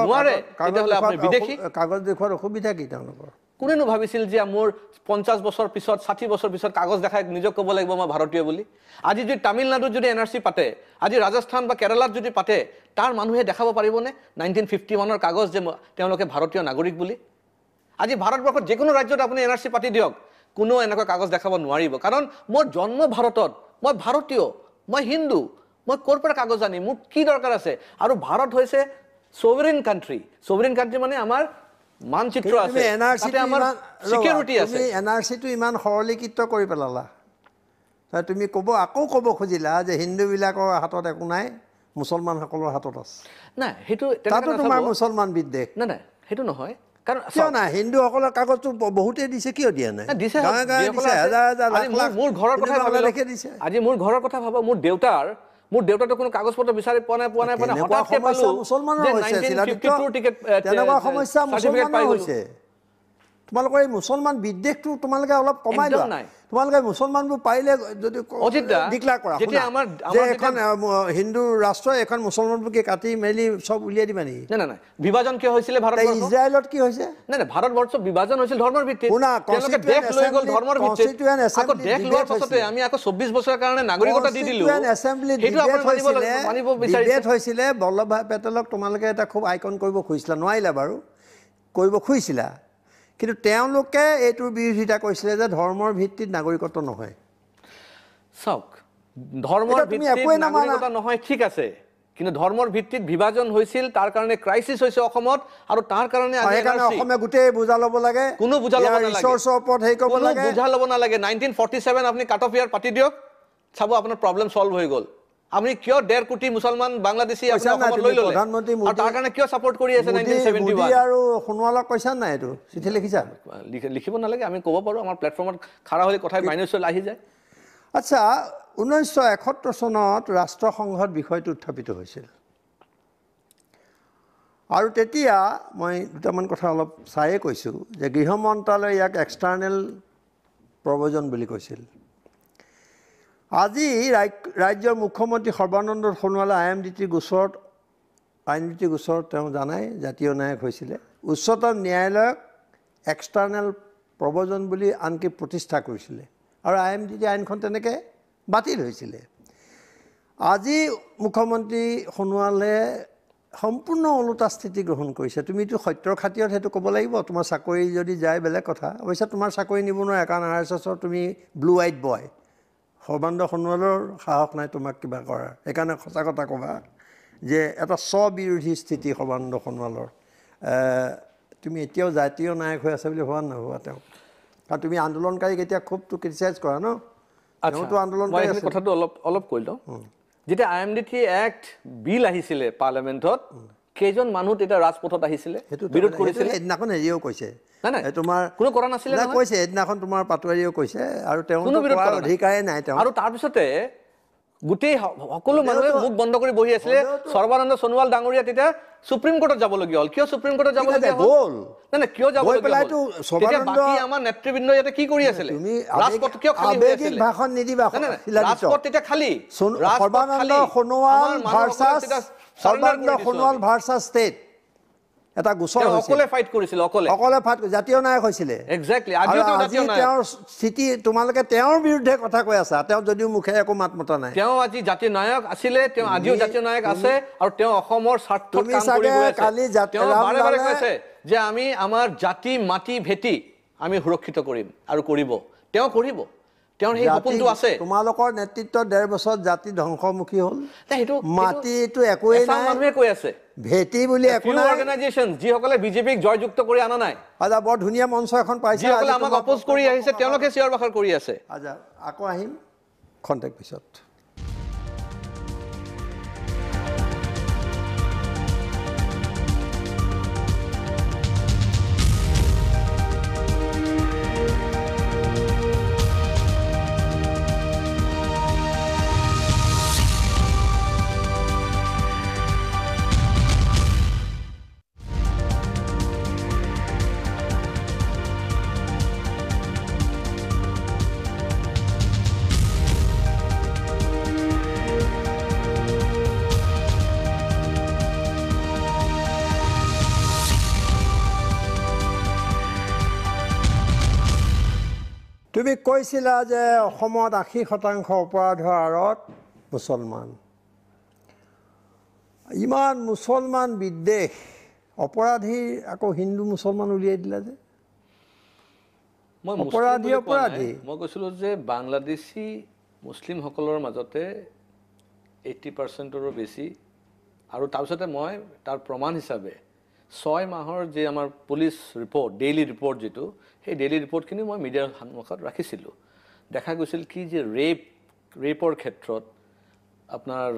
নোৱাৰে তেতিয়াহ'লে আপুনি বিদেশী। কাগজ দেখুৱাৰ অসুবিধা কি তেওঁলোকৰ? কোনেনো ভাবিছিল যে মোৰ 50 বছৰ পিছত, 60 বছৰ পিছত কাগজ দেখাই নিজক ক'ব লাগিব মই ভাৰতীয় বুলি? আজি যদি তামিলনাডুত যদি এন আৰ চি পাতে, আজি ৰাজস্থান বা কেৰালাত যদি পাতে, তাৰ মানুহে দেখাব পাৰিবনে 1951ৰ কাগজ যে তেওঁলোকে ভাৰতীয় নাগৰিক বুলি? আজি ভাৰতবৰ্ষত যিকোনো ৰাজ্যত আপুনি এন আৰ চি পাতি দিয়ক, কোনো এনেকুৱা কাগজ দেখাব নোৱাৰিব। কাৰণ মোৰ জন্ম ভাৰতত, মই ভাৰতীয়, মই হিন্দু, মই ক'ৰ পৰা কাগজ আনিম, মোৰ কি দৰকাৰ আছে? আৰু ভাৰত হৈছে ছভাৰেইন কাণ্ট্ৰি। ছভাৰেইন কাণ্ট্ৰি মানে আমাৰ মানচিত্ৰ আছে, আমাৰ সিকিউৰিটি আছে। এন আৰ চিটো ইমান সৰলীকৃত কৰি পেলালা, তুমি ক'ব আকৌ ক'ব খুজিলা যে হিন্দুবিলাকৰ হাতত একো নাই, মুছলমানসকলৰ হাতত আছে। নাই, সেইটো তাতো তোমাৰ মুছলমান বিদ্বেষ। নাই নাই, সেইটো নহয়। কাৰণ কিয় নাই, হিন্দুসকলৰ কাগজটো বহুতেই দিছে, কিয় দিয়া নাই? দিছে, মোৰ ঘৰৰ কথা দিছে। আজি মোৰ ঘৰৰ কথা ভাবা, মোৰ দেউতাৰতো কোনো কাগজ পত্ৰ বিচাৰি পোৱা নাই, হঠাৎ পালো মুছলমানৰ হৈছে, তেনেকুৱা সমস্যা মুছলমানৰ হৈছে। তোমালোকৰ এই মুছলমান বিদ্বেষটো তোমালোকে অলপ কমাই লোৱা। তোমালোকে মুছলমানবোৰ পাৰিলে যদি ডিক্লেয়াৰ কৰা যে এখন হিন্দু ৰাষ্ট্ৰ, এখন মুছলমানবোৰ কাটি মেলি চব উলিয়াই দিবা নেকি? নাই নাই, বিভাজন কিয় হৈছিলে ভাৰতবৰ্ষ? ইজৰাইলত কি হৈছে? নাই নাই, ভাৰতবৰ্ষ বিভাজন হৈছিল ধৰ্মৰ ভিত্তিত। তেওঁলোকে দেশ লৈ গ'ল ধৰ্মৰ ভিত্তিত। আকৌ দেশ লোৱাৰ পাছতে আমি আকৌ 24 বছৰৰ কাৰণে নাগৰিকতা দি দিলোঁ। সেইটো আপুনি মানিব বিচাৰিছে? ডিবেট হৈছিলে, বল্লভভাই পেটেলক তোমালোকে এটা খুব আইকন কৰিব খুজিছিলা, নোৱাৰিলা বাৰু, কৰিব খুজিছিলা। কিন্তু তেওঁলোকে এইটোৰ বিৰোধিতা কৰিছিলে যে ধৰ্মৰ ভিত্তিত নাগৰিকত্ব নহয়। চাওক, ধৰ্মৰ ভিত্তিত নাগৰিকত্ব নহয়, ঠিক আছে, কিন্তু ধৰ্মৰ ভিত্তিত বিভাজন হৈছিল, তাৰ কাৰণে ক্ৰাইচিছ হৈছে অসমত, আৰু তাৰ কাৰণে অসমে গোটেই বোজা ল'ব লাগে। কোনো বোজা ল'ব নালাগে, কোনো বোজা ল'ব নালাগে। 1947 আপুনি কাট অফ ইয়াৰ পাতি দিয়ক, চাব আপোনাৰ প্ৰব্লেম চল্ভ হৈ গ'ল। আপুনি কিয় 1.5 কোটি মুছলমান বাংলাদেশী আপুনি অসমত লৈ ল'লে, আৰু তাৰ কাৰণে কিয় ছাপোৰ্ট কৰি আছে 1971? আৰু সোণোৱালক কৈছা নাই? এইটো চিঠি লিখিছা? লিখিব নালাগে, আমি ক'ব পাৰোঁ, আমাৰ প্লেটফৰ্মত খাৰা হৈ কথাই মাইনাছ আহি যায়। আচ্ছা, 1971 চনত ৰাষ্ট্ৰসংঘত বিষয়টো উত্থাপিত হৈছিল, আৰু তেতিয়া মই দুটামান কথা অলপ চায়ে কৈছোঁ যে গৃহ মন্ত্ৰালয়ে ইয়াক এক্সটাৰ্নেল প্ৰৱজন বুলি কৈছিল। আজি ৰাজ্যৰ মুখ্যমন্ত্ৰী সৰ্বানন্দ সোণোৱালে I am D T গোচৰত তেওঁ জানাই জাতীয় নায়ক হৈছিলে, উচ্চতম ন্যায়ালয়ক এক্সটাৰ্নেল প্ৰৱজন বুলি আনকি প্ৰতিষ্ঠা কৰিছিলে, আৰু I am D T আইনখন তেনেকৈ বাতিল হৈছিলে। আজি মুখ্যমন্ত্ৰী সোণোৱালে সম্পূৰ্ণ ওলোটা স্থিতি গ্ৰহণ কৰিছে। তুমিতো সত্যৰ খাতিৰত সেইটো ক'ব লাগিব, তোমাৰ চাকৰি যদি যায় বেলেগ কথা, অৱশ্যে তোমাৰ চাকৰি নিব নোৱাৰে, কাৰণ আৰ এছ এছৰ তুমি ব্লু আইড বয়। সৰ্বানন্দ সোণোৱালৰ সাহস নাই তোমাক কিবা কৰাৰ, সেইকাৰণে সঁচা কথা ক'বা যে এটা স্ববিৰোধী স্থিতি সৰ্বানন্দ সোণোৱালৰ। তুমি এতিয়াও জাতীয় নায়ক হৈ আছা বুলি ভবা নাভাবা তেওঁক? কাৰণ তুমি আন্দোলনকাৰীক এতিয়া খুবটো ক্ৰিটিচাইজ কৰা ন? তেওঁতো আন্দোলনকাৰী। কথাটো অলপ অলপ কৈ লওঁ। যেতিয়া I M D T act bill আহিছিলে পাৰ্লিয়ামেণ্টত, কেইজন মানুহ তেতিয়া ৰাজপথত আহিছিলে, বিৰোধ কৰিছিলে? সেইদিনাখন হেৰিও কৈছে, তোমাৰ কোনো কৰা নাছিলে নহয় কৈছে এদিনাখন তোমাৰ পাটোৱাৰীয়েও কৈছে আৰু তেওঁ কোৱাৰ অধিকাৰেই নাই তেওঁ। আৰু তাৰপিছতে গোটেই সকলো মানুহে মুখ বন্ধ কৰি বহি আছিলে। সৰ্বানন্দ সোণোৱাল ডাঙৰীয়া তেতিয়া সুপ্ৰিম কোৰ্টত যাবলগীয়া হ'ল। কিয় সুপ্ৰিম কোৰ্টত যাবলগীয়া হ'ল? নাই নাই, কিয় যাবলগীয়া হ'ল? বাকী আমাৰ নেতৃবৃন্দ ইয়াতে কি কৰি আছিলে? ৰাজপথ কিয় খালী হৈ আছিলে? ভাষণ নিদিবা, ৰাজপথ তেতিয়া খালী। সৰ্বানন্দ সোণোৱাল ভাৰ্চাছ ষ্টেট এটা গোচৰ হৈছিল, অকলে ফাইট কৰিছিল, অকলে অকলে ফাইট, জাতীয় নায়ক হৈছিলে। এক্স্যাক্টলি, আজিও তেওঁ জাতীয় নায়ক। তেওঁৰ স্থিতি তোমালোকে তেওঁৰ বিৰুদ্ধে কথা কৈ আছা, তেওঁ যদিও মুখে একো মাত মতা নাই, তেওঁ আজি জাতীয় নায়ক আছিলে, তেওঁ আজিও জাতীয় নায়ক আছে আৰু তেওঁ অসমৰ স্বাৰ্থত কাম কৰি গৈ আছে। তেওঁ বাৰে বাৰে কৈছে যে আমি আমাৰ জাতি মাটি ভেটি আমি সুৰক্ষিত কৰিম আৰু কৰিব, তেওঁ কৰিব, তেওঁৰ সেই সপোনটো আছে। তোমালোকৰ নেতৃত্বত 1.5 বছৰত জাতি ধ্বংসমুখী হ'ল, মাটিটো একোৱেই নাই, মানুহে কৈ আছে ভেটি বুলি একো নাই। অৰ্গেনাইজেশ্যন যিসকলে বিজেপিক জয়যুক্ত কৰি আনা নাই, আচ্ছা বৰ ধুনীয়া মঞ্চ এখন পাইছে, যিসকলে আমাক অপ'জ কৰি আহিছে তেওঁলোকে চিঞৰ বাখৰ কৰি আছে। আচ্ছা আকৌ আহিম খন্তেক পিছত। তুমি কৈছিলা যে অসমত 80% অপৰাধৰ আঁৰত মুছলমান, ইমান মুছলমান বিদ্বেষ, অপৰাধীৰ আকৌ হিন্দু মুছলমান উলিয়াই দিলা যে। মই অপৰাধী অপৰাধী মই কৈছিলোঁ যে বাংলাদেশী মুছলিমসকলৰ মাজতে 80%ৰো বেছি। আৰু তাৰপিছতে মই তাৰ প্ৰমাণ হিচাপে 6 মাহৰ যে আমাৰ পুলিচ ৰিপৰ্ট, ডেইলি ৰিপৰ্ট যিটো, সেই ডেইলি ৰিপৰ্টখিনি মই মিডিয়াৰ সন্মুখত ৰাখিছিলোঁ। দেখা গৈছিল কি যে ৰেপৰ ক্ষেত্ৰত আপোনাৰ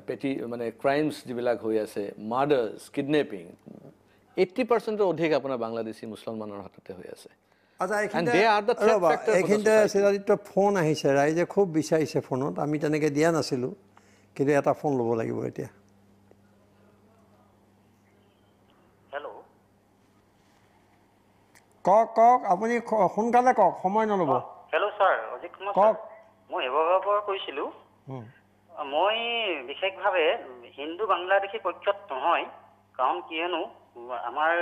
পেটি মানে ক্ৰাইমছ যিবিলাক হৈ আছে, মাৰ্ডাৰ্ছ, কিডনেপিং, 80%ৰ অধিক আপোনাৰ বাংলাদেশী মুছলমানৰ হাততে হৈ আছে। আচ্ছা এইখিনিতে শিলাদিত্য ফোন আহিছে, ৰাইজে খুব বিচাৰিছে ফোনত, আমি তেনেকৈ দিয়া নাছিলোঁ, কিন্তু এটা ফোন ল'ব লাগিব এতিয়া। কওক কওক, আপুনি সোনকালে কওক, সময় নল'ব। হেল্ল' ছাৰ, অজিত কুমাৰ কওক। মই শিৱসাগৰৰ পৰা কৈছিলোঁ। মই বিশেষভাৱে হিন্দু বাংলাদেশী পক্ষত নহয়, কাৰণ কিয়নো আমাৰ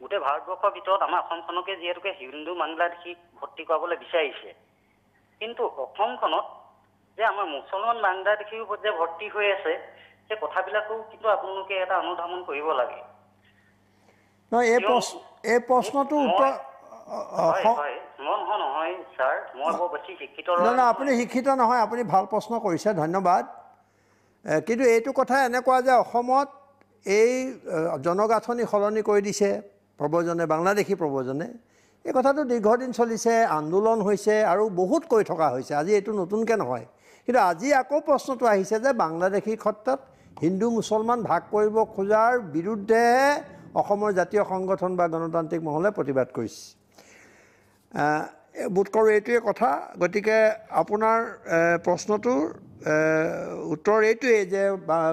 গোটেই ভাৰতবৰ্ষৰ ভিতৰত আমাৰ অসমখনকে যিহেতুকে হিন্দু বাংলাদেশী ভৰ্তি কৰাবলৈ বিচাৰিছে, কিন্তু অসমখনত যে আমাৰ মুছলমান বাংলাদেশীৰ ওপৰত যে ভৰ্তি হৈ আছে সেই কথাবিলাকো কিন্তু আপোনালোকে এটা অনুধাৱন কৰিব লাগে। নহয়, এই প্ৰশ্নটোৰ উত্তৰ নহয়, আপুনি শিক্ষিত নহয়, আপুনি ভাল প্ৰশ্ন কৰিছে, ধন্যবাদ। কিন্তু এইটো কথা এনেকুৱা যে অসমত এই জনগাঁথনি সলনি কৰি দিছে প্ৰব্ৰজনে, বাংলাদেশী প্ৰব্ৰজনে, এই কথাটো দীৰ্ঘদিন চলিছে, আন্দোলন হৈছে আৰু বহুত কৈ থকা হৈছে, আজি এইটো নতুনকৈ নহয়। কিন্তু আজি আকৌ প্ৰশ্নটো আহিছে যে বাংলাদেশীৰ ক্ষেত্ৰত হিন্দু মুছলমান ভাগ কৰিব খোজাৰ বিৰুদ্ধেহে অসমৰ জাতীয় সংগঠন বা গণতান্ত্ৰিক মহলে প্ৰতিবাদ কৰিছে। বোধ কৰোঁ এইটোৱে কথা। গতিকে আপোনাৰ প্ৰশ্নটোৰ উত্তৰ এইটোৱেই যে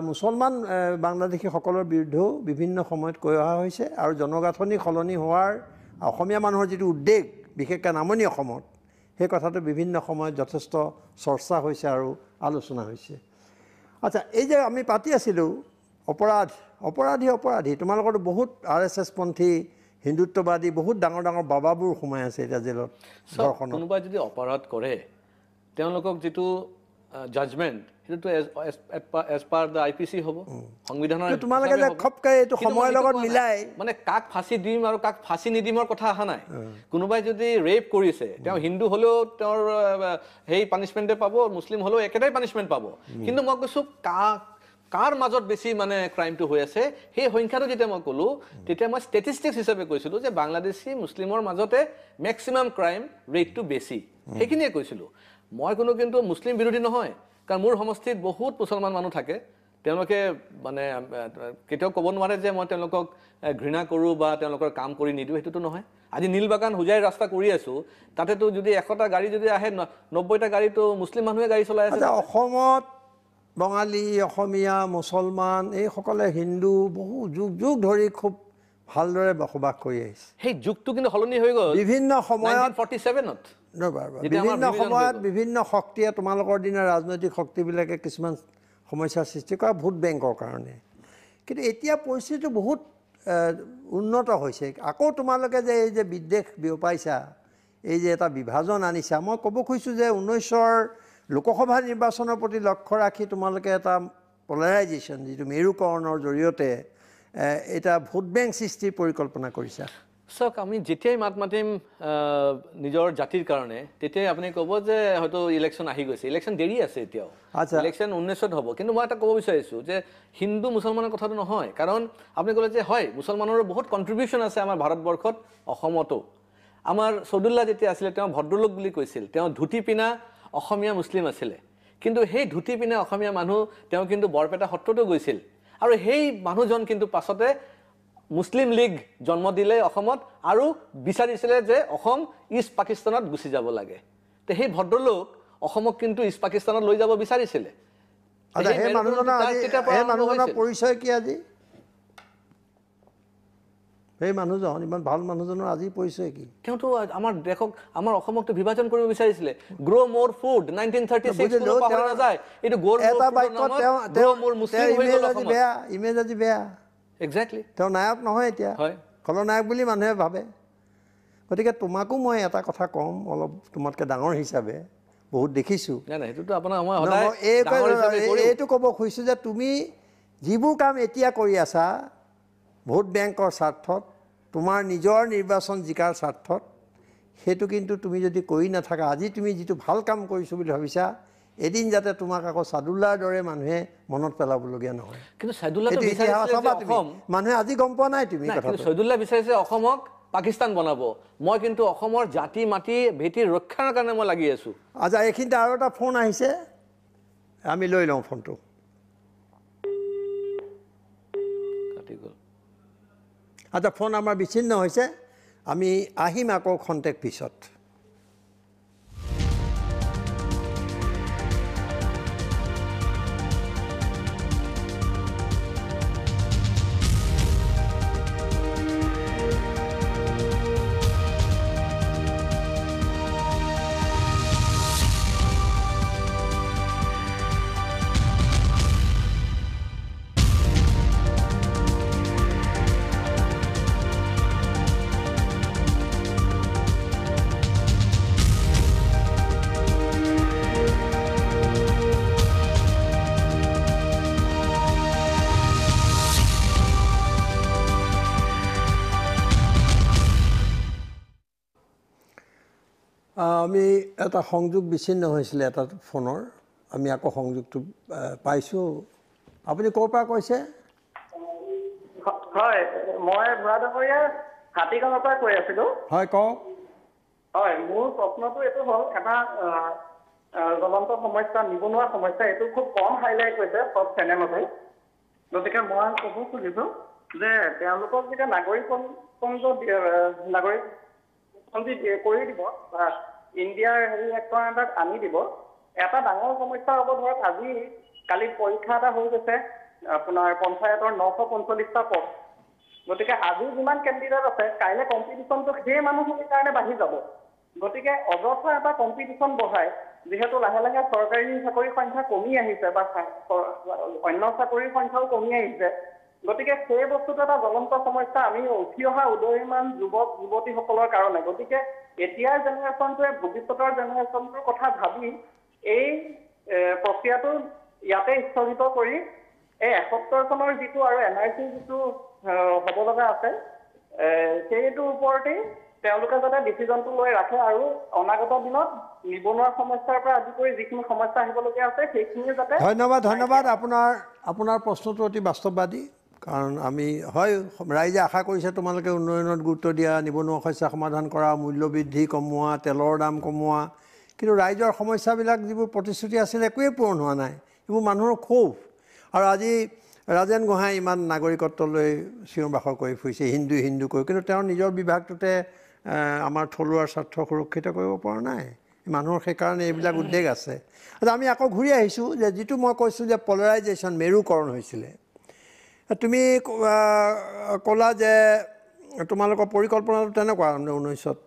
মুছলমান বাংলাদেশীসকলৰ বিৰুদ্ধেও বিভিন্ন সময়ত কৈ অহা হৈছে আৰু জনগাঁথনি সলনি হোৱাৰ অসমীয়া মানুহৰ যিটো উদ্বেগ, বিশেষকৈ নামনি অসমত, সেই কথাটো বিভিন্ন সময়ত যথেষ্ট চৰ্চা হৈছে আৰু আলোচনা হৈছে। আচ্ছা, এই যে আমি পাতি আছিলোঁ অপৰাধ, অপৰাধী অপৰাধী, তোমালোকৰতো বহুত RSS পন্থী হিন্দুত্ববাদী বহুত ডাঙৰ ডাঙৰ বাবাবোৰ সোমাই আছে এতিয়া জেলত। কোনোবাই যদি অপৰাধ কৰে তেওঁলোকক যিটো জাজমেণ্ট সেইটোতো এজ পাৰ the IPC হ'ব, সংবিধানৰ। তোমালোকে যে খপকৈ এইটো সময়ৰ লগত মিলাই মানে কাক ফাঁচি দিম আৰু কাক ফাঁচি নিদিমৰ কথা অহা নাই। কোনোবাই যদি ৰেপ কৰিছে, তেওঁ হিন্দু হ'লেও তেওঁৰ সেই পানিছমেণ্টে পাব, মুছলিম হ'লেও একেটাই পানিছমেণ্ট পাব। কিন্তু মই কৈছোঁ কাৰ মাজত বেছি মানে ক্ৰাইমটো হৈ আছে সেই সংখ্যাটো যেতিয়া মই ক'লোঁ, তেতিয়া মই ষ্টেটিষ্টিক্স হিচাপে কৈছিলোঁ যে বাংলাদেশী মুছলিমৰ মাজতে মেক্সিমাম ক্ৰাইম ৰেটটো বেছি, সেইখিনিয়ে কৈছিলোঁ মই। কোনো কিন্তু মুছলিম বিৰোধী নহয়, কাৰণ মোৰ সমষ্টিত বহুত মুছলমান মানুহ থাকে, তেওঁলোকে মানে কেতিয়াও ক'ব নোৱাৰে যে মই তেওঁলোকক ঘৃণা কৰোঁ বা তেওঁলোকৰ কাম কৰি নিদিওঁ, সেইটোতো নহয়। আজি নীলবাগান হোজাই ৰাস্তা কৰি আছোঁ, তাতেতো যদি 100টা গাড়ী যদি আহে 90টা গাড়ীতো মুছলিম মানুহে গাড়ী চলাই আছে। অসমত বঙালী, অসমীয়া, মুছলমান এইসকলে হিন্দু বহু যুগ যুগ ধৰি খুব ভালদৰে বসবাস কৰি আহিছে। সেই যুগটো কিন্তু সলনি হৈ গ'ল বিভিন্ন সময়ত 1947ত। বিভিন্ন সময়ত বিভিন্ন শক্তিয়ে, তোমালোকৰ দিনৰ ৰাজনৈতিক শক্তিবিলাকে কিছুমান সমস্যাৰ সৃষ্টি কৰা ভোট বেংকৰ কাৰণে। কিন্তু এতিয়া পৰিস্থিতিটো বহুত উন্নত হৈছে। আকৌ তোমালোকে যে এই যে বিদ্বেষ বিয়পাইছা, এই যে এটা বিভাজন আনিছা, মই ক'ব খুজিছোঁ যে 19ৰ লোকসভা নিৰ্বাচনৰ প্ৰতি লক্ষ্য ৰাখি তোমালোকে এটা পলাৰাইজেশ্যন, যিটো মেৰুকৰণৰ জৰিয়তে এটা ভোট বেংক সৃষ্টিৰ পৰিকল্পনা কৰিছা। চাওক, আমি যেতিয়াই মাত মাতিম নিজৰ জাতিৰ কাৰণে, তেতিয়াই আপুনি ক'ব যে হয়তো ইলেকশ্যন আহি গৈছে। ইলেকশ্যন দেৰি আছে এতিয়াও, ইলেকশ্যন 19ত হ'ব। কিন্তু মই এটা ক'ব বিচাৰিছোঁ যে হিন্দু মুছলমানৰ কথাটো নহয়, কাৰণ আপুনি ক'লে যে হয় মুছলমানৰো বহুত কণ্ট্ৰিবিউশ্যন আছে আমাৰ ভাৰতবৰ্ষত, অসমতো। আমাৰ চৌদুল্লা যেতিয়া আছিলে তেওঁ ভদ্ৰলোক বুলি কৈছিল, তেওঁ ধুতি পিন্ধা অসমীয়া মুছলিম আছিলে, কিন্তু সেই ধুতি পিন্ধা অসমীয়া মানুহ তেওঁ কিন্তু বৰপেটা সত্ৰতো গৈছিল, আৰু সেই মানুহজন কিন্তু পাছতে মুছলিম লীগ জন্ম দিলে অসমত আৰু বিচাৰিছিলে যে অসম ইষ্ট পাকিস্তানত গুচি যাব লাগে। তে সেই ভদ্ৰলোক অসমক কিন্তু ইষ্ট পাকিস্তানত লৈ যাব বিচাৰিছিলে। মানুহজনৰ পৰিচয় কি আজি? সেই মানুহজন, ইমান ভাল মানুহজনৰ আজি পৰিচয় কি? তেওঁতো আমাৰ দেশক, আমাৰ অসমকতো বিভাজন কৰিব বিচাৰিছিলে। গ্ৰ' মোৰ ফুড 1936 কোনো পাহৰা নাযায়। এইটো গ্ৰ' মোৰ মুছলিম হৈ গ'ল অসমত। বেয়া ইমেজ আজি, বেয়া। এক্সেক্টলি, তেওঁ নায়ক নহয় এতিয়া, খলনায়ক বুলি মানুহে ভাবে। গতিকে তোমাকো মই এটা কথা ক'ম, অলপ তোমাতকৈ ডাঙৰ হিচাপে বহুত দেখিছোঁ, এইটো ক'ব খুজিছোঁ যে তুমি যিবোৰ কাম এতিয়া কৰি আছা ভোট বেংকৰ স্বাৰ্থত, তোমাৰ নিজৰ নিৰ্বাচন জিকাৰ স্বাৰ্থত, সেইটো কিন্তু তুমি যদি কৰি নাথাকা, আজি তুমি যিটো ভাল কাম কৰিছোঁ বুলি ভাবিছা, এদিন যাতে তোমাক আকৌ চাদুল্লাৰ দৰে মানুহে মনত পেলাবলগীয়া নহয়। কিন্তু চাদুল্লা মানুহে আজি গম পোৱা নাই তুমি চৈদুল্লা বিচাৰিছে অসমক পাকিস্তান বনাব, মই কিন্তু অসমৰ জাতি মাটি ভেটি ৰক্ষাৰ কাৰণে মই লাগি আছোঁ। আচ্ছা, এইখিনিতে আৰু এটা ফোন আহিছে, আমি লৈ লওঁ ফোনটো। কাটি গ'ল। আচ্ছা, ফোন আমাৰ বিচ্ছিন্ন হৈছে, আমি আহিম আকৌ খন্তেক পিছত। আমি এটা সংযোগ বিচ্ছিন্ন হৈছিলে এটা ফোনৰ, আমি আকৌ সংযোগটো পাইছোঁ। আপুনি ক'ৰ পৰা কৈছে? হয়, মই বুঢ়াডাঙৰীয়া হাতীগাঁৱৰ পৰা কৈ আছিলোঁ। হয়, কওক। হয়, মোৰ প্ৰশ্নটো এইটো হ'ল, এটা জ্বলন্ত সমস্যা, নিবনুৱা সমস্যা, এইটো খুব কম হাইলাইট হৈছে চব চেনেলতে। গতিকে মই ক'ব খুজিছোঁ যে তেওঁলোকক যেতিয়া নাগৰিকপঞ্জী কৰি দিব বা ইণ্ডিয়াৰ হেৰি এক্টৰ এটাক আনি দিব, এটা ডাঙৰ সমস্যা হ'ব। ধৰক আজি কালি পৰীক্ষা এটা হৈ গৈছে আপোনাৰ পঞ্চায়তৰ 945টা পদ, গতিকে আজি যিমান কেণ্ডিডেট আছে কাইলৈ কম্পিটিশ্যনটো সেই মানুহখিনিৰ কাৰণে বাঢ়ি যাব। গতিকে অযথা এটা কম্পিটিশ্যন বঢ়াই, যিহেতু লাহে লাহে চৰকাৰী চাকৰিৰ সংখ্যা কমি আহিছে বা অন্য চাকৰিৰ সংখ্যাও কমি আহিছে, গতিকে সেই বস্তুটো এটা জ্বলন্ত সমস্যা আমি উঠি অহা উদয়মান যুৱক যুৱতীসকলৰ কাৰণে। গতিকে এতিয়াৰ জেনেৰেশ্যনটোৱে ভৱিষ্যতৰ জেনেৰেশ্যনটোৰ কথা ভাবি এই প্ৰক্ৰিয়াটো ইয়াতে স্থগিত কৰি এই ৭১ চনৰ যিটো আৰু এন আৰ চিৰ যিটো হ'ব লগা আছে সেইটোৰ ওপৰতেই তেওঁলোকে যাতে ডিচিশ্যনটো লৈ ৰাখে আৰু অনাগত দিনত নিবনুৱা সমস্যাৰ পৰা আদি কৰি যিখিনি সমস্যা আহিবলগীয়া আছে সেইখিনি যাতে। ধন্যবাদ, ধন্যবাদ। আপোনাৰ প্ৰশ্নটো অতি বাস্তৱবাদী, কাৰণ আমি হয় ৰাইজে আশা কৰিছে তোমালোকে উন্নয়নত গুৰুত্ব দিয়া, নিবনুৱা সমস্যা সমাধান কৰা, মূল্যবৃদ্ধি কমোৱা, তেলৰ দাম কমোৱা, কিন্তু ৰাইজৰ সমস্যাবিলাক যিবোৰ প্ৰতিশ্ৰুতি আছিলে একোৱেই পূৰণ হোৱা নাই। এইবোৰ মানুহৰ ক্ষোভ। আৰু আজি ৰাজেন গোহাঁই ইমান নাগৰিকত্ব লৈ চিঞৰ বাখৰ কৰি ফুৰিছে, হিন্দু হিন্দু কৰি, কিন্তু তেওঁৰ নিজৰ বিভাগটোতে আমাৰ থলুৱাৰ স্বাৰ্থ সুৰক্ষিত কৰিব পৰা নাই মানুহৰ, সেইকাৰণে এইবিলাক উদ্বেগ আছে। আমি আকৌ ঘূৰি আহিছোঁ যে যিটো মই কৈছোঁ যে পলাৰাইজেশ্যন, মেৰুকৰণ হৈছিলে। তুমি ক'লা যে তোমালোকৰ পৰিকল্পনাটো তেনেকুৱা 19ত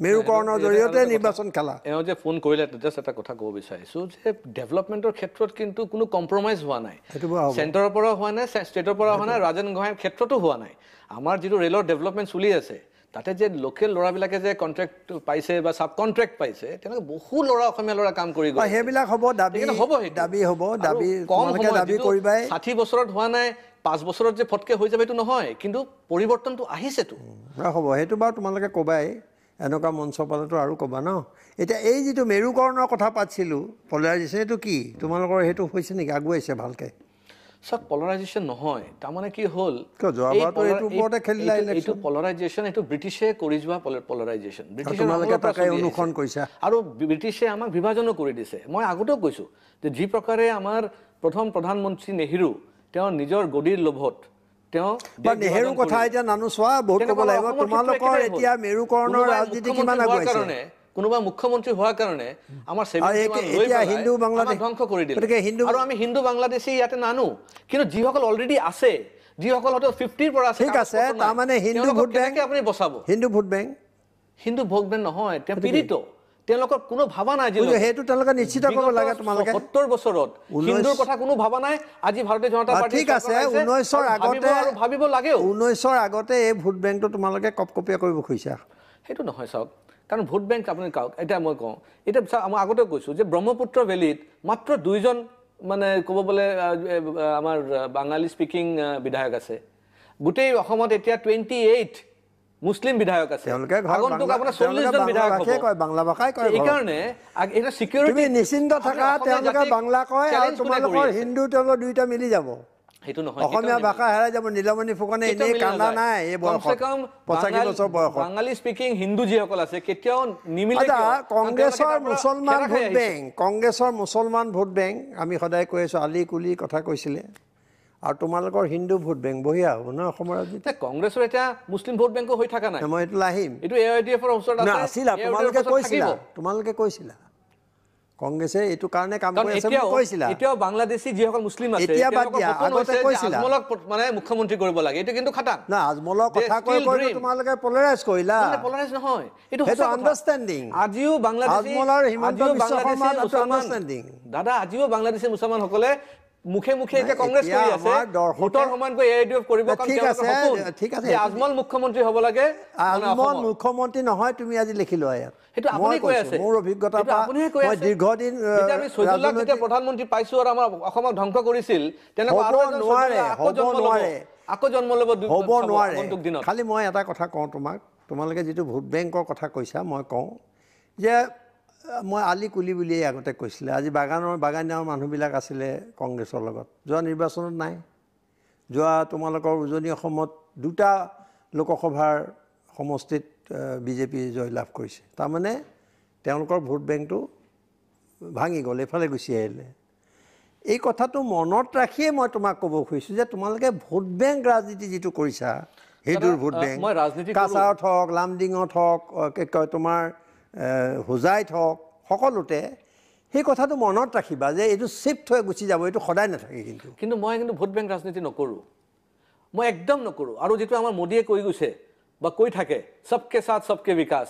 মেৰুকৰণৰ জৰিয়তে নিৰ্বাচন খেলা। এওঁ যে ফোন কৰিলে, জাষ্ট এটা কথা ক'ব বিচাৰিছোঁ যে ডেভেলপমেণ্টৰ ক্ষেত্ৰত কিন্তু কোনো কম্প্ৰমাইজ হোৱা নাই, চেণ্টাৰৰ পৰাও হোৱা নাই, ষ্টেটৰ পৰাও হোৱা নাই, ৰাজেন গোহাঁইৰ ক্ষেত্ৰতো হোৱা নাই। আমাৰ যিটো ৰেলৰ ডেভেলপমেণ্ট চলি আছে, তাতে যে লোকেল ল'ৰাবিলাকে যে কণ্ট্ৰেক্ট পাইছে বা চাব কণ্ট্ৰেক্ট পাইছে, তেনেকৈ বহু ল'ৰা, অসমীয়া ল'ৰা কাম কৰি গ'ল। সেইবিলাক হ'ব, দাবী হ'ব, দাবী হ'ব, দাবী কম দাবী কৰিবাই। 60 বছৰত হোৱা নাই, 5 বছৰত যে ফটকে হৈ যাব এইটো নহয়, কিন্তু পৰিৱৰ্তনটো আহিছেতো হ'ব। সেইটো বাৰু তোমালোকে ক'বাই, এনেকুৱা মঞ্চ পালেতো আৰু ক'বা ন। এতিয়া এই যিটো মেৰুকৰণৰ কথা পাতিছিলোঁ, পলাৰাইজেশ্যন, এইটো কি তোমালোকৰ সেইটো হৈছে নেকি, আগুৱাইছে ভালকৈ? চাওক, পলাৰাইজেশ্যন নহয়, তাৰমানে কি হ'ল, এইটো পলাৰাইজেশ্যন এইটো ব্ৰিটিছে কৰি যোৱা পলাৰাইজেশ্যন, অনুসৰণ কৰিছা আৰু ব্ৰিটিছে আমাক বিভাজনো কৰি দিছে। মই আগতেও কৈছোঁ যে যি প্ৰকাৰে আমাৰ প্ৰথম প্ৰধানমন্ত্ৰী নেহেৰু, তেওঁ নিজৰ গদিৰ লোভত তেওঁ নেহেৰুৰ কথা এতিয়া নানো চোৱা, বহুত ক'ব লাগিব। তোমালোকৰ এতিয়া মেৰুকৰণৰ ৰাজনীতি কিমান আগুৱাইছে, কোনোবা মুখ্যমন্ত্ৰী হোৱাৰ কাৰণে আমাৰ হিন্দু বাংলাদেশ ধ্বংস কৰি দিলে। আৰু আমি হিন্দু বাংলাদেশী ইয়াতে নানো, কিন্তু যিসকল অলৰেডি আছে, যিসকল হয়তো 50ৰ পৰা আছে, ঠিক আছে, তাৰমানে হিন্দু ভোট বেংক আপুনি বচাব। Hindu vote bank, Hindu vote bank নহয়, তেওঁ পীড়িত, তেওঁলোকৰ কোনো ভাবা নাই, সেইটো তেওঁলোকে নিশ্চিত কৰিব লাগে। তোমালোকে 70 বছৰত হিন্দুৰ কথা কোনো ভাবা নাই, আজি ভাৰতীয় জনতা পাৰ্টি ঠিক আছে। 19ৰ আগতে আৰু ভাবিব লাগেও, 19ৰ আগতে এই ভোট বেংকটো তোমালোকে কপকপীয়া কৰিব খুজিছা, সেইটো নহয়। চাওক, কাৰণ ভোট বেংক আপুনি কাওক, এতিয়া মই কওঁ, এতিয়া মই আগতেও কৈছোঁ যে ব্ৰহ্মপুত্ৰ ভেলীত মাত্ৰ 2জন মানে ক'ব গ'লে আমাৰ বাঙালী স্পিকিং বিধায়ক আছে। গোটেই অসমত এতিয়া 28 মুছলিম বিধায়ক আছে, আগন্তুক আপোনাৰ 40 জন বিধায়ক হ'ব। বাংলা ভাষাই কয়, এইকাৰণে এটা চিকিউৰিটি তুমি নিশ্চিন্ত থাকা, তেওঁলোকে বাংলা কয় আৰু তোমালোকৰ হিন্দু, তেওঁলোক দুয়োটা মিলি যাব। সেইটো নহয়, অসমীয়া ভাষা হেৰাই যাব। নীলমণি ফুকনে এনেই কান্দা নাই এই বয়সত, 85 বছৰ বয়সত। বাঙালী স্পিকিং হিন্দু যিসকল আছে কেতিয়াও নিমিলে। কংগ্ৰেছৰ মুছলমান ভোট বেংক, কংগ্ৰেছৰ মুছলমান ভোট বেংক আমি সদায় কৈ আছোঁ, আলি কুলি কথা কৈছিলে, আৰু তোমালোকৰ হিন্দু ভোট বেংক বঢ়িয়া হ'ব ন অসমৰ ৰাজনীতি। কংগ্ৰেছৰ এতিয়া মুছলিম ভোট বেংকো হৈ থকা নাই, মই এইটো আহিম, এইটো এ I D এফৰ ওচৰত আছিলা, তোমালোকে কৈছিলা, তোমালোকে কৈছিলা কংগ্ৰেছে এইটো কাৰণে কাম কৰি আছে বুলি কৈছিলা। এতিয়াও বাংলাদেশী যিসকল মুছলিম আছে, এতিয়া বাদ দিয়া, আগতে কৈছিলা আজমলক মানে মুখ্যমন্ত্ৰী কৰিব লাগে, এইটো কিন্তু খাটাং না। আজমলৰ কথা কৈ কৈ তোমালোকে পলাৰাইজ কৰিলা। পলাৰাইজ নহয়, এইটো সেইটো আণ্ডাৰষ্টেণ্ডিং। আজিও বাংলাদেশী আজমল আৰু হিমন্ত বিশ্ব শৰ্মা আণ্ডাৰষ্টেণ্ডিং দাদা, আজিও বাংলাদেশী মুছলমানসকলে মুখে মুখে এতিয়া কংগ্ৰেছ কৰি আছে, ভোটৰ সমান গৈ এ I D F কৰিব। ঠিক আছে, ঠিক আছে, আজমল মুখ্যমন্ত্ৰী হ'ব লাগে। আজমল মুখ্যমন্ত্ৰী নহয়, তুমি আজি লিখি লোৱা ইয়াত, সেইটো আপুনি কৈ আছে। মোৰ অভিজ্ঞতা মই দীৰ্ঘদিন আমি চৈদুল্লাহ যেতিয়া প্ৰধানমন্ত্ৰী পাইছো আৰু আমাৰ অসমক ধ্বংস কৰিছিল, তেনেকুৱা আৰু নোৱাৰে, হ'ব নোৱাৰে, আকৌ জন্ম ল'ব, হ'ব নোৱাৰে। খালি মই এটা কথা কওঁ তোমাক, তোমালোকে যিটো ভোট বেংকৰ কথা কৈছা, মই কওঁ যে মই আলি কুলি বুলিয়েই আগতে কৈছিলে। আজি বাগানীয়া মানুহবিলাক আছিলে কংগ্ৰেছৰ লগত, যোৱা নিৰ্বাচনত নাই। যোৱা তোমালোকৰ উজনি অসমত 2টা লোকসভাৰ সমষ্টিত বিজেপি জয়লাভ কৰিছে, তাৰমানে তেওঁলোকৰ ভোট বেংকটো ভাঙি গ'ল, এইফালে গুচি আহিলে। এই কথাটো মনত ৰাখিয়ে মই তোমাক ক'ব খুজিছোঁ যে তোমালোকে ভোট বেংক ৰাজনীতি যিটো কৰিছা, সেইটোৰ ভোট বেংক কাছাৰত হওক, লামডিঙত হওক, কি কয় তোমাৰ হোজাইত হওক, সকলোতে সেই কথাটো মনত ৰাখিবা যে এইটো চিফ্ট হৈ গুচি যাব, এইটো সদায় নাথাকে। কিন্তু কিন্তু মই কিন্তু ভোট বেংক ৰাজনীতি নকৰোঁ, মই একদম নকৰোঁ। আৰু যিটো আমাৰ মোদীয়ে কৈ গৈছে বা কৈ থাকে, সবকে সাথ সবকে বিকাশ,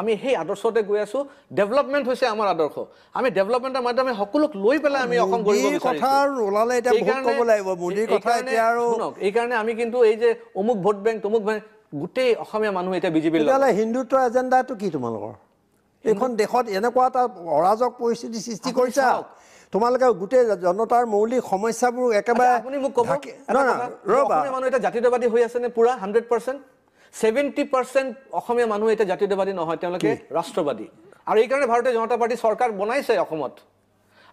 আমি সেই আদৰ্শতে গৈ আছোঁ। ডেভেলপমেণ্ট হৈছে আমাৰ আদৰ্শ, আমি ডেভেলপমেণ্টৰ মাধ্যমে সকলোক লৈ পেলাই আমি অসম গঢ়িব বিচাৰিছোঁ। কথা ওলালে এতিয়া বহুত ক'ব লাগিব মোদীৰ কথা এতিয়া। আৰু শুনক, এইকাৰণে আমি কিন্তু এই যে অমুক ভোট বেংক তমুক বেংক, গোটেই অসমীয়া মানুহ এতিয়া বিজেপিৰ। তেতিয়াহ'লে হিন্দুত্ব এজেণ্ডাটো কি তোমালোকৰ? এইখন দেশত এনেকুৱা এটা অৰাজক পৰিস্থিতি সৃষ্টি কৰিছা তোমালোকে, গোটেই জনতাৰ মৌলিক সমস্যাবোৰ একেবাৰে। আপুনি মোক ক'ব, মানুহ এতিয়া জাতীয়তাবাদী হৈ আছে নে? পুৰা 100%, 70% অসমীয়া মানুহ এতিয়া জাতীয়তাবাদী নহয়, তেওঁলোকে ৰাষ্ট্ৰবাদী। আৰু এইকাৰণে ভাৰতীয় জনতা পাৰ্টী চৰকাৰ বনাইছে অসমত।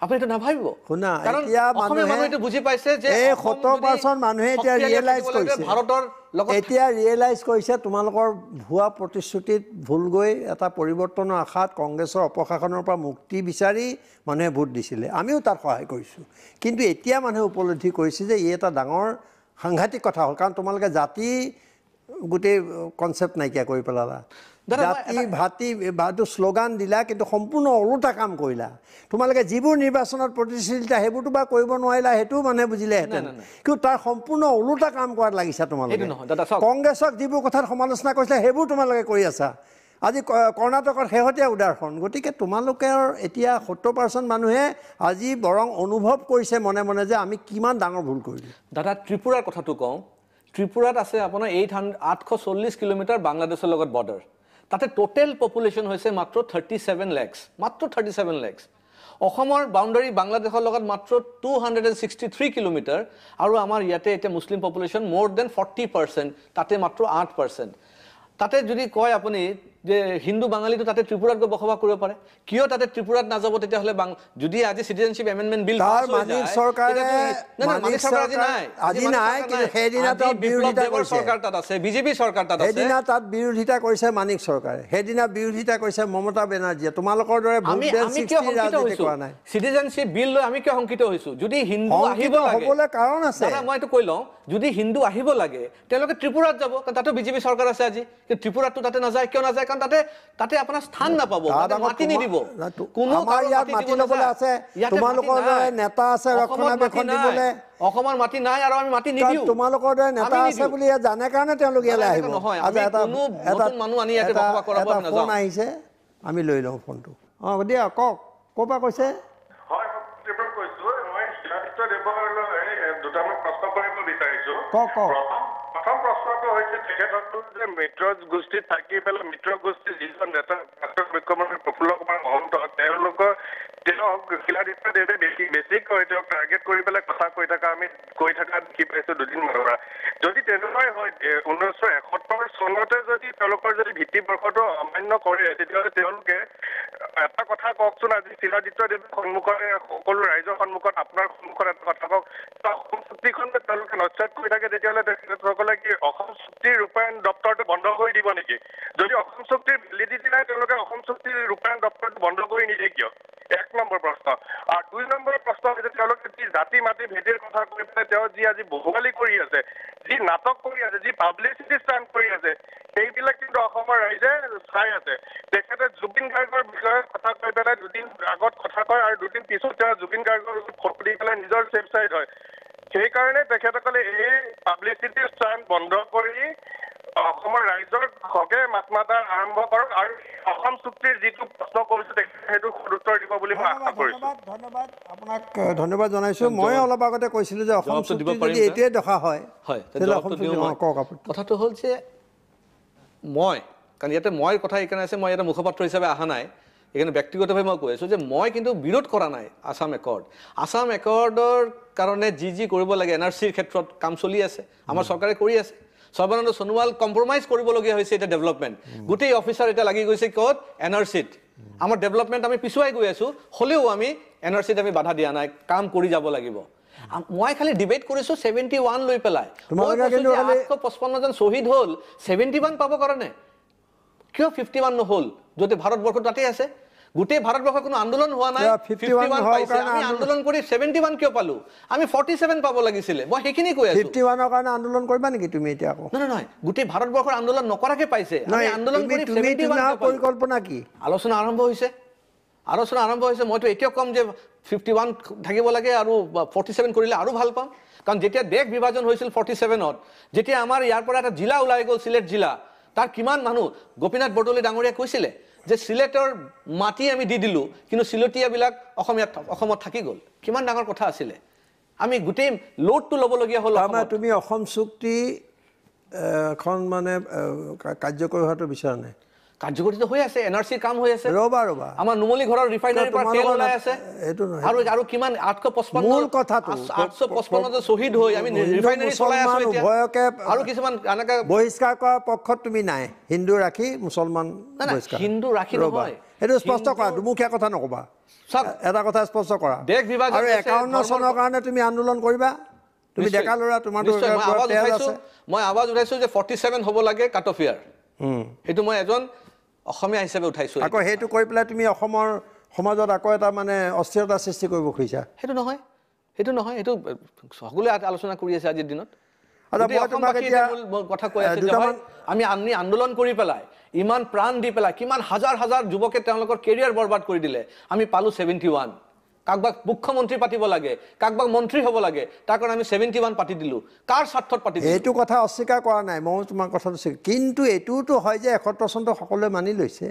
আপুনি এইটো নাভাবিব। শুনা, এতিয়া মানুহে এইটো বুজি পাইছে যে এই 70% মানুহে এতিয়া ৰিয়েলাইজ কৰিছে, ভাৰতৰ লগত এতিয়া ৰিয়েলাইজ কৰিছে তোমালোকৰ ভুৱা প্ৰতিশ্ৰুতিত ভুল গৈ এটা পৰিৱৰ্তনৰ আশাত কংগ্ৰেছৰ অপশাসনৰ পৰা মুক্তি বিচাৰি মানুহে ভোট দিছিলে, আমিও তাত সহায় কৰিছোঁ। কিন্তু এতিয়া মানুহে উপলব্ধি কৰিছে যে ই এটা ডাঙৰ সাংঘাতিক কথা হ'ল, কাৰণ তোমালোকে জাতি গোটেই কনচেপ্ট নাইকিয়া কৰি পেলালা, জাতি ভাতি ভাটো শ্লোগান দিলা, কিন্তু সম্পূৰ্ণ ওলোটা কাম কৰিলা। তোমালোকে যিবোৰ নিৰ্বাচনত প্ৰতিশ্ৰুতি দিলা সেইবোৰতো বা কৰিব নোৱাৰিলা, সেইটোও মানুহে বুজিলেহেঁতেন, কিন্তু তাৰ সম্পূৰ্ণ ওলোটা কাম কৰাত লাগিছা তোমালোকে। কংগ্ৰেছক যিবোৰ কথাত সমালোচনা কৰিছিলা সেইবোৰ তোমালোকে কৰি আছা। আজি কৰ্ণাটকত শেহতীয়া উদাহৰণ। গতিকে তোমালোকৰ এতিয়া 70% মানুহে আজি বৰং অনুভৱ কৰিছে মনে মনে যে আমি কিমান ডাঙৰ ভুল কৰিলোঁ। দাদা, ত্ৰিপুৰাৰ কথাটো কওঁ, ত্ৰিপুৰাত আছে আপোনাৰ 840 কিলোমিটাৰ বাংলাদেশৰ লগত বৰ্ডাৰ, তাতে টোটেল পপুলেশ্যন হৈছে মাত্ৰ 37 লেক্স, মাত্ৰ 37 লেক্স। অসমৰ বাউণ্ডাৰী বাংলাদেশৰ লগত মাত্ৰ 263 কিলোমিটাৰ, আৰু আমাৰ ইয়াতে এতিয়া মুছলিম পপুলেশ্যন মোৰ then 40%, তাতে মাত্ৰ 8%। তাতে যদি কয় আপুনি যে হিন্দু বাঙালীটো তাতে ত্ৰিপুৰাত গৈ বসবাস কৰিব পাৰে, কিয় তাতে ত্ৰিপুৰাত নাযাব? তেতিয়াহ'লে যদি আজি চিটিজেনশ্বিপ এমেণ্ডমেণ্ট বিল চৰকাৰ তাত আছে, বিজেপি চৰকাৰ তাত আছে, সেইদিনা তাত বিৰোধিতা কৰিছে মানিক চৰকাৰে, সেইদিনা বিৰোধিতা কৰিছে মমতা বেনাৰ্জীয়ে। তোমালোকৰ দৰে চিটিজেনশ্বিপ বিল লৈ আমি কিয় শংকিত হৈছো? যদি হিন্দু আহিব হ'বলৈ কাৰণ আছে, মই এইটো কৈ লওঁ, যদি হিন্দু আহিব লাগে তেওঁলোকে ত্ৰিপুৰাত যাব, কাৰণ তাতো বিজেপি চৰকাৰ আছে আজি। কিন্তু ত্ৰিপুৰাততো তাতে নাযায়, কিয় নাযায়? কাৰণ তাতে তাতে আপোনাৰ স্থান নাপাব, মাটি নিদিব, কোনো মাটি ল'বলৈ আছে, তোমালোকৰ দৰে নেতা আছে ৰক্ষণাবেক্ষণ দিবলৈ, অসমৰ মাটি নাই আৰু আমি মাটি নিদিওঁ। তোমালোকৰ দৰে নেতা আছে বুলি জানে কাৰণে তেওঁলোক ইয়ালৈ আহিব। নহয়, আমি কোনো নতুন মানুহ আনি ইয়াতে বসবাস কৰাব নাযাওঁ। ফোন আহিছে, আমি লৈ লওঁ ফোনটো। অঁ দিয়া, কওক, ক'ৰ পৰা কৈছে? হয়, কৈছো মই শিলাদিত্য দেৱলৈ দুটামান প্ৰশ্ন কৰিব বিচাৰিছো। কওক কওক। প্ৰথম প্ৰশ্নটো হৈছে তেখেতসকল যে মিত্ৰ গোষ্ঠীত থাকি পেলাই মিত্ৰ গোষ্ঠীৰ যিজন নেতা প্ৰাক্তন মুখ্যমন্ত্ৰী প্ৰফুল্ল কুমাৰ মহন্ত, তেওঁলোকৰ তেওঁক শিলাদিত্য দেৱে বেছিকৈ তেওঁক টাৰ্গেট কৰি পেলাই কথা কৈ থকা আমি কৈ থকা দেখি পাইছো দুদিনমানৰ পৰা। যদি তেনেকুৱাই হয় 1971 চনতে যদি তেওঁলোকৰ যদি ভিত্তিবৰ্ষটো অমান্য কৰে, তেতিয়াহ'লে তেওঁলোকে এটা কথা কওকচোন, আজি শিলাদিত্য দেৱৰ সন্মুখত, সকলো ৰাইজৰ সন্মুখত, আপোনাৰ সন্মুখত এটা কথা কওক, অসম চুক্তিখন তেওঁলোকে নস্যাৎ কৰি থাকে, তেতিয়াহ'লে তেখেতসকলে কি অসম চুক্তিৰ ৰূপায়ণ দপ্তৰটো বন্ধ কৰি দিব নেকি? যদি অসম চুক্তিৰ ভেলিডিটি নাই, তেওঁলোকে অসম চুক্তিৰ ৰূপায়ণ দপ্তৰটো বন্ধ কৰি নিদিয়ে কিয়? এক নম্বৰ প্ৰশ্ন। আৰু দুই নম্বৰ প্ৰশ্ন হৈছে তেওঁলোকে যি জাতি মাটি ভেটিৰ কথা কৈ পেলাই তেওঁ যি আজি বহুৱালি কৰি আছে, যি নাটক কৰি আছে, যি পাব্লিচিটি ষ্টাণ্ট কৰি আছে, সেইবিলাক কিন্তু অসমৰ ৰাইজে চাই আছে। তেখেতে জুবিন গাৰ্গৰ বিষয়ে কথা কৈ পেলাই দুদিন আগত কথা কয় আৰু দুদিন পিছত তেওঁ জুবিন গাৰ্গৰ ফটো দি পেলাই নিজৰ ছেফ চাইড হয়। সেইকাৰণে তেখেতসকলে এই পাব্লিচিটি ষ্টাণ্ট বন্ধ কৰি অসমৰ ৰাইজৰ হকে মাত মাতা আৰম্ভ কৰক আৰু অসম চুক্তিৰ যিটো প্ৰশ্ন কৰিছো তেখেতে সেইটো সদুত্তৰ দিব বুলি মই আশা কৰিছো। ধন্যবাদ, আপোনাক ধন্যবাদ জনাইছো। মই অলপ আগতে কৈছিলো যে অসম চুক্তি যদি এইটোৱে দশা হয়, কওক আপুনি। কথাটো হ'ল যে মই, কাৰণ ইয়াতে মই কথা এইকাৰণে আছে, মই ইয়াতে মুখপাত্ৰ হিচাপে অহা নাই, সেইকাৰণে ব্যক্তিগতভাৱে মই কৈ আছোঁ যে মই কিন্তু বিৰোধ কৰা নাই আছাম একৰ্ড। আছাম একৰ্ডৰ কাৰণে যি যি কৰিব লাগে এন আৰ চিৰ ক্ষেত্ৰত কাম চলি আছে, আমাৰ চৰকাৰে কৰি আছে। সৰ্বানন্দ সোণোৱাল কম্প্ৰমাইজ কৰিবলগীয়া হৈছে এতিয়া ডেভেলপমেণ্ট, গোটেই অফিচাৰ এতিয়া লাগি গৈছে ক'ত? এন আৰ চিত। আমাৰ ডেভেলপমেণ্ট আমি পিছুৱাই গৈ আছোঁ, হ'লেও আমি এন আৰ চিত আমি বাধা দিয়া নাই, কাম কৰি যাব লাগিব। মই খালি ডিবেট কৰিছোঁ 71 লৈ পেলাই, 855জন শ্বহীদ হ'ল, 71 পাব কাৰণে কিয় 51 নহ'ল? য'তে ভাৰতবৰ্ষ তাতেই আছে, গোটেই ভাৰতবৰ্ষৰ কোনো আন্দোলন হোৱা নাই, 51 পাইছে, আমি আন্দোলন কৰি 71 কিয় পালো? আমি 47 পাব লাগিছিলে। মই সেইখিনি কৈ আছো। 51ৰ কাৰণে আন্দোলন কৰিবা নেকি তুমি এতিয়া আকৌ? নহয় নহয়, গোটেই ভাৰতবৰ্ষৰ আন্দোলন নকৰাকে পাইছে, আমি আন্দোলন কৰি 71। পৰিকল্পনা কি? আলোচনা আৰম্ভ হৈছে, আলোচনা আৰম্ভ হৈছে। মইতো এতিয়াও ক'ম যে 51 থাকিব লাগে আৰু 47 কৰিলে আৰু ভাল পাম। কাৰণ যেতিয়া দেশ বিভাজন হৈছিল 47ত, যেতিয়া আমাৰ ইয়াৰ পৰা এটা জিলা ওলাই গ'ল, চিলেট জিলা, তাৰ কিমান মানুহ, গোপীনাথ বৰদলৈ ডাঙৰীয়াই কৈছিলে যে চিলেটৰ মাটি আমি দি দিলোঁ, কিন্তু চিলটীয়াবিলাক অসমত থাকি গ'ল। কিমান ডাঙৰ কথা আছিলে, আমি গোটেই লোডটো ল'বলগীয়া হ'ল। তুমি অসম চুক্তি এখন মানে কাৰ্যকৰী হোৱাটো বিচৰা নাই? কাৰ্যকৰীটো হৈ আছে, এন আৰ চিৰ কাম হৈ আছে। ৰ'বা ৰ'বা, আমাৰ নুমলী ঘৰৰ ৰিফাইনাৰীৰ পৰা তেল ওলাই আছে, সেইটো নহয়। আৰু আৰু কিমান 855 মূল কথাটো 855 শ্বহীদ হৈ আমি ৰিফাইনাৰী চলাই আছো এতিয়া। উভয়কে আৰু কিছুমান এনেকা বহিষ্কাৰ কৰাৰ পক্ষত তুমি নাই, হিন্দু ৰাখি মুছলমান বহিষ্কাৰ, হিন্দু ৰাখি নহয়, সেইটো স্পষ্ট কৰা, দুমুখীয়া কথা নকবা। এটা কথা স্পষ্ট কৰা। দেশ বিভাজন আৰু 51 চনৰ কাৰণে তুমি আন্দোলন কৰিবা, তুমি ডেকা ল'ৰা, তোমাৰ মই আৱাজ উঠাইছোঁ যে 47 হ'ব লাগে কাট অফ ইয়াৰ। সেইটো মই এজন অসমীয়া হিচাপে উঠাইছোঁ। আকৌ সেইটো কৰি পেলাই তুমি অসমৰ সমাজত আকৌ এটা মানে অস্থিৰতা সৃষ্টি কৰিব খুজিছা। সেইটো নহয়, সেইটো নহয়, সেইটো সকলোৱে আলোচনা কৰি আছে আজিৰ দিনত। কথা কৈ আছে আমি আমি আন্দোলন কৰি পেলাই ইমান প্ৰাণ দি পেলাই কিমান হাজাৰ হাজাৰ যুৱকে তেওঁলোকৰ কেৰিয়াৰ বৰবাদ কৰি দিলে, আমি পালোঁ 71। কাকবাক মুখ্যমন্ত্ৰী পাতিব লাগে, কাকবাক মন্ত্ৰী হ'ব লাগে, তাৰ কাৰণে আমি 71 পাতি দিলোঁ। কাৰ স্বাৰ্থত পাতি দিলোঁ? এইটো কথা অস্বীকাৰ কৰা নাই ময়ো তোমাৰ কথাটো, কিন্তু এইটোতো হয় যে 71 চনটো সকলোৱে মানি লৈছে।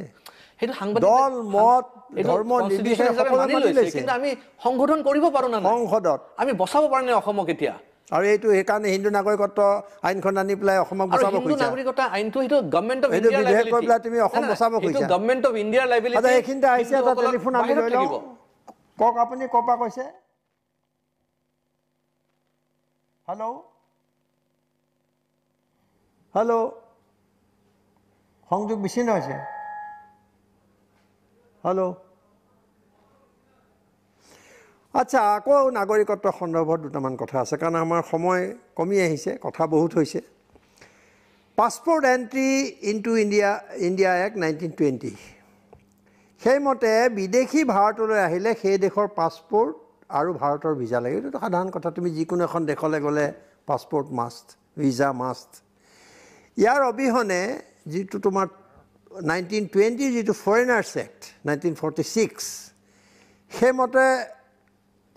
সেইটো সাংবাদিক দল মত ধৰ্ম নিৰ্বিশেষে সকলোৱে মানি লৈছে, কিন্তু আমি সংশোধন কৰিব পাৰোঁ না সংসদত? আমি বচাব পৰা নাই অসমক এতিয়া। আৰু এইটো সেইকাৰণে হিন্দু নাগৰিকত্ব আইনখন আনি পেলাই অসমক বচাব খুজিছা। হিন্দু নাগৰিকত্ব আইনটো সেইটো গভৰ্ণমেণ্ট অফ ইণ্ডিয়াৰ লাইবিলিটি কৈ পেলাই তুমি অসম বচাব খুজিছা। সেইটো গভৰ্ণমেণ্ট অফ ইণ্ডিয়াৰ লাইবিলিটি। আচ্ছা, এইখিনিতে আহিছে এটা টেলিফোন, আমি লৈ লওঁ। কওক, আপুনি ক'ৰ পৰা কৈছে? হেল্ল' হেল্ল', সংযোগ বিচ্ছিন্ন হৈছে। হেল্ল', আচ্ছা, আকৌ নাগৰিকত্ব সন্দৰ্ভত দুটামান কথা আছে, কাৰণ আমাৰ সময় কমি আহিছে, কথা বহুত হৈছে। Passport entry into India act 1920, সেইমতে বিদেশী ভাৰতলৈ আহিলে সেই দেশৰ পাছপৰ্ট আৰু ভাৰতৰ ভিজা লাগে। এইটোতো সাধাৰণ কথা, তুমি যিকোনো এখন দেশলৈ গ'লে পাছপৰ্ট মাষ্ট, ভিজা মাষ্ট। ইয়াৰ অবিহনে যিটো তোমাৰ 1920 যিটো ফৰেনাৰ্ছ এক্ট 1946, সেইমতে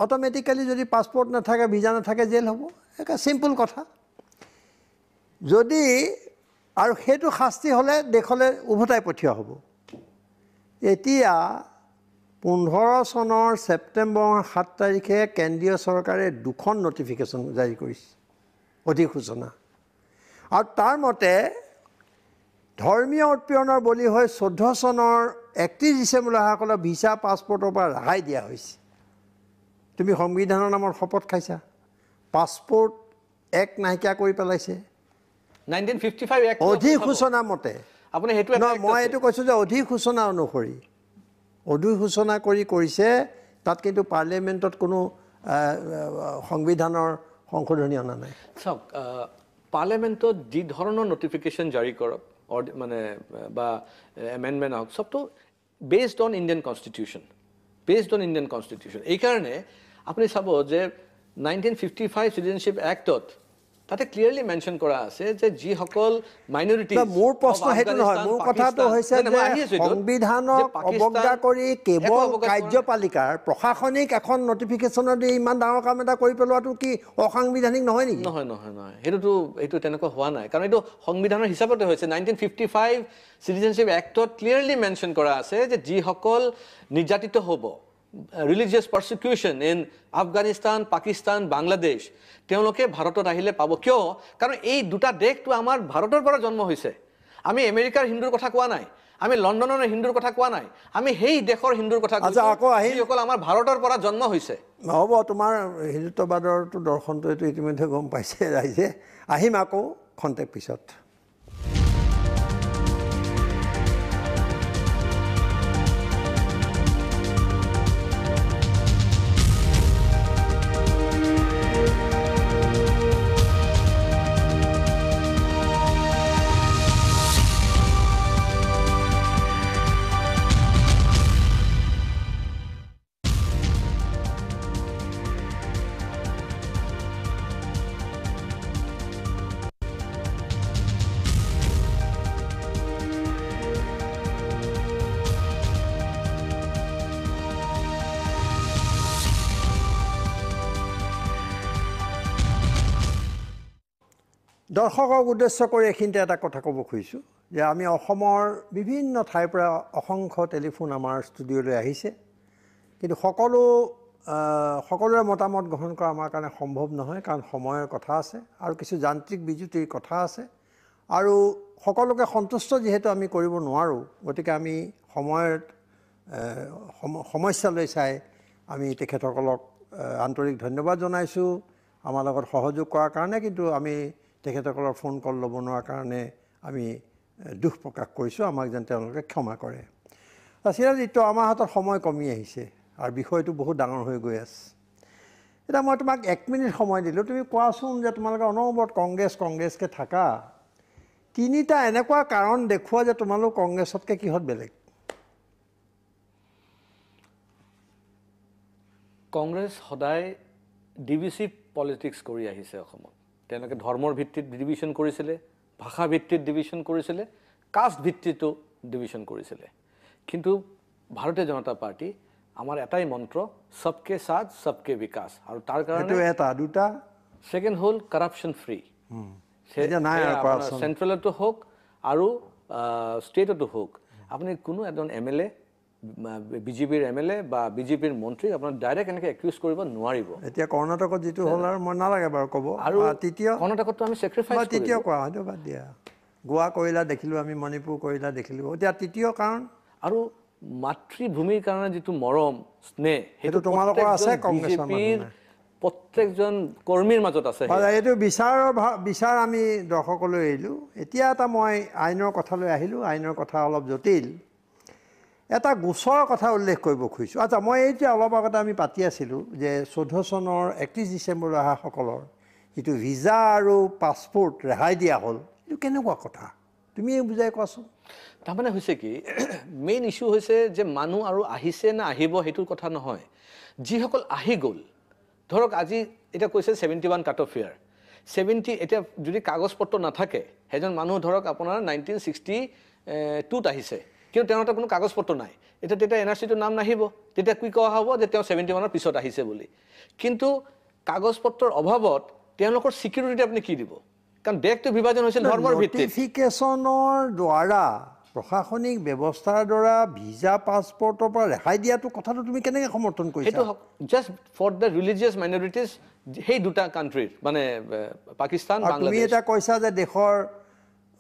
অট'মেটিকেলি যদি পাছপৰ্ট নাথাকে, ভিজা নাথাকে, জেল হ'ব। একে চিম্পল কথা। যদি আৰু সেইটো শাস্তি হ'লে দেশলৈ উভতাই পঠিওৱা হ'ব। এতিয়া 15 চনৰ ছেপ্টেম্বৰ 7 তাৰিখে কেন্দ্ৰীয় চৰকাৰে দুখন নটিফিকেশ্যন জাৰি কৰিছে, অধিসূচনা। আৰু তাৰ মতে ধৰ্মীয় উৎপীড়নৰ বলি হৈ 14 চনৰ 31 ডিচেম্বৰলৈ অহাসকলৰ ভিছা পাছপৰ্টৰ পৰা ৰেহাই দিয়া হৈছে। তুমি সংবিধানৰ নামত শপত খাইছা, পাছপৰ্ট এক নাইকিয়া কৰি পেলাইছে 1955 এক্ট অধিসূচনা মতে। আপুনি সেইটো নহয়, মই এইটো কৈছোঁ যে অধিসূচনা অনুসৰি অধিসূচনা কৰি কৰিছে, তাত কিন্তু পাৰ্লিয়ামেণ্টত কোনো সংবিধানৰ সংশোধনী অনা নাই। চাওক, পাৰ্লিয়ামেণ্টত যি ধৰণৰ নটিফিকেশ্যন জাৰি কৰক মানে বা এমেণ্ডমেণ্ট হওক, চবটো based on Indian constitution, based on Indian constitution. এইকাৰণে আপুনি চাব যে 1955 চিটিজেনশ্বিপ এক্টত তাতে ক্লিয়াৰলি মেনশ্যন কৰা আছে যে যিসকল মাইনৰিটি। মোৰ প্ৰশ্ন সেইটো নহয়, মোৰ কথাটো হৈছে যে সংবিধানক অৱজ্ঞা কৰি কেৱল কাৰ্যপালিকাৰ প্ৰশাসনিক এখন নটিফিকেশ্যনৰ দি ইমান ডাঙৰ কাম এটা কৰি পেলোৱাটো কি অসাংবিধানিক নহয় নেকি? নহয় নহয় নহয়, সেইটোতো এইটো তেনেকুৱা হোৱা নাই, কাৰণ এইটো সংবিধানৰ হিচাপতে হৈছে। 1955 চিটিজেনশ্বিপ এক্টত ক্লিয়াৰলি মেনশ্যন কৰা আছে যে যিসকল নিৰ্যাতিত হ'ব, religious persecution in Afghanistan, Pakistan, Bangladesh, তেওঁলোকে ভাৰতত আহিলে পাব। কিয়? কাৰণ এই দুটা দেশটো আমাৰ ভাৰতৰ পৰা জন্ম হৈছে। আমি আমেৰিকাৰ হিন্দুৰ কথা কোৱা নাই, আমি লণ্ডনৰ হিন্দুৰ কথা কোৱা নাই, আমি সেই দেশৰ হিন্দুৰ কথা কৈছোঁ যিসকল আমাৰ ভাৰতৰ পৰা জন্ম হৈছে। হ'ব, তোমাৰ হিন্দুত্ববাদৰটো দৰ্শনটো এইটো ইতিমধ্যে গম পাইছে ৰাইজে। আহিম আকৌ খন্তেক পিছত। দৰ্শকক উদ্দেশ্য কৰি এইখিনিতে এটা কথা ক'ব খুজিছোঁ যে আমি অসমৰ বিভিন্ন ঠাইৰ পৰা অসংখ্য টেলিফোন আমাৰ ষ্টুডিঅ'লৈ আহিছে, কিন্তু সকলোৰে মতামত গ্ৰহণ কৰা আমাৰ কাৰণে সম্ভৱ নহয়, কাৰণ সময়ৰ কথা আছে আৰু কিছু যান্ত্ৰিক বিজুতিৰ কথা আছে আৰু সকলোকে সন্তুষ্ট যিহেতু আমি কৰিব নোৱাৰোঁ, গতিকে আমি সময়ত সমস্যালৈ চাই আমি তেখেতসকলক আন্তৰিক ধন্যবাদ জনাইছোঁ আমাৰ লগত সহযোগ কৰাৰ কাৰণে, কিন্তু আমি তেখেতসকলৰ ফোন কল ল'ব নোৱাৰাৰ কাৰণে আমি দুখ প্ৰকাশ কৰিছোঁ, আমাক যেন তেওঁলোকে ক্ষমা কৰে। চিৰাজিত্য, আমাৰ হাতত সময় কমি আহিছে আৰু বিষয়টো বহুত ডাঙৰ হৈ গৈ আছে। এতিয়া মই তোমাক 1 মিনিট সময় দিলোঁ, তুমি কোৱাচোন যে তোমালোকে অনবৰত কংগ্ৰেছ কংগ্ৰেছকৈ থাকা, তিনিটা এনেকুৱা কাৰণ দেখুওৱা যে তোমালোক কংগ্ৰেছতকৈ কিহত বেলেগ? কংগ্ৰেছ সদায় ডিভিচিভ পলিটিক্স কৰি আহিছে অসমত। তেওঁলোকে ধৰ্মৰ ভিত্তিত ডিভিশ্যন কৰিছিলে, ভাষা ভিত্তিত ডিভিশ্যন কৰিছিলে, কাষ্ট ভিত্তিতো ডিভিশ্যন কৰিছিলে। কিন্তু ভাৰতীয় জনতা পাৰ্টি আমাৰ এটাই মন্ত্ৰ, সবকে সাথ সবকে বিকাশ। আৰু তাৰ কাৰণে এটা দুটা ছেকেণ্ড হ'ল কৰাপশ্যন ফ্ৰী, চেণ্ট্ৰেলতো হওক আৰু ষ্টেটতো হওক, আপুনি কোনো এজন এম এল এ, বিজেপিৰ এম এল এ বা বিজেপিৰ মন্ত্ৰী আপোনাৰ ডাইৰেক্ট এনেকৈ একিউজ কৰিব নোৱাৰিব। এতিয়া কৰ্ণাটকত যিটো হ'ল আৰু মই নালাগে বাৰু ক'ব। আৰু তৃতীয় কৰ্ণাটকততো আমি চেক্ৰিফাইচ তৃতীয় কোৱা সেইটো বাদ দিয়া, গোৱা কৰিলা দেখিলোঁ আমি, মণিপুৰ কৰিলা দেখিলোঁ। এতিয়া তৃতীয় কাৰণ আৰু মাতৃভূমিৰ কাৰণে যিটো মৰম স্নেহ সেইটো তোমালোকৰ আছে, কংগ্ৰেছৰ প্ৰত্যেকজন কৰ্মীৰ মাজত আছে। এইটো বিচাৰ আমি দৰ্শকলৈ এৰিলোঁ। এতিয়া এটা মই আইনৰ কথালৈ আহিলোঁ। আইনৰ কথা অলপ জটিল, এটা গোচৰৰ কথা উল্লেখ কৰিব খুজিছোঁ। আচ্ছা, মই এতিয়া অলপ আগতে আমি পাতি আছিলোঁ যে 14 চনৰ 31 ডিচেম্বৰলৈ অহাসকলৰ যিটো ভিজা আৰু পাছপৰ্ট ৰেহাই দিয়া হ'ল, এইটো কেনেকুৱা কথা তুমি বুজাই কোৱাচোন। তাৰমানে হৈছে কি, মেইন ইছ্যু হৈছে যে মানুহ আৰু আহিছে নে আহিব সেইটোৰ কথা নহয়, যিসকল আহি গ'ল, ধৰক আজি এতিয়া কৈছে 71 কাট অফ ইয়াৰ 70, এতিয়া যদি কাগজ পত্ৰ নাথাকে সেইজন মানুহ ধৰক আপোনাৰ 1962ত আহিছে, কিন্তু তেওঁৰ কোনো কাগজ পত্ৰ নাই, এতিয়া তেতিয়া এন আৰ চিটোৰ নাম নাহিব, তেতিয়া কি কোৱা হ'ব যে তেওঁ 71ৰ পিছত আহিছে বুলি। কিন্তু কাগজ পত্ৰৰ অভাৱত তেওঁলোকৰ ছিকিউৰিটি আপুনি কি দিব? কাৰণ দেশটো বিভাজন হৈছিল ধৰ্মৰ ভিত্তিত। নটিফিকেশ্যনৰ দ্বাৰা প্ৰশাসনিক ব্যৱস্থাৰ দ্বাৰা ভিজা পাছপৰ্টৰ পৰা ৰেহাই দিয়াটো কথাটো তুমি কেনেকৈ সমৰ্থন কৰিছা? সেইটো just for the religious minorities, সেই দুটা কাণ্ট্ৰিৰ মানে পাকিস্তান, বাংলাদেশ। তুমি এটা কৈছা যে দেশৰ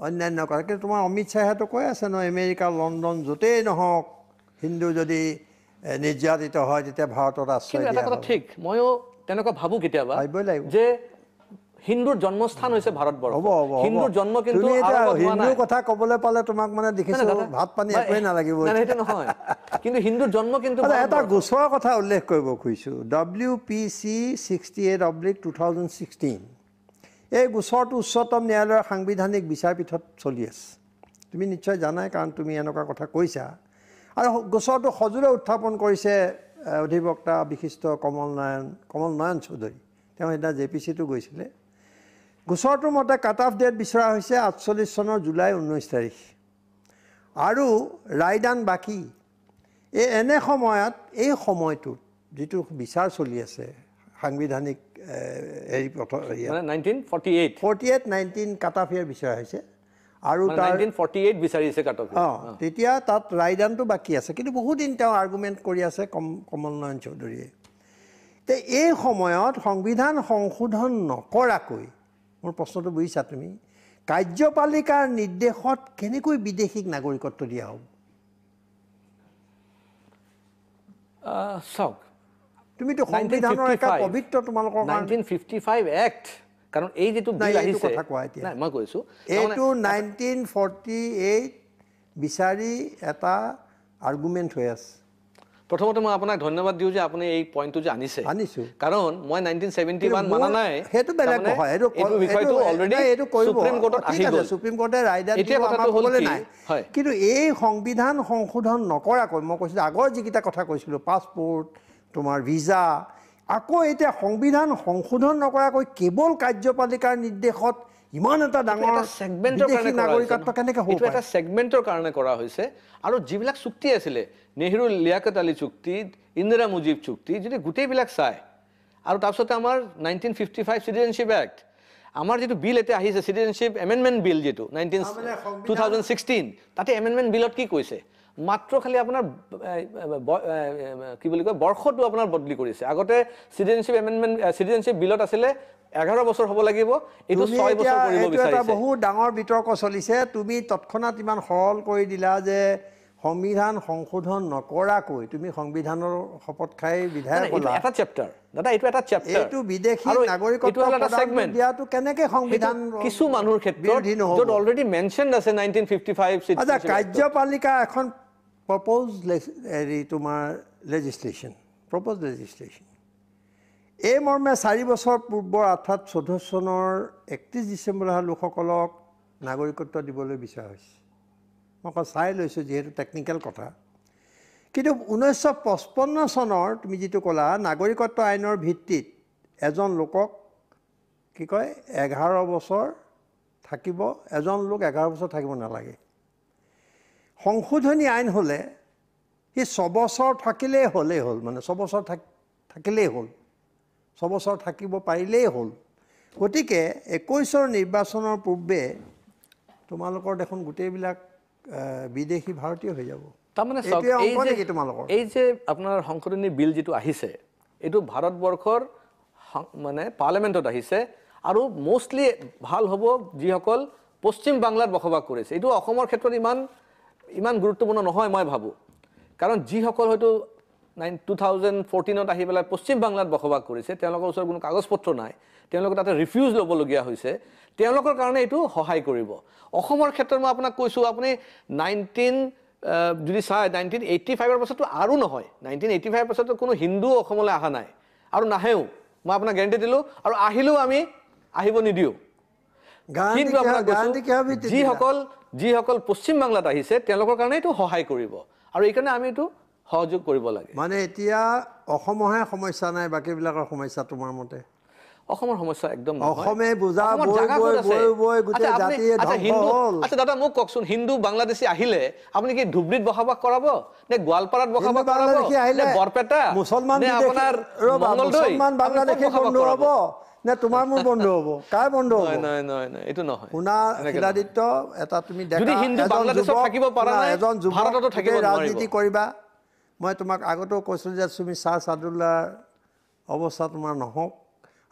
অন্যান্য কথা, কিন্তু তোমাৰ অমিত শ্বাহেতো কৈ আছে ন, আমেৰিকা, লণ্ডন য'তেই নহওক হিন্দু যদি নিৰ্যাতিত হয় তেতিয়া ভাৰতত আশ্ৰয় দিয়া। এটা কথা ঠিক, ময়ো তেনেকুৱা ভাবোঁ কেতিয়াবা যে হিন্দুৰ জন্মস্থান হৈছে ভাৰতবৰ্ষ, হিন্দুৰ জন্ম কিন্তু হিন্দুৰ কথা ক'বলৈ পালে তোমাক মানে দেখিছোঁ ভাত পানী একোৱেই নালাগিব, সেইটো নহয়, কিন্তু হিন্দুৰ জন্ম কিন্তু। এটা গোচৰৰ কথা উল্লেখ কৰিব খুজিছোঁ, WPC 68/2016, এই গোচৰটো উচ্চতম ন্যায়ালয়ৰ সাংবিধানিক বিচাৰপীঠত চলি আছে। তুমি নিশ্চয় জানাই, কাৰণ তুমি এনেকুৱা কথা কৈছা। আৰু গোচৰটো সজোৰে উত্থাপন কৰিছে অধিবক্তা বিশিষ্ট কমল নয়ন চৌধুৰী, তেওঁ সেইদিনা জে পি চিটো গৈছিলে। গোচৰটোৰ মতে কাট অফ ডেট বিচৰা হৈছে 48 চনৰ জুলাই 19 তাৰিখ আৰু ৰায়দান বাকী। এই এনে সময়ত, এই সময়টোত যিটো বিচাৰ চলি আছে সাংবিধানিক হেৰি 48 19 কাট অফ ইয়াৰ বিচৰা হৈছে আৰু তাৰ 1948 বিচাৰিছে কাট অফ, তেতিয়া তাত ৰায়দানটো বাকী আছে। কিন্তু বহুদিন তেওঁ আৰ্গুমেণ্ট কৰি আছে কমল নয়ন চৌধুৰীয়ে। তে এই সময়ত সংবিধান সংশোধন নকৰাকৈ, মোৰ প্ৰশ্নটো বুজিছা তুমি, কাৰ্যপালিকাৰ নিৰ্দেশত কেনেকৈ বিদেশীক নাগৰিকত্ব দিয়া হ'ব? চাওক, তুমিতো সংবিধানৰ এটা পবিত্ৰ তোমালোকৰ 1955 এক্ট, কাৰণ এই যিটো বিল আহিছে, কথা কোৱা এতিয়া নাই মই কৈছোঁ, এইটো 1948 বিচাৰি এটা আৰ্গুমেণ্ট হৈ আছে। প্ৰথমতে মই আপোনাক ধন্যবাদ দিওঁ যে আপুনি এই পইণ্টটো যে আনিছে, আনিছোঁ, কাৰণ মই 1971 মানা নাই, সেইটো বেলেগ নহয়, এইটো বিষয়টো অলৰেডি সুপ্ৰিম কোৰ্টত আহি গ'ল, সুপ্ৰিম কোৰ্টে ৰায়দান দিব আমাৰ ক'বলৈ নাই। কিন্তু এই সংবিধান সংশোধন নকৰাকৈ, মই কৈছিলোঁ আগৰ যিকেইটা কথা কৈছিলোঁ, পাছপৰ্ট, তোমাৰ ভিজা, আকৌ এতিয়া সংবিধান সংশোধন নকৰাকৈ কেৱল কাৰ্যপালিকাৰ নিৰ্দেশত ইমান এটা ডাঙৰ ছেগমেণ্টৰ কাৰণে নাগৰিকত্ব কেনেকৈ হ'ব? এইটো এটা ছেগমেণ্টৰ কাৰণে কৰা হৈছে। আৰু যিবিলাক চুক্তি আছিলে, নেহৰু লিয়াকত আলী চুক্তি, ইন্দিৰা মুজিব চুক্তি, যদি গোটেইবিলাক চায়, আৰু তাৰপিছতে আমাৰ 1955 চিটিজেনশ্বিপ এক্ট, আমাৰ যিটো বিল এতিয়া আহিছে চিটিজেনশ্বিপ এমেণ্ডমেণ্ট বিল, যিটো 2016, তাতে এমেণ্ডমেণ্ট বিলত কি কৈছে, মাত্ৰ খালি আপোনাৰ কি বুলি কয় বৰ্ষটো আপোনাৰ বদলি কৰিছে। আগতে চিটিজেনশ্বিপ এমেণ্ডমেণ্ট চিটিজেনশ্বিপ বিলত আছিলে 11 বছৰ হ'ব লাগিব, এইটো 6 বছৰ কৰিব বিচাৰিছে। এটা বহুত ডাঙৰ বিতৰ্ক চলিছে, তুমি তৎক্ষণাত ইমান সৰল কৰি দিলা যে সংবিধান সংশোধন নকৰাকৈ তুমি সংবিধানৰ শপত খাই বিধায়ক হ'লা। এটা চেপ্টাৰ দাদা, এইটো এটা চেপ্টাৰ, এইটো বিদেশী নাগৰিকত্ব প্ৰদান দিয়াটো কেনেকৈ সংবিধান কিছু মানুহৰ ক্ষেত্ৰত য'ত অলৰেডি মেনশ্যন আছে 1955। আচ্ছা, কাৰ্যপালিকা এখন প্ৰপ'জ হেৰি তোমাৰ লেজিছলেশ্যন, Propose legislation. এই মৰ্মে 4 বছৰ পূৰ্বৰ অৰ্থাৎ 14 চনৰ 31 ডিচেম্বৰ অহা লোকসকলক নাগৰিকত্ব দিবলৈ বিচৰা হৈছে। মই অকল চাই লৈছোঁ যিহেতু টেকনিকেল কথা। কিন্তু 1955 চনৰ তুমি যিটো ক'লা নাগৰিকত্ব আইনৰ ভিত্তিত এজন লোকক কি কয় 11 বছৰ থাকিব, এজন লোক 11 বছৰ থাকিব নালাগে। সংশোধনী আইন হ'লে সি 6 বছৰ থাকিলেই হ'লেই হ'ল, মানে 6 বছৰ থাকিলেই হ'ল, 6 বছৰ থাকিব পাৰিলেই হ'ল। গতিকে 21ৰ নিৰ্বাচনৰ পূৰ্বে তোমালোকৰ দেখোন গোটেইবিলাক বিদেশী ভাৰতীয় হৈ যাব। তাৰমানে এই যে আপোনাৰ সংশোধনী বিল যিটো আহিছে এইটো ভাৰতবৰ্ষৰ মানে পাৰ্লামেণ্টত আহিছে আৰু মষ্টলি ভাল হ'ব যিসকল পশ্চিম বাংলাত বসবাস কৰিছে। এইটো অসমৰ ক্ষেত্ৰত ইমান ইমান গুৰুত্বপূৰ্ণ নহয় মই ভাবোঁ, কাৰণ যিসকল হয়তো 2014 আহি পেলাই পশ্চিম বাংলাত বসবাস কৰিছে তেওঁলোকৰ ওচৰত কোনো কাগজ পত্ৰ নাই, তেওঁলোকে তাতে ৰিফিউজ ল'বলগীয়া হৈছে, তেওঁলোকৰ কাৰণে এইটো সহায় কৰিব। অসমৰ ক্ষেত্ৰত মই আপোনাক কৈছোঁ, আপুনি যদি চায় 1985ৰ পাছততো আৰু নহয়, 1985ৰ পাছততো কোনো হিন্দু অসমলৈ অহা নাই আৰু নাহেও, মই আপোনাক গেৰেণ্টি দিলোঁ, আৰু আহিলেও আমি আহিব নিদিওঁ। কিন্তু আপোনাক কৈছোঁ যিসকল পশ্চিম বাংলাত আহিছে তেওঁলোকৰ কাৰণে এইটো সহায় কৰিব আৰু এইকাৰণে আমি এইটো সহযোগ কৰিব লাগে। মানে এতিয়া অসমৰহে সমস্যা নাই, বাকীবিলাকৰ সমস্যা তোমাৰ মতে? অসমৰ সমস্যা একদম নহয়। অসমে বুজা বৈ বৈ গোটেই জাতিয়ে ধ্বংস হ'ল। আচ্ছা দাদা মোক কওকচোন, হিন্দু বাংলাদেশী আহিলে আপুনি কি ধুবুৰীত বসবাস কৰাব নে গোৱালপাৰাত বসবাস কৰাব নে বৰপেটা মুছলমান নে আপোনাৰ মংগলদৈ? মুছলমান বাংলাদেশী বন্ধু হ'ব নে তোমাৰ মোৰ বন্ধু হ'ব? কাৰ বন্ধু হ'ব? নাই নাই নাই, এইটো নহয়। শুনা শিলাদিত্য, এটা তুমি দেখা, যদি হিন্দু বাংলাদেশত থাকিব পৰা নাই, এজন যুৱক ভাৰততো থাকিব নোৱাৰিব। ৰাজনীতি কৰিবা, মই তোমাক আগতেও কৈছিলোঁ যে তুমি শ্বাহ চাদুল্লাৰ অৱস্থা তোমাৰ নহওক,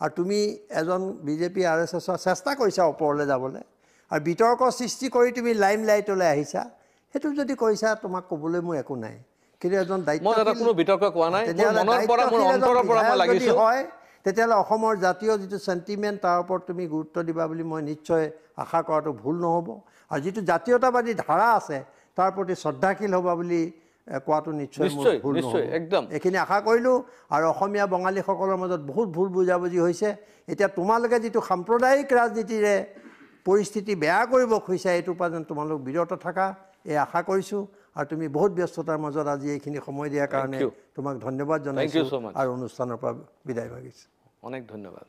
আৰু তুমি এজন বিজেপি আৰ এছ এছৰ চেষ্টা কৰিছা ওপৰলৈ যাবলৈ আৰু বিতৰ্ক সৃষ্টি কৰি তুমি লাইম লাইটলৈ আহিছা, সেইটো যদি কৰিছা তোমাক ক'বলৈ মোৰ একো নাই। কিন্তু এজন দায়িত্ব কোনো বিতৰ্ক কোৱা নাই, মনৰ পৰা মোৰ অন্তৰৰ পৰা মই লাগিছোঁ হয়, তেতিয়াহ'লে অসমৰ জাতীয় যিটো চেণ্টিমেণ্ট তাৰ ওপৰত তুমি গুৰুত্ব দিবা বুলি মই নিশ্চয় আশা কৰাটো ভুল নহ'ব, আৰু যিটো জাতীয়তাবাদী ধাৰা আছে তাৰ প্ৰতি শ্ৰদ্ধাশীল হ'বা বুলি কোৱাটো নিশ্চয় ভুল নহ'ব। একদম এইখিনি আশা কৰিলোঁ। আৰু অসমীয়া বঙালীসকলৰ মাজত বহুত ভুল বুজাবুজি হৈছে। এতিয়া তোমালোকে যিটো সাম্প্ৰদায়িক ৰাজনীতিৰে পৰিস্থিতি বেয়া কৰিব খুজিছা, এইটোৰ পৰা যেন তোমালোক বিৰত থাকা এই আশা কৰিছোঁ। আৰু তুমি বহুত ব্যস্ততাৰ মাজত আজি এইখিনি সময় দিয়াৰ কাৰণে তোমাক ধন্যবাদ জনাইছোঁ আৰু অনুষ্ঠানৰ পৰা বিদায় মাগিছোঁ। অনেক ধন্যবাদ।